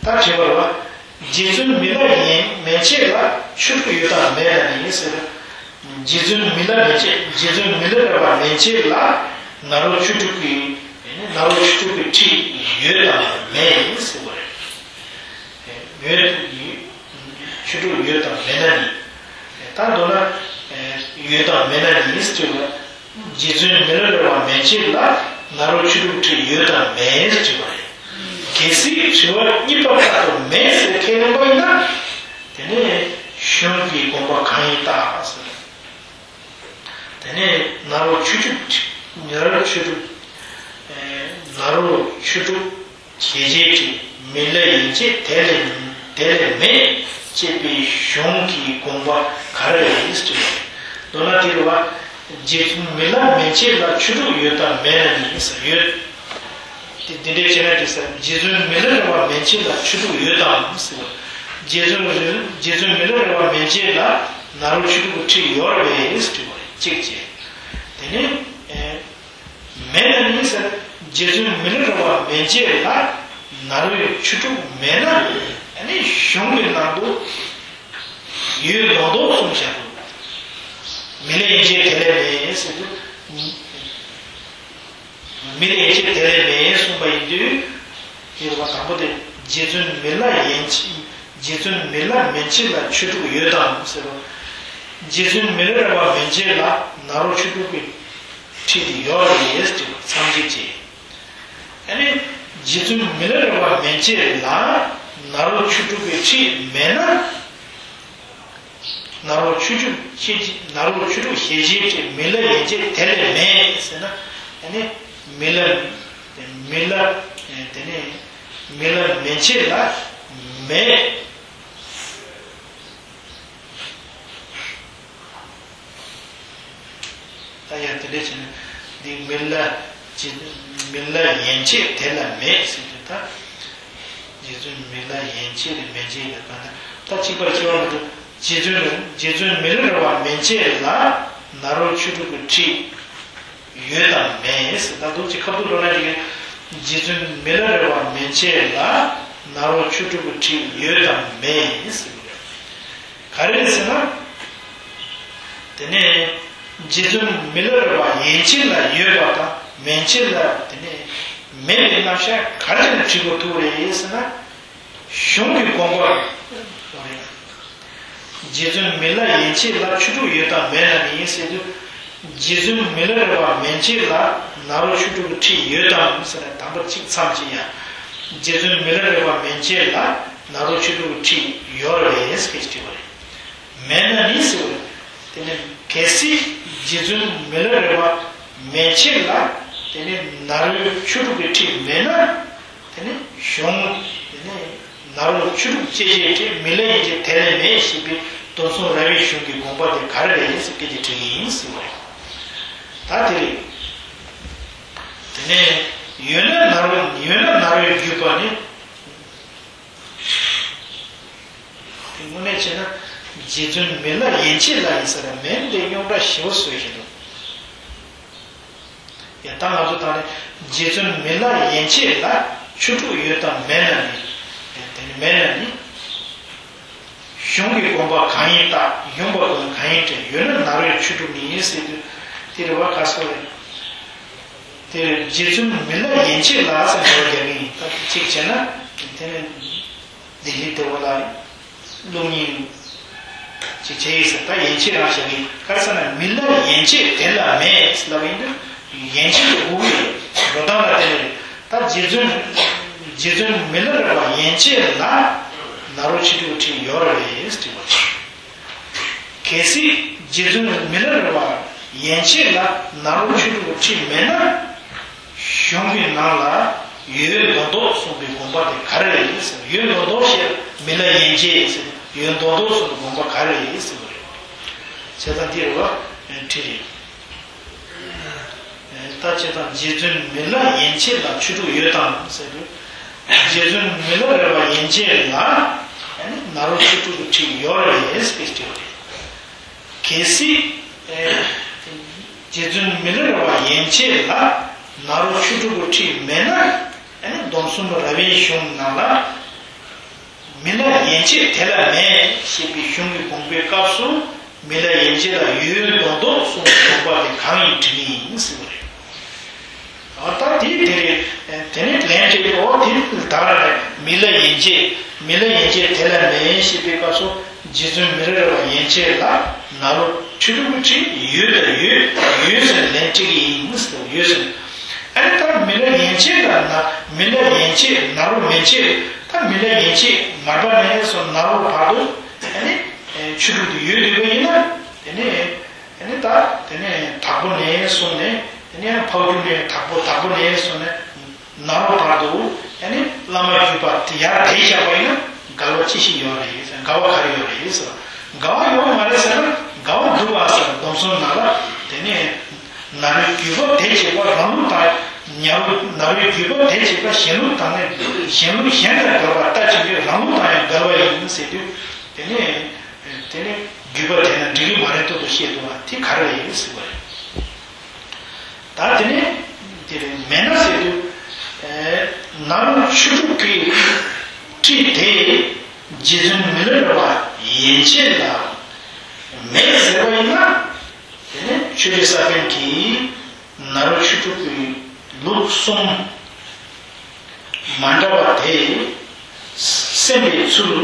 ད་དྲི་བ་རེད་བ། རྗེ་བཙུན་མི་ལ་ཡན་མན་ཆད་ལ་ཆོས་དྲུག་ཡོད་དམ་མེད་ལ་ནི་ཟེར། རྗེ་བཙུན་མི་ལ་མན་ཆད། རྗེ་བཙུན་མི་ལ་རས་པ་མན་ཆད་ལ་ནཱ་རོ་ཆོས་དྲུག་གི། ནཱ་རོ་ཆོས་དྲུག་གི་ཁྲི་ཡོད་དམ་མེད་ཟེར་བ་རེད། ཡོད། ཆོས་དྲུག་ཡོད་དམ་མེད་ན་ནི། ད་མདོར་ན། ཡོད་དམ་མེད་ན་ནི་ཟེར་དུས་ལ། རྗེ་བཙུན་མི་ལ་རས་པ་མན་ཆད་ལ་ནཱ་རོ་ཆོས་དྲུག་ཁྲི་ཡོད་དམ་མེད་ཟེར་དུས་པ་རེད། གལ་སྲིད་དྲི་བ་གཉིས་པ་ལྟར་དུ་མེད་ཟེར་ཁས་ལེན་པ་ཡིན་ན། དེ་ནས་གཞུང་གི་དགོངས་པ་གང་ཡིན་བལྟ་ཟེར། དེ་ནས་ནཱ་རོ་ཆོས་དྲུག་ཁྲི། ནཱ་རོ་ཆོས་དྲུག་ནཱ་རོ་ཆོས་དྲུག་སྐྱེ་བྱེད་ཁྲི་མི་ལ་ཡན་ཆད་དེ་ལས་དེ་ལས་མེད་ཅེས་པའི་གཞུང་གི་དགོངས་པ་ག་རེ་ཡིན་ཟེར་དུས། མདོར་ན་དེ་རེད་བ། རྗེ་བཙུན་མི་ལ་མན་ཆད་ལ་ཆོས་དྲུག་ཡོད་དམ་མེད་ན་ནི་ཟེར་ཡོད། དེ་འདི་འདྲའི་ཆེ་ན་དེ་ཟེར། རྗེ་བཙུན་མི་ལ་རས་པ་མན་ཆད་ལ་ཆོས་དྲུག་ཡོད་དམ་ཟེར་བ། རྗེ་བཙུན་རྗེ་བཙུན་མི་ལ་རས་པ་མན་ཆད་ལ་ནཱ་རོ་ཆོས་དྲུག་གི་ཁྲི་ཡོད་རེད་པས་ཟེར་དྲིས་པ་རེད། གཅིག་བྱས། དེ་ནས། མེད་ན་ནི་ཟེར། རྗེ་བཙུན་མི་ལ་རས་པ་མན་ཆད་ལ་ནཱ་རོའི་ཆོས་དྲུག་མེད་ན་ཨ་ནི་གཞུང་གི་ནང་དུ་ཡོད་མདོག་མདོག་གསུངས་བཞག་འདུག་མི་ལ་ཡན་ཆད་དེ་ལས་མེད་ཟེར་དུས། མི་ལ་ཡན་ཆད་དེ་ལས་མེད་གསུངས་པ་ཡིན་དུས། དེ་རེད་བ། དང་པོ་དེ་རྗེ་བཙུན་མི་ལ་ཡན་ཆད། རྗེ་བཙུན་མི་ལ་མན་ཆད་ལ་ཆོས་དྲུག་ཡོད་དམ་ཟེར་བ། རྗེ་བཙུན་མི་ལ་རས་པ་མན་ཆད་ལ་ནཱ་རོ་ཆོས་དྲུག་གི་ཁྲི་དེ་ཡོད་རེད་ཟེར་བ་མཚམས་གཅིག་བྱས། ཨ་ནི་རྗེ་བཙུན་མི་ལ་རས་པ་མན་ཆད་ལ་ནཱ་རོ་ཆོས་དྲུག་གི་ཁྲི་མེད་ན། ནཱ་རོ་ཆོས་དྲུག་སྐྱེ་ནཱ་རོ་ཆོས་དྲུག་སྐྱེ་བྱེད་ཁྲི་མི་ལ་ཡན་ཆད་དེ་ལས་མེད་ཟེར་ན། ཨ་ནི་མི་ལ་མི་ལ་དེ་ནས་མི་ལ་མན་ཆད་ལ་མེད། ད་ཡང་དེ་འདྲ་བྱས་ན་འདི་མི་ལ་ཅི་མི་ལ་ཡན་ཆད་དེ་ལ་མེད་ཟེར་དུས། ད་རྗེ་བཙུན་མི་ལ་ཡན་ཆད་ལ་མན་ཆད་ལ་གང་ལྟར་ད་གཅིག་པར་སྐྱེ་བ་མི་འདུག་རྗེ་བཙུན་རྗེ་བཙུན་མི་ལ་རས་པ་མན་ཆད་ལ་ནཱ་རོ་ཆོས་དྲུག་གི་ཁྲི་ཡོད་དམ་མེད་ཟེར། ད་འདུག་ཅིག་ཁ་ཐུག་འགྲོ་ན་ཅིག་རྗེ་བཙུན་མི་ལ་རས་པ་མན་ཆད་ལ་ནཱ་རོ་ཆོས་དྲུག་གི་ཁྲི་ཡོད་དམ་མེད་ཟེར་གི་རེད། ག་རེ་ཟེར་ན། དེ་ནས་རྗེ་བཙུན་མི་ལ་རས་པ་ཡན་ཆད་ལ་ཡོད་པ་དང་མན་ཆད་ལ་དེ་ནས་མེད་པའི་རྣམ་གཞག་ག་རེ་བྱས་ནས་བྲི་དགོས་ཐུག་རེད་ཟེར་ན། གཞུང་གི་དགོངས་པ་རེད། རྗེ་བཙུན་མི་ལ་ཡན་ཆད་ལ་ཆོས་དྲུག་ཡོད་དམ་མེད་ན་ནི་ཟེར་དུས། རྗེ་བཙུན་མི་ལ་རས་པ་མན་ཆད་ལ་ནཱ་རོ་ཆོས་དྲུག་གི་ཁྲི་ཡོད་དམ་ཟེར་ན། དང་པོ་གཅིག་མཚམས་གཅིག་ཡ། རྗེ་བཙུན་མི་ལ་རས་པ་མན་ཆད་ལ་ནཱ་རོ་ཆོས་དྲུག་གི་ཁྲི་ཡོད་རེད་ཟེར་གྱི་དྲིས་པ་རེད། མེད་ན་ནི་ཟེར་བ་རེད། དེ་ནས་གལ་སྲིད་རྗེ་བཙུན་མི་ལ་རས་པ་མན་ཆད་ལ་དེ་ནས་ནཱ་རོའི་ཆོས་དྲུག་གི་ཁྲི་མེད་ན། དེ་ནས་གཞུང་དེ་ནས་ནཱ་རོ་ཆོས་དྲུག་སྐྱེ་བྱེད་ཁྲི་མི་ལ་ཡན་ཆད་དེ་ལས་མེད་ཞེས་པའི་མདོ་མཚུངས་ར་བའི་གཞུང་གི་དགོངས་པ་དེ་ག་རེ་རེད་ཟེར་སྐད་ཆ་དྲིས་ཡིན་ཟེར་བ་རེད། ད་དེ་རེད། དེ་ནས་ཡོད་ན་ནཱ་རོ་ཡོད་ན་ནཱ་རོའི་བརྒྱུད་པ་ནི། དེ་དངོས་གནས་བྱས་ན་རྗེ་བཙུན་མི་ལ་ཡན་ཆད་ལ་ཡིན་ས་རེད། མེད་འདི་རྙོག་དྲ་ཞེ་པོ་བཟོས་བཞིན་འདུག་ཡ། ད་ང་ཚོ་ད་ནི་རྗེ་བཙུན་མི་ལ་ཡན་ཆད་ལ་ཆོས་དྲུག་ཡོད་དམ་མེད་ན་ནི། དེ་ནི་མེད་ན་ནི། གཞུང་གི་དགོངས་པ་གང་ཡིན་བལྟ། ཡོང་བ་དགོངས་གང་ཡིན་དྲན། ཡོད་ན་ནཱ་རོའི་ཆོས་དྲུག་ནི་ཟེར་དུས། དེ་རེད་བ། ག་སོ་རེད། དེ་རྗེ་བཙུན་མི་ལ་ཡན་ཆད་ལ་ཟེར་འགྲོ་རྒྱག་གི་ཡིན། ད་གཅིག་བྱས་ན་དེ་ནི་ལྡི་ལི་ལྟ་བུ་ལ་རེད། བླུག་མཁན་ཅིག་བྱས་ཡིན་ཟེར། ད་ཡན་ཆད་རང་བཞག་གི། ག་རེ་ཟེར་ན། མི་ལ་ཡན་ཆད་དེ་ལ་མེད་ལབ་ཡིན་དུས། ཡན་ཆད་དུ་དགོས་ཀྱི་རེད། འགྲོ་སྟངས་ལ་བརྟེན་ནས་རེད། ད་རྗེ་བཙུན། རྗེ་བཙུན་མི་ལ་རས་པ་ཡན་ཆད་ལ་ནཱ་རོ་ཆོས་དྲུག་ཁྲིད་ཡོད་རེད་ཟེར་བ་རེད། གལ་སྲིད་རྗེ་བཙུན་མི་ལ་རས་པ་ཡན་ཆད་ལ་ནཱ་རོ་ཆོས་དྲུག་ཁྲིད་མེད་ན། གཞུང་གི་ནང་ལ་ཡོད་མདོག་མདོག་གསུངས་པའི་དགོངས་པ་དེ་ག་རེ་རེད་ཟེར། ཡོད་མདོག་མདོག་ཞེས། མི་ལ་ཡན་ཆད་ཟེར། ཡོད་མདོག་མདོག་གསུངས་པའི་དགོངས་པ་ག་རེ་རེད་ཟེར་བ་རེད། བྱས་ཙང་འདི་རེད་བ། ཁྲིད་རེད། ད་བྱས་ཙང་རྗེ་བཙུན་མི་ལ་ཡན་ཆད་ལ་ཆོས་དྲུག་ཡོད་དམ་ཟེར་དུས། རྗེ་བཙུན་མི་ལ་རས་པ་ཡན་ཆད་ལ་ནཱ་རོ་ཆོས་དྲུག་གི་ཁྲིད་ཡོད་རེད་ཟེར་དྲིས་པ་རེད། གལ་སྲིད། ཨེ། རྗེ་བཙུན་མི་ལ་རས་པ་ཡན་ཆད་ལ་ནཱ་རོ་ཆོས་དྲུག་གི་ཁྲིད་མེད་ན། ཨེ། སྡོམ་གསུམ་རབ་དབྱེ་གཞུང་ནང་ལ། མི་ལ་ཡན་ཆད་དེ་ལ་མེད་ཞེས་པའི་གཞུང་གི་དགོངས་པའི་སྐབས་སུ། མི་ལ་ཡན་ཆད་ལ་ཡོད་མདོག་མདོག་གསུངས་པའི་དགོངས་པ་དེ་གང་ཡིན་དྲི་ངེས་ཡིན་ཟེར་བ་རེད། ཨ། ད་དེ་དེ་རེད། དེ་ནས་ལན་དེ་རེད། འོ་དེ་ད་ར་རེད། མི་ལ་ཡན་ཆད། མི་ལ་ཡན་ཆད་དེ་ལ་མེད་ཞེས་པའི་སྐབས་སུ། རྗེ་བཙུན་མི་ལ་རས་པ་ཡན་ཆད་ལ་ནཱ་རོ་ཆོས་དྲུག་གི་ཁྲིད་ཡོད་དང་ཡོད། ཡོད་ཟེར་ནས་ལན་དྲི་གི་ཡིན་ཟེར། ཡོད་ཟེར། ཨ་ནི་ད་མི་ལ་ཡན་ཆད་ལ་ན། མི་ལ་ཡན་ཆད་ནཱ་རོ་མན་ཆད། ད་མི་ལ་ཡན་ཆད་མར་པ་ནས་སོང་ནཱ་རོ་བར་དུ། ཨ་ནི་ཆོས་དྲུག་དེ་ཡོད་འདུག་པ་ཡིན་ན། དེ་ནས། དེ་ནས་ད། དེ་ནས་དྭགས་པོ་ནས་བཟུང་ནས། དེ་ནས་ཕག་གྲུ་ནས། དྭགས་པོ། དྭགས་པོ་ནས་བཟུང་ནས་ནཱ་རོ་བར་དུ། དེ་ནས་བླ་མ་བརྒྱུད་པ་དེ་ཡར་དེད་བཞག་པ་ཡིན་ན། འགལ་བ་ཅི་ཞིག་ཡོད་རེད་ཟེར། འགལ་བ་ག་རེ་ཡོད་རེད་ཟེར། འགལ་བ་ཡོད་མ་རེད་ཟེར་ན། འགལ་བ་འདུག་པ་ཟེར། སྡོམ་གསུམ་ནང་ལ། དེ་ནས་ནཱ་རོའི་བརྒྱུད་པ་དེ་བྱེད་པ་རང་ལུགས་དང་། ནཱ་རོ། ནཱ་རོའི་བརྒྱུད་པ་དེ་བྱེད་པ་གཞན་ལུགས་དང་ནི། གཞན་ལུགས་གཞན་དང་འགལ་བ་ལྟ་ཅི་སྨོས། རང་ལུགས་དང་ཡང་འགལ་བ་ཡིན་ཟེར་དུས། དེ་ནས། དེ་ནས་བརྒྱུད་པ་དེ་ན་འགྲིག་གི་མ་རེད་ཐོག་ཏུ་བཤད་འདུག་པ་དེ་ག་རེ་ཡིན་ཟེར་བ་རེད། ད་དེ་ནས་དེ་རེད། མེད་ན་ཟེར་དུས། ཨེ། ནཱ་རོ་ཆོས་དྲུག་གི་ཁྲིད་དེ་རྗེ་བཙུན་མི་ལ་རས་པ་ཡན་ཆད་ལ་མེད་ཟེར་བ་ཡིན་ན། དེ་ནས་ཆོས་རྗེ་ས་པཎ་གྱིས་ནཱ་རོ་ཆོས་དྲུག་གི་ལུགས་གསུམ་མ་འདྲ་བ་དེ་སེམས་པའི་ཚུལ་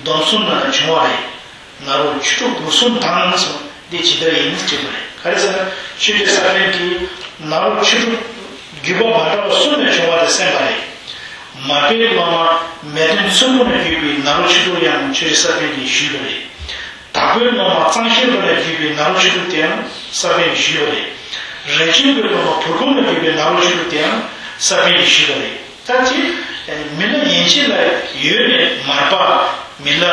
སྡོམ་གསུམ་ནང་ལ་བྱུང་བ་རེད། ནཱ་རོ་ཆོས་དྲུག་ལུགས་གསུམ་དང་གསུངས། འདི་ཇི་ལྟར་ཡིན་དྲིས་པ་རེད། ག་རེ་ཟེར་ན། ཆོས་རྗེ་ས་པཎ་གྱིས་ནཱ་རོ་ཆོས་དྲུག་བརྒྱུད་པ་མ་འདྲ་བ་གསུམ་ནས་བྱུང་བ་དེ་གསན་པ་རེད། མར་པའི་སློབ་མ་མེས་སྟོན་ཚོན་པོ་ནས་བརྒྱུད་པའི་ནཱ་རོ་ཆོས་དྲུག་ཡང་ཆོས་རྗེ་ས་པཎ་གྱིས་ཞུས་པ་རེད། དྭགས་པོའི་སློབ་མ་གཙང་གཤེར་པ་ནས་བརྒྱུད་པའི་ནཱ་རོ་ཆོས་དྲུག་དེའང་ས་པཎ་གྱིས་ཞུས་པ་རེད། རས་ཆུང་པའི་སློབ་མ་བུར་སྒོམ་ནས་བརྒྱུད་པའི་ནཱ་རོ་ཆོས་དྲུག་དེའང་ས་པཎ་གྱིས་ཞུས་པ་རེད། ད་ཅི། མི་ལ་ཡན་ཆད་ལ་ཡོད་ནས་མར་པ། མི་ལ།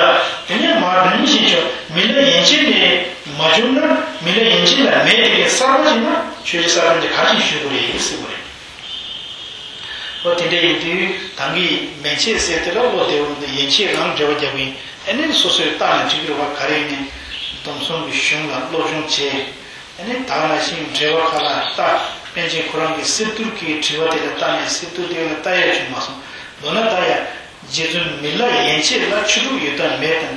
དེ་ནས་མར་རིམ་བཞིན་བྱུང་། མི་ལ་ཡན་ཆད་ནས་མ་བྱུང་ན། མི་ལ་ཡན་ཆད་ལ་མེད་དེ་གས་གསར་པ་ཞིག་ན། ཆོས་རྗེ་ས་པཎ་གྱིས་ག་རེ་ཞིག་ཞུ་དགོས་རེད་ཟེར་བ་རེད། ཨོ། དེ་འདྲ་ཡིན་དུས་ད་གིན་མན་ཆད་ཟེར་དེ་ལ་བློ་བདེ་བོ་འདུག་ཡན་ཆད་རང་འགྲེལ་པ་རྒྱབ་པ་ཡིན། ཨ་ནི་སོ་སོས་བལྟས་ནས་འགྲིག་གི་རེད་པ། ག་རེ་ཡིན་ནའི་སྡོམ་གསུམ་གྱི་གཞུང་ལ་སློབ་སྦྱོང་བྱས། ཨ་ནི་ད་ག་ནང་བཞིན་འགྲེལ་པ་ཁག་ལ་ལྟ། པཎ་ཆེན་ཁོ་རང་གི་གསེར་ཐུར་གྱི་དྲི་བ་དེ་ལ་བལྟས་ནས་གསེར་ཐུར་དེ་ལ་ལྟ་ཡ་བྱུང་མ་སོང་། མདོར་ན་ད་ཡ། རྗེ་བཙུན་མི་ལ་ཡན་ཆད་ལ་ཆོས་དྲུག་ཡོད་དམ་མེད་དམ།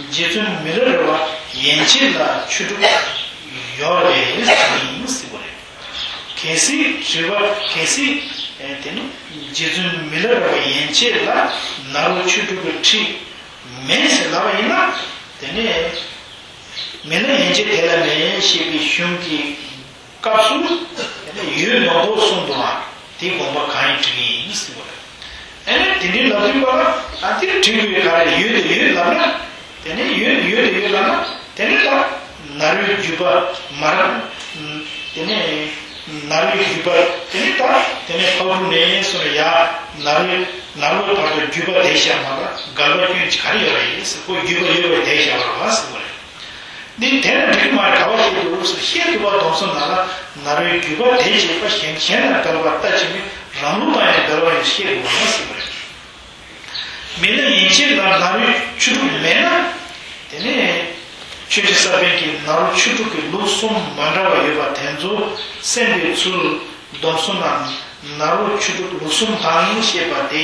རྗེ་བཙུན་མི་ལ་རས་པ་ཡན་ཆད་ལ་ཆོས་དྲུག་ཡོད་རེད་ཟེར་ཡིན་ཟེར་བ་རེད། གལ་སྲིད་དྲི་བ། གལ་སྲིད། ཨེ། དེ་ནི་རྗེ་བཙུན་མི་ལ་རས་པ་ཡན་ཆད་ལ་ནཱ་རོ་ཆོས་དྲུག་གི་ཁྲིད་མེད་ཟེར་ལབ་པ་ཡིན་ན། དེ་ནས་མི་ལ་ཡན་ཆད་དེ་ལ་མེད་ཞེས་པའི་གཞུང་གི་སྐབས་སུ། དེ་ནས་ཡོད་མདོག་མདོག་གསུངས་འདུག་པ་དེའི་དགོངས་པ་གང་ཡིན་དྲི་གི་ཡིན་ཟེར་བ་རེད། ཨ་ནི་དེ་འདྲའི་ལབ་དུས་པ་ལ། ཨ། དེ་དྲི་དགོས་ག་རེ། ཡོད་དེ་ཡོད་ལབ་ན། དེ་ནས་ཡོད་ཡོད་དེ་ཡོད་ལབ་ན། དེ་ནས་ད་ནཱ་རོའི་བརྒྱུད་པ་མར། དེ་ནས་ནཱ་རོའི་བརྒྱུད་པ། དེ་ནས་ད་དེ་ནས་ཕག་གྲུ་ནས་སོང་ཡ། ནཱ་རོའི། ནཱ་རོ་བར་དུ་བརྒྱུད་པ་དེད་བཞག་མ་གཏོགས་འགལ་བ་སྐྱོན་ག་རེ་ཡོད་རེད་ཟེར། ཁོ་བརྒྱུད་པ་ཡོད་པ་དེད་བཞག་པ་རེད་པ་ཟེར་བ་རེད། འདི་དེ་ལ་འགྲིག་མ་རེད། ག་པར་བཤད་འདུག་ཟེར། བཤད་འདུག་པ། སྡོམ་གསུམ་ནང་ལ་ནཱ་རོའི་བརྒྱུད་པ་དེད་བྱེད་པ་གཞན་གཞན་དང་འགལ་བ་ལྟ་ཅི་སྨོས། རང་ལུགས་དང་ཡང་འགལ་བ་ཡིན་བཤད་འདུག་པ་ཟེར་བ་རེད། མི་ལ་ཡན་ཆད་ལ་ནཱ་རོའི་ཆོས་དྲུག་མེད་ན། དེ་ནས་ཆོས་རྗེ་ས་པཎ་གྱིས་ནཱ་རོ་ཆོས་དྲུག་གི་ལུགས་གསུམ་མ་འདྲ་བ་ཡོད་པ་དེ་ཚོ་གསན་པའི་ཚུལ་སྡོམ་གསུམ་ནང་ནཱ་རོ་ཆོས་དྲུག་ལུགས་གསུམ་དང་བཤད་པ་དེ་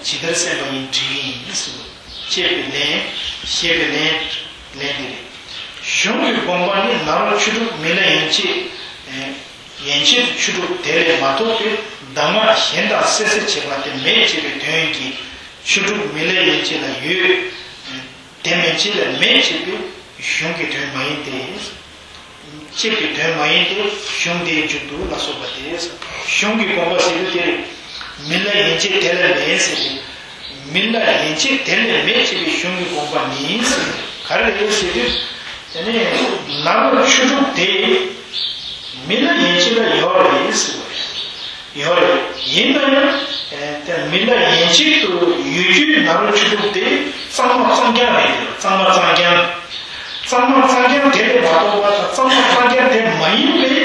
ཇི་ལྟར་གསན་པ་ཡིན་དྲི་ཡིན་ཟེར། ཅེས་པའི་ལན། ཞེས་པའི་ལན། ལན་འདི་རེད། གཞུང་གི་དགོངས་པ་ནི་ནཱ་རོ་ཆོས་དྲུག་མི་ལ་ཡན་ཆད། ཡན་ཆད་དུ་ཆོས་དྲུག་དེ་ལས་མ་གཏོགས་པའི་གདམས་ངག་གཞན་དང་བསྲེ་བསྲེ་བྱེད་པ་དེ་མེད་ཅེས་པའི་དོན་གྱིས། ཆོས་དྲུག་མི་ལ་ཡན་ཆད་ལ་ཡོད། དེ་མན་ཆད་ལ་མེད་ཅེས་པའི་གཞུང་གི་དོན་མ་ཡིན་ཏེ། ཅེས་པའི་དོན་མ་ཡིན་ཏེ་གཞུང་དེའི་མཇུག་ཏུ་ལ་སོགས་པ་སྟེ། གཞུང་གི་དགོངས་པ་ཟེར་དུས་དེ་མི་ལ་ཡན་ཆད་དེ་ལས་མེད་ཟེར་ཏེ། མི་ལ་ཡན་ཆད་དེ་ལས་མེད་ཅེས་པའི་གཞུང་གི་དགོངས་པ་ནི་ག་རེ་རེད་ཟེར་དུས། དེ་ནས་ནཱ་རོ་ཆོས་དྲུག་དེ་མི་ལ་ཡན་ཆད་ལ་ཡོད་རེད་ཟེར་བ་རེད། ཡོད་རེད། ཡིན་ན་ཡང་དེ་མི་ལ་ཡན་ཆད་དུ་ཡོད་རྒྱུའི་ནཱ་རོ་ཆོས་དྲུག་དེ་གཙང་མ་གཙང་རྐྱང་རེད། གཙང་མ་གཙང་རྐྱང་། གཙང་མ་གཙང་རྐྱང་དེ་ལས་མ་གཏོགས་པ་དང་གཙང་མ་གཙང་རྐྱང་དེ་མ་ཡིན་པའི་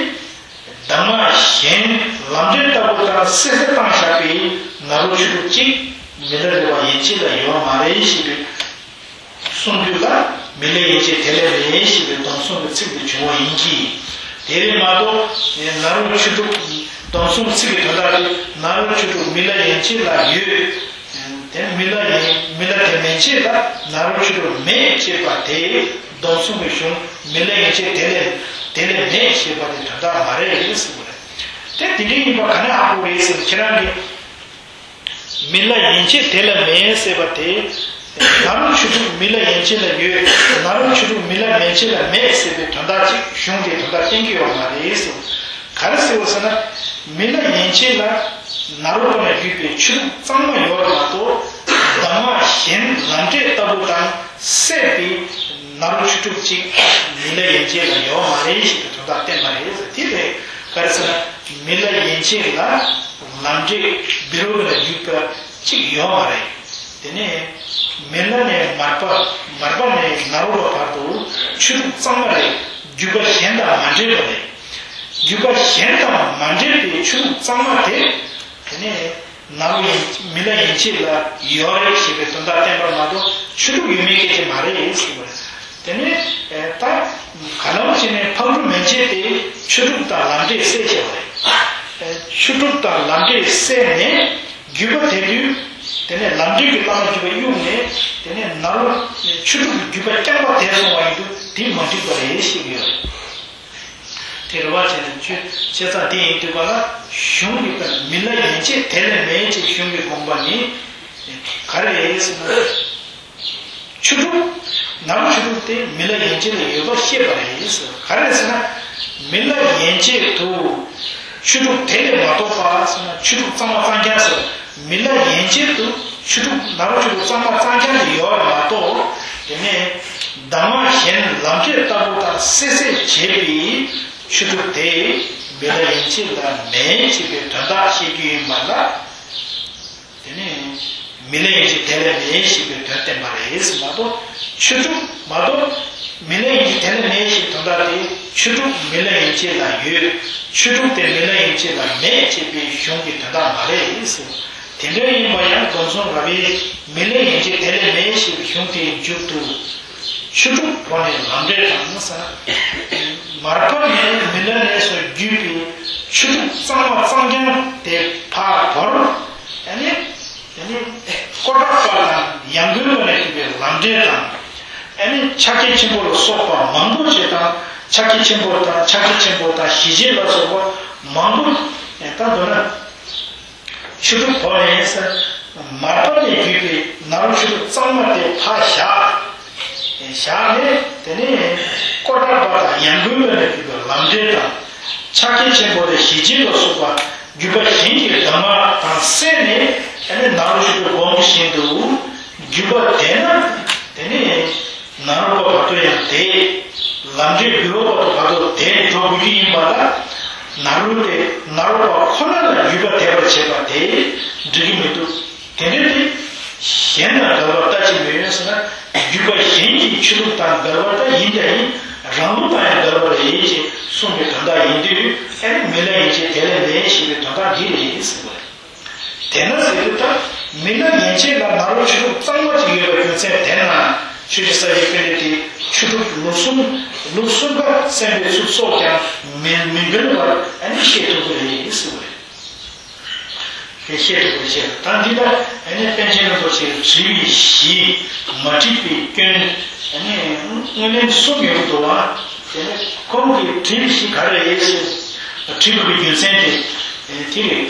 གདམས་ངག་གཞན་ལམ་འབྲས་ལྟ་བུ་དང་སྲེ་སྲེ་བཏང་བཞག་པའི་ནཱ་རོ་ཆོས་དྲུག་གཅིག་མི་ལ་རས་པ་ཡན་ཆད་ལ་ཡོད་མ་རེད་ཞེས་པའི་གསུངས་དུས་ལ། མི་ལ་ཡན་ཆད་དེ་ལས་མེད་ཞེས་པའི་སྡོམ་གསུམ་གྱི་ཚིག་འདི་བྱུང་བ་ཡིན་གྱི། དེ་ལས་མ་གཏོགས་ནཱ་རོ་ཆོས་དྲུག་སྡོམ་གསུམ་ཚིག་གི་དོན་དག་དེ་ནཱ་རོ་ཆོས་དྲུག་མི་ལ་ཡན་ཆད་ལ་ཡོད། དེ་མི་ལ་ཡན་མི་ལ་དེ་མན་ཆད་ལ་ནཱ་རོ་ཆོས་དྲུག་མེད་ཅེས་པ་དེ་སྡོམ་གསུམ་གྱི་གཞུང་མི་ལ་ཡན་ཆད་དེ་ལས་དེ་ལས་མེད་ཅེས་པ་དེ་དོན་དག་མ་རེད་ཟེར་བ་རེད། དེ་དེ་འདྲ་ཡིན་པ་ག་ནས་ཧ་གོ་རེད་ཟེར་ན། ཁྱེད་རང་གིས་མི་ལ་ཡན་ཆད་དེ་ལ་མེད་ཟེར་བ་དེ། ནཱ་རོ་ཆོས་དྲུག་མི་ལ་ཡན་ཆད་ལ་ཡོད། ནཱ་རོ་ཆོས་དྲུག་མི་ལ་མན་ཆད་ལ་མེད་ཟེར་བའི་དོན་དག་ཅིག་གཞུང་དེའི་དོན་དག་བསྟན་གྱི་ཡོད་མ་རེད་ཟེར། ག་རེ་ཟེར་བ་ཟེར་ན། མི་ལ་ཡན་ཆད་ལ་ནཱ་རོ་པ་ལ་བརྒྱུད་པའི་ཆོས་དྲུག་གཙང་མ་ཡོད་པ་མ་གཏོགས། གདམས་ངག་གཞན་ལམ་འབྲས་ལྟ་བུ་དང་སྲེ་པའི་ནཱ་རོ་ཆོས་དྲུག་ཅིག་མི་ལ་ཡན་ཆད་ལ་ཡོད་མ་རེད་ཞེས་པའི་དོན་དག་བསྟན་པ་རེད། དེ་ལས་ག་རེ་ཟེར་ན། མི་ལ་ཡན་ཆད་ལ་ལམ་འབྲས་བཻ་རོ་ཙ་ལ་བརྒྱུད་པ་ཅིག་ཡོད་མ་རེད། དེ་ནས་མི་ལ་ནས་མར་པ། མར་པ་ནས་ནཱ་རོ་པ་བར་དུ་ཆོས་དྲུག་གཙང་མ་རེད། བརྒྱུད་པ་གཞན་དང་མ་འདྲེས་པ་རེད། བརྒྱུད་པ་གཞན་དང་མ་འདྲེས་པའི་ཆོས་དྲུག་གཙང་མ་དེ། དེ་ནས་ནཱ་རོ་ཡན་མི་ལ་ཡན་ཆད་ལ་ཡོད་རེད་ཞེས་པའི་དོན་དག་བསྟན་པ་མ་གཏོགས་ཆོས་དྲུག་ཡོད་མེད་སྐད་ཆ་མ་རེད་ཟེར་བ་རེད། དེ་ནས་ད་ག་ལ་བ་བྱས་ནས་ཕག་གྲུ་མན་ཆད་དེ་ཆོས་དྲུག་དང་ལམ་འབྲས་བསྲེས་བྱས་པ་རེད། ཆོས་དྲུག་དང་ལམ་འབྲས་བསྲེས་ནས་བརྒྱུད་པ་དེ་དུས། དེ་ནས་ལམ་འབྲས་ཀྱི་བླ་མ་བརྒྱུད་པ་གཡུགས་ནས། དེ་ནས་ནཱ་རོ་ཆོས་དྲུག་གི་བརྒྱུད་པ་རྐྱང་པ་དེ་སོང་བ་ཡིན་དུས་དེ་མ་འགྲིག་པ་རེད་ཞེས་ཡོད་རེད། དེ་རེད་བ་བྱས་ནས་ཆོས་བྱས་ཙང་དེ་ཡིན་དུས་ག་ལ་གཞུང་གི་མི་ལ་ཡན་ཆད་དེ་ལས་མེད་ཅེས་གཞུང་གི་དགོངས་པ་ནི་ག་རེ་རེད་ཟེར་ན། ཆོས་དྲུག་ནཱ་རོ་ཆོས་དྲུག་དེ་མི་ལ་ཡན་ཆད་ལ་ཡོད་པ་ཤེས་པ་རེད་ཟེར། ག་རེ་ཟེར་ན། མི་ལ་ཡན་ཆད་དུ་ཆོས་དྲུག་དེ་ལས་མ་གཏོགས་པ་ཟེར་ན་ཆོས་དྲུག་གཙང་མ་གཙང་རྐྱང་ཟེར། མི་ལ་ཡན་ཆད་དུ་ཆོས་དྲུག་ནཱ་རོ་ཆོས་དྲུག་གཙང་མ་གཙང་རྐྱང་དེ་ཡོད་རེད་མ་གཏོགས། དེ་ནས་གདམས་ངག་གཞན་ལམ་འབྲས་ལྟ་བུ་དང་སྲེ་སྲེ་བྱས་པའི་ཆོས་དྲུག་དེ་མི་ལ་ཡན་ཆད་ལ་མེད་ཅེས་པའི་དོན་དག་བཤད་རྒྱུ་ཡིན་པ་ལ། དེ་ནས་མི་ལ་ཡན་ཆད་དེ་ལས་མེད་ཞེས་པའི་དོན་བསྟན་པ་རེད་ཟེར་མ་གཏོགས་ཆོས་དྲུག་མ་གཏོགས། མི་ལ་ཡན་ཆད་དེ་ལས་མེད་ཞེས་དོན་དག་དེ་ཆོས་དྲུག་མི་ལ་ཡན་ཆད་ལ་ཡོད། ཆོས་དྲུག་དེ་མི་ལ་ཡན་ཆད་ལ་མེད་ཅེས་པའི་གཞུང་གི་དོན་དག་མ་རེད་ཟེར། དེ་འདྲ་ཡིན་པ་ཡང་སྡོམ་གསུམ་རབ་དབྱེ་མི་ལ་ཡན་ཆད་དེ་ལས་མེད་ཞེས་པའི་གཞུང་དེའི་མཇུག་ཏུ། ཆོས་དྲུག་བོར་ནས་ལམ་འབྲས་དང་ཟེར་ན། མར་པ་ནས་མི་ལ་ནས་སུ་བརྒྱུད་པའི་ཆོས་དྲུག་གཙང་མ་གཙང་རྐྱང་དེ་ཕར་བོར། ཨ་ནི། ཨ་ནི། ཀོ་ཊ་པ་དང་ཡང་སྒོས་པ་ནས་བརྒྱུད་པའི་ལམ་འབྲས་དང་། ཨ་ནི་ཕྱག་རྒྱ་ཆེན་པོ་ལ་སོགས་པ་མང་པོ་ཞིག་དང་ཕྱག་རྒྱ་ཆེན་པོ་དང་ཕྱག་རྒྱ་ཆེན་པོ་དང་ཞི་བྱེད་ལ་སོགས་པ་མང་པོ་ད་མདོར་ན། ཆོས་དྲུག་བོར་ནས་ཟེར། མར་པ་ནས་བརྒྱུད་པའི་ནཱ་རོ་ཆོས་དྲུག་གཙང་མ་དེ་ཕར་བཞག་བཞག་ནས་དེ་ནས་ཀོ་ཊ་པ་དང་ཡང་སྒོས་པ་ནས་བརྒྱུད་པའི་ལམ་འབྲས་དང་། ཕྱག་རྒྱ་ཆེན་པོ་དང་ཞི་བྱེད་ལ་སོགས་པ་བརྒྱུད་པ་གཞན་གྱི་གདམས་ངག་དང་བསྲེས་ནས་དེ་ནས་ནཱ་རོ་ཆོས་དྲུག་སྒོམ་བཞིན་དུ་བརྒྱུད་པ་དེ་ན་དེ་ནས། ནཱ་རོ་པ་བར་དུ་ཡང་དེ། ལམ་འབྲས་བཻ་རོ་ཙ་བར་དུ་དེ་འགྲོ་དགོས་ཀྱི་ཡིན་པ་ལ། ནཱ་རོ་དེ་ནཱ་རོ་པ་ཁོ་ན་ལ་བརྒྱུད་པ་དེ་བར་བྱེད་པ་དེ་འགྲིག་གི་མི་འདུག་དེ་འདྲ་དེ་གཞན་དང་འགལ་བར་ལྟ་ཅི་སྨོས་ཟེར་ན། བརྒྱུད་པ་གཞན་གྱི་ཆོས་ལུགས་དང་འགལ་བ་ད་ཡིན་ད་ཡིན། རང་ལུགས་དང་ཡང་འགལ་བ་རེད་ཅེས་གསུངས་པའི་དོན་དག་ཡིན་དུས་ཨ་ནི་མི་ལ་ཡན་ཆད་དེ་ལས་མེད་ཞེས་པའི་དོན་དག་འདི་རེད་ཟེར་བ་རེད། དེས་ན་ཟེར་དུས་ད་མི་ལ་ཡན་ཆད་ལ་ནཱ་རོ་ཆོས་ལུགས་གཙང་མ་ཅིག་ཡོད་པའི་རྒྱུ་མཚན་དེ་ན་ཆོས་རྗེ་ས་སྐྱ་པཎྜི་ཏས་ཆོས་དྲུག་ལུགས་གསུམ་ལུགས་གསུམ་པ་གསན་པའི་ཚུལ་སོགས་ཀྱང་མི་མི་འགལ་བར་ཨ་ནི་བཤད་ཐུབ་ཀྱི་རེད་ཟེར་བ་རེད། དེ་བཤད་ཐུབ་ཀྱི་རེད། ད་འདི་ལ་ཨ་ནི་པཎ་ཆེན་རིན་པོ་ཆེས་དྲི་བའི་གཞི་མ་དྲིས་པའི་སྐྱོན་ཨ་ནི་དངོས་ལན་གསུམ་ཡོང་གི་འདུག་བ། དེ་ནི་ཁོང་གིས་དྲི་བའི་གཞི་ག་རེ་རེད་ཟེར། དྲི་དགོས་པའི་རྒྱུ་མཚན་དེ་དེ་རེད།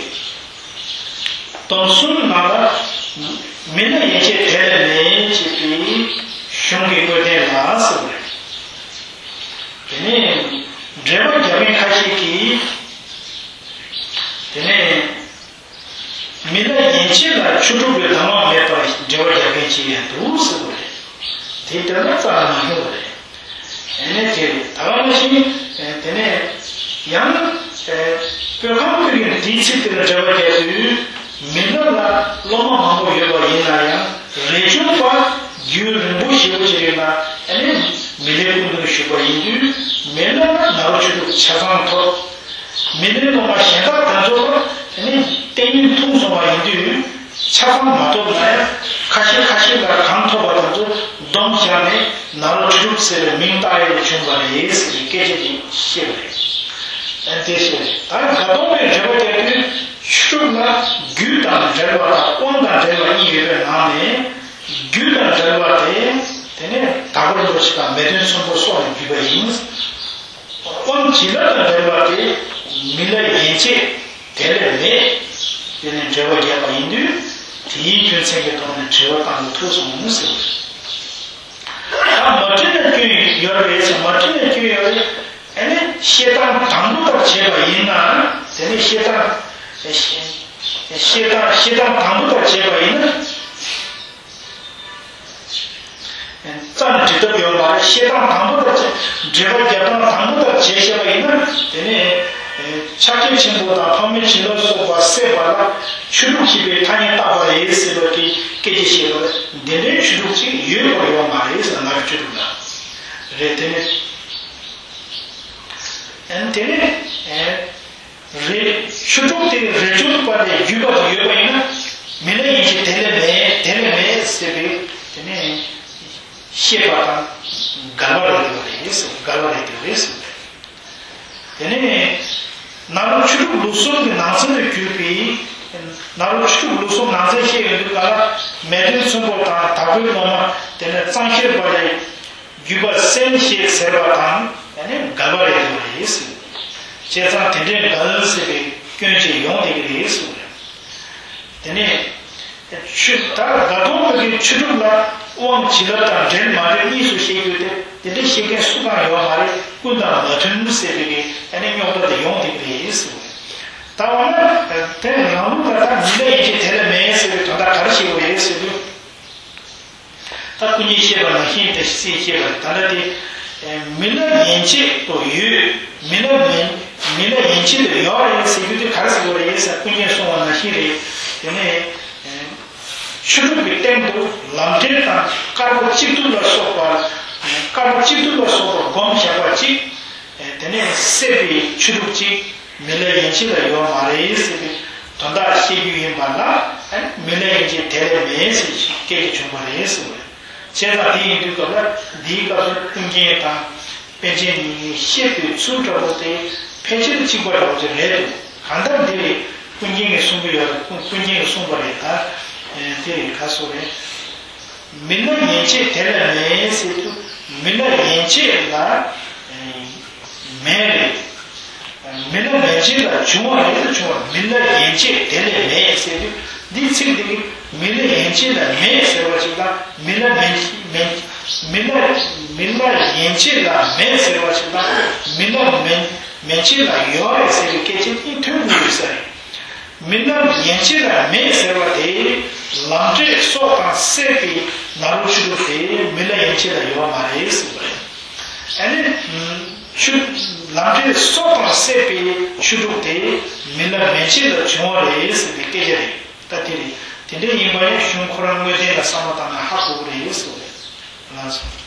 སྡོམ་གསུམ་ནང་ལ་མི་ལ་ཡན་ཆད་དེ་ལས་མེད་ཅེས་པའི་ གཞུང་གི་དངོས་བསྟན་ལ་ཟེར་བ་རེད། དེ་ནས་འགྲེལ་པ་རྒྱག་མཁན་ཁ་ཤས་ཀྱིས། དེ་ནས་མི་ལ་ཡན་ཆད་ལ་ཆོས་དྲུག་གི་གདམས་ངག་མེད་པར་འགྲེལ་པ་རྒྱག་མཁན་ཅིག་ཡང་འདུག་ཟེར་བ་རེད། དེ་ལྟར་ན་རྩ་ལ་མ་ཤོང་བ་རེད། ཨ་ནི་དེ་རེད། ད་ག་ནང་བཞིན་དེ་ནས་ཡང་བོད་ཁམས་ཀྱི་དེའི་ཚིག་དེ་ལ་འགྲེལ་པ་རྒྱག་དུས། མི་ལ་ལ་སློབ་མ་མང་པོ་ཡོད་པ་ཡིན་ན་ཡང་། རས་ཆུང་པ་རྒྱུན་རིང་པོ་ཞེ་པོ་ཅིག་རིང་ལ་ཨ་ནི་མི་ལའི་སྐུ་མདུན་བཞུགས་པ་ཡིན་དུས། མི་ལ་ལ་ནཱ་རོ་ཆོས་དྲུག་ཆ་ཚང་ཐོབ། མི་ལའི་སློབ་མ་གཞན་དག་དེ་ཚོ་ལ་ཨ་ནི་བསྟན་ཡོན་ཐུང་སོང་བ་ཡིན་དུས། ཆ་ཚང་མ་ཐོབ་ན་ཡང་ཁ་ཤས་ཁ་ཤས་ལ་གང་ཐོབ་པ་དེ་ཚོ་སྡོམ་བཞག་ནས་ནཱ་རོ་ཆོས་དྲུག་ཟེར་བའི་མིང་བཏགས་ཡས་བྱུང་བ་རེད་ཟེར་བའི་སྐད་ཆ་དེ་བཤད་པ་རེད། ཨ་དེ་བཤད་རེད། ད་དགའ་གདོང་པའི་འགྲེལ་པ་རྒྱག་དུས་ཆོས་དྲུག་ལ་རྒྱུད་དང་འབྲེལ་བ་དང་དབང་དང་འབྲེལ་བ་གཉིས་ཡོད་པའི་ནང་ནས། རྒྱུད་དང་འབྲེལ་བ་དེ་དེ་ནས་དྭགས་པོ་རིན་པོ་ཆེ་དང་མེས་སྟོན་ཚོན་པོ་སོགས་ལས་བརྒྱུད་པ་ཡིན། དབང་བྱིན་རླབས་དང་འབྲེལ་བ་དེ་མི་ལ་ཡན་ཆད་དེ་ལས་མེད། དེ་ནས་འགྲེལ་པ་རྒྱག་པ་ཡིན་དུས། དེའི་རྒྱུ་མཚན་གྱི་ཐོག་ནས་དྲི་བ་བཏང་དགོས་ཐུག་སོང་ཟེར། ད་མ་དྲིས་ན་སྐྱོན་ཡོད་རེད་ཟེར། མ་དྲིས་ན་སྐྱོན་ཡོད་རེད། ཨ་ནི་བཤད་སྟངས་དང་པོ་ལྟར་བྱས་པ་ཡིན་ན། དེ་ནས་བཤད་སྟངས་བཤད་སྟངས་བཤད་སྟངས་དང་པོ་ལྟར་བྱས་པ་ཡིན་ན། རྩ་ནས་འགྲིག་ཐབས་ཡོད་མ་རེད། བཤད་སྟངས་དང་པོ་ལྟར་བྱས། འགྲེལ་པ་རྒྱབ་སྟངས་དང་པོ་ལྟར་བྱས་བཤད་པ་ཡིན་ན། དེ་ནས་ཕྱག་རྒྱ་ཆེན་པོ་དང་འཕགས་མའི་བྱིན་རླབས་སོགས་པ་སད་པ་ལ་ཆོས་དྲུག་ཞེས་པའི་ཐ་སྙད་བཏགས་པ་རེད་ཟེར་བ་གི་སྐད་ཆ་བཤད་པ་ལ། འདི་འདྲའི་ཆོས་དྲུག་ཅིག་ཡོད་པར་ཡོད་མ་རེད་ཟེར། ནཱ་རོ་ཆོས་དྲུག་ལ་རེད། དེ་ནས་ཨ་ནི་དེ་ནས་ཨ། རས་ཆོས་དྲུག་དེ་རས་ཆུང་པ་ལས་བརྒྱུད་པ་དེ་ཡོད་པ་ཡིན་ན། མི་ལ་ཡན་ཆད་དེ་ལས་མེད། དེ་ལས་མེད་ཟེར་བའི་དེ་ནས་བཤད་པ་དང་འགལ་བ་རེད་འདུག་རེད་ཟེར། འགལ་བ་རེད་འདུག་རེད་ཟེར། དེ་ནས་ནཱ་རོ་ཆོས་དྲུག་ལུགས་གསུམ་གྱི་ནང་ཚན་ལས་བརྒྱུད་པའི། ནཱ་རོ་ཆོས་དྲུག་ལུགས་གསུམ་ནང་ཚན་བཤད་ཡོང་དུས་ག་ལ། མེས་སྟོན་ཚོན་པོ་དང་དྭགས་པོའི་སློབ་མ་དེ་ནས་གཙང་ཁྱེར་པ་ལས་བརྒྱུད་པ་གསན་ཞེས་ཟེར་བ་དང་། ཨ་ནི་འགལ་བ་རེད་འདུག་རེད་ཟེར། བྱས་ཙང་དེ་འདྲའི་འགལ་ཟེར་བའི་སྐྱོན་ཅིག་ཡོང་བསྡད་ཀྱི་རེད་ཟེར། དེ་ནས་ཆོས་ད་དགའ་གདོང་པ་གི་ཆོས་དྲུག་ལ་དབང་བྱིན་རླབས་དང་འབྲེལ་མ་འབྲེལ་གཉིས་སུ་བཤད་རྒྱུ་དེ། དེ་འདྲའི་བཤད་མཁན་སུ་གང་ཡོད་མ་རེད། ཀུན་དང་མ་མཐུན་ཟེར་བའི་གི་ཨ་ནི་རྙོག་དྲ་དེ་ཡོང་བསྡད་ཀྱི་རེད་ཟེར། ད་འོ་ན་དེ་རང་ལུགས་ལ་ད་མི་ལ་ཡན་ཆད་དེ་ལས་མེད་ཟེར་བའི་དོན་དག་ག་རེ་བཤད་དགོས་རེད་ཟེར་དུས། ད་སྐུ་ཉིད་བཤད་པ་ནང་བཞིན་དེ་སྲིད་བཤད་པ་རེད། ད་ལྟ་དེ་མི་ལ་ཡན་ཆད་དུ་ཡོད། མི་ལ་མེད། མི་ལ་ཡན་ཆད་དུ་ཡོད་རེད་ཟེར་རྒྱུ་དེ་ག་རེ་ཟེར་དགོས་རེད་ཟེར། ཀུན་མཁྱེན་གསུངས་པ་ནང་བཞིན་རེད། དེ་ནས་ཆོས་དྲུག་གི་སྟེང་དུ་ལམ་འབྲས་དང་དཀར་པོ་གཅིག་བསྡུས་ལ་སོགས་པ། དཀར་པོ་གཅིག་བསྡུས་ལ་སོགས་པ་སྒོམ་བཞག་པ་གཅིག། དེ་ནས་སད་པའི་ཆོས་དྲུག་གཅིག་མི་ལ་ཡན་ཆད་ལ་ཡོད་མ་རེད་ཟེར་བའི་དོན་དག་བཤད་རྒྱུ་ཡིན་པ་ལ། མི་ལ་ཡན་ཆད་དེ་ལས་མེད་ཟེར་སྐད་ཆ་བྱུང་བ་རེད་ཟེར་བ་རེད། བྱས་ཙང་དེ་ཡིན་དུས་སྐབས་ལ། འདིའི་སྐབས་སུ་ཀུན་མཁྱེན་དང་པཎ་ཆེན་གཉིས་བཤད་པའི་ཚུལ་འདྲ་པོ་དེ་ཕལ་ཆེར་གཅིག་པ་འདྲ་པོ་ཅིག་རེད་འདུག་གང་ལྟར་འདི་རེད། ཀུན་མཁྱེན་གྱིས་གསུང་གི་ཡོད་རེད། ཀུན་མཁྱེན་གྱིས་གསུངས་པ་རེད། ད་དེ་རེད། ག་སོ་རེད། མི་ལ་ཡན་ཆད་དེ་ལས་མེད་ཟེར་དུས། མི་ལ་ཡན་ཆད་ལ་མེད་རེད། མི་ལ་མན་ཆད་ལ་བྱུང་བ་རེད། བྱུང་བ། མི་ལ་ཡན་ཆད་དེ་ལས་མེད་ཟེར་དུས། འདིའི་ཚིག་འདི་གིས་མི་ལ་ཡན་ཆད་ལ་མེད་ཟེར་བ་ཞིག་དང་། མི་ལ་མན་མན་མི་ལ་མི་ལ་ཡན་ཆད་ལ་མེད་ཟེར་བ་ཞིག་དང་། མི་ལ་མན་མན་ཆད་ལ་ཡོད་རེད་ཟེར་བའི་སྐད་ཆ་གཉིས་མཐུན་གྱི་ཡོད་ས་རེད། མི་ལ་ཡན་ཆད་ལ་མེད་ཟེར་བ་དེ། ལམ་འབྲས་སོགས་དང་སད་པའི་ནཱ་རོ་ཆོས་དྲུག་དེ་མི་ལ་ཡན་ཆད་ལ་ཡོད་མ་རེད་ཟེར་བ་རེད། ཨ་ནི་ཆོས་ལམ་འབྲས་སོགས་དང་སད་པའི་ཆོས་དྲུག་དེ་མི་ལ་མན་ཆད་ལ་བྱུང་བ་རེད་ཟེར་བའི་སྐད་ཆ་རེད། ད་དེ་རེད། དེ་འདྲ་ཡིན་པ་ཡང་གཞུང་ཁོ་རང་དངོས་བསྟན་ལ་བསམ་བློ་བཏང་ན་ཧ་གོ་གི་རེད་ཟེར་བ་རེད། ལགས་སོ།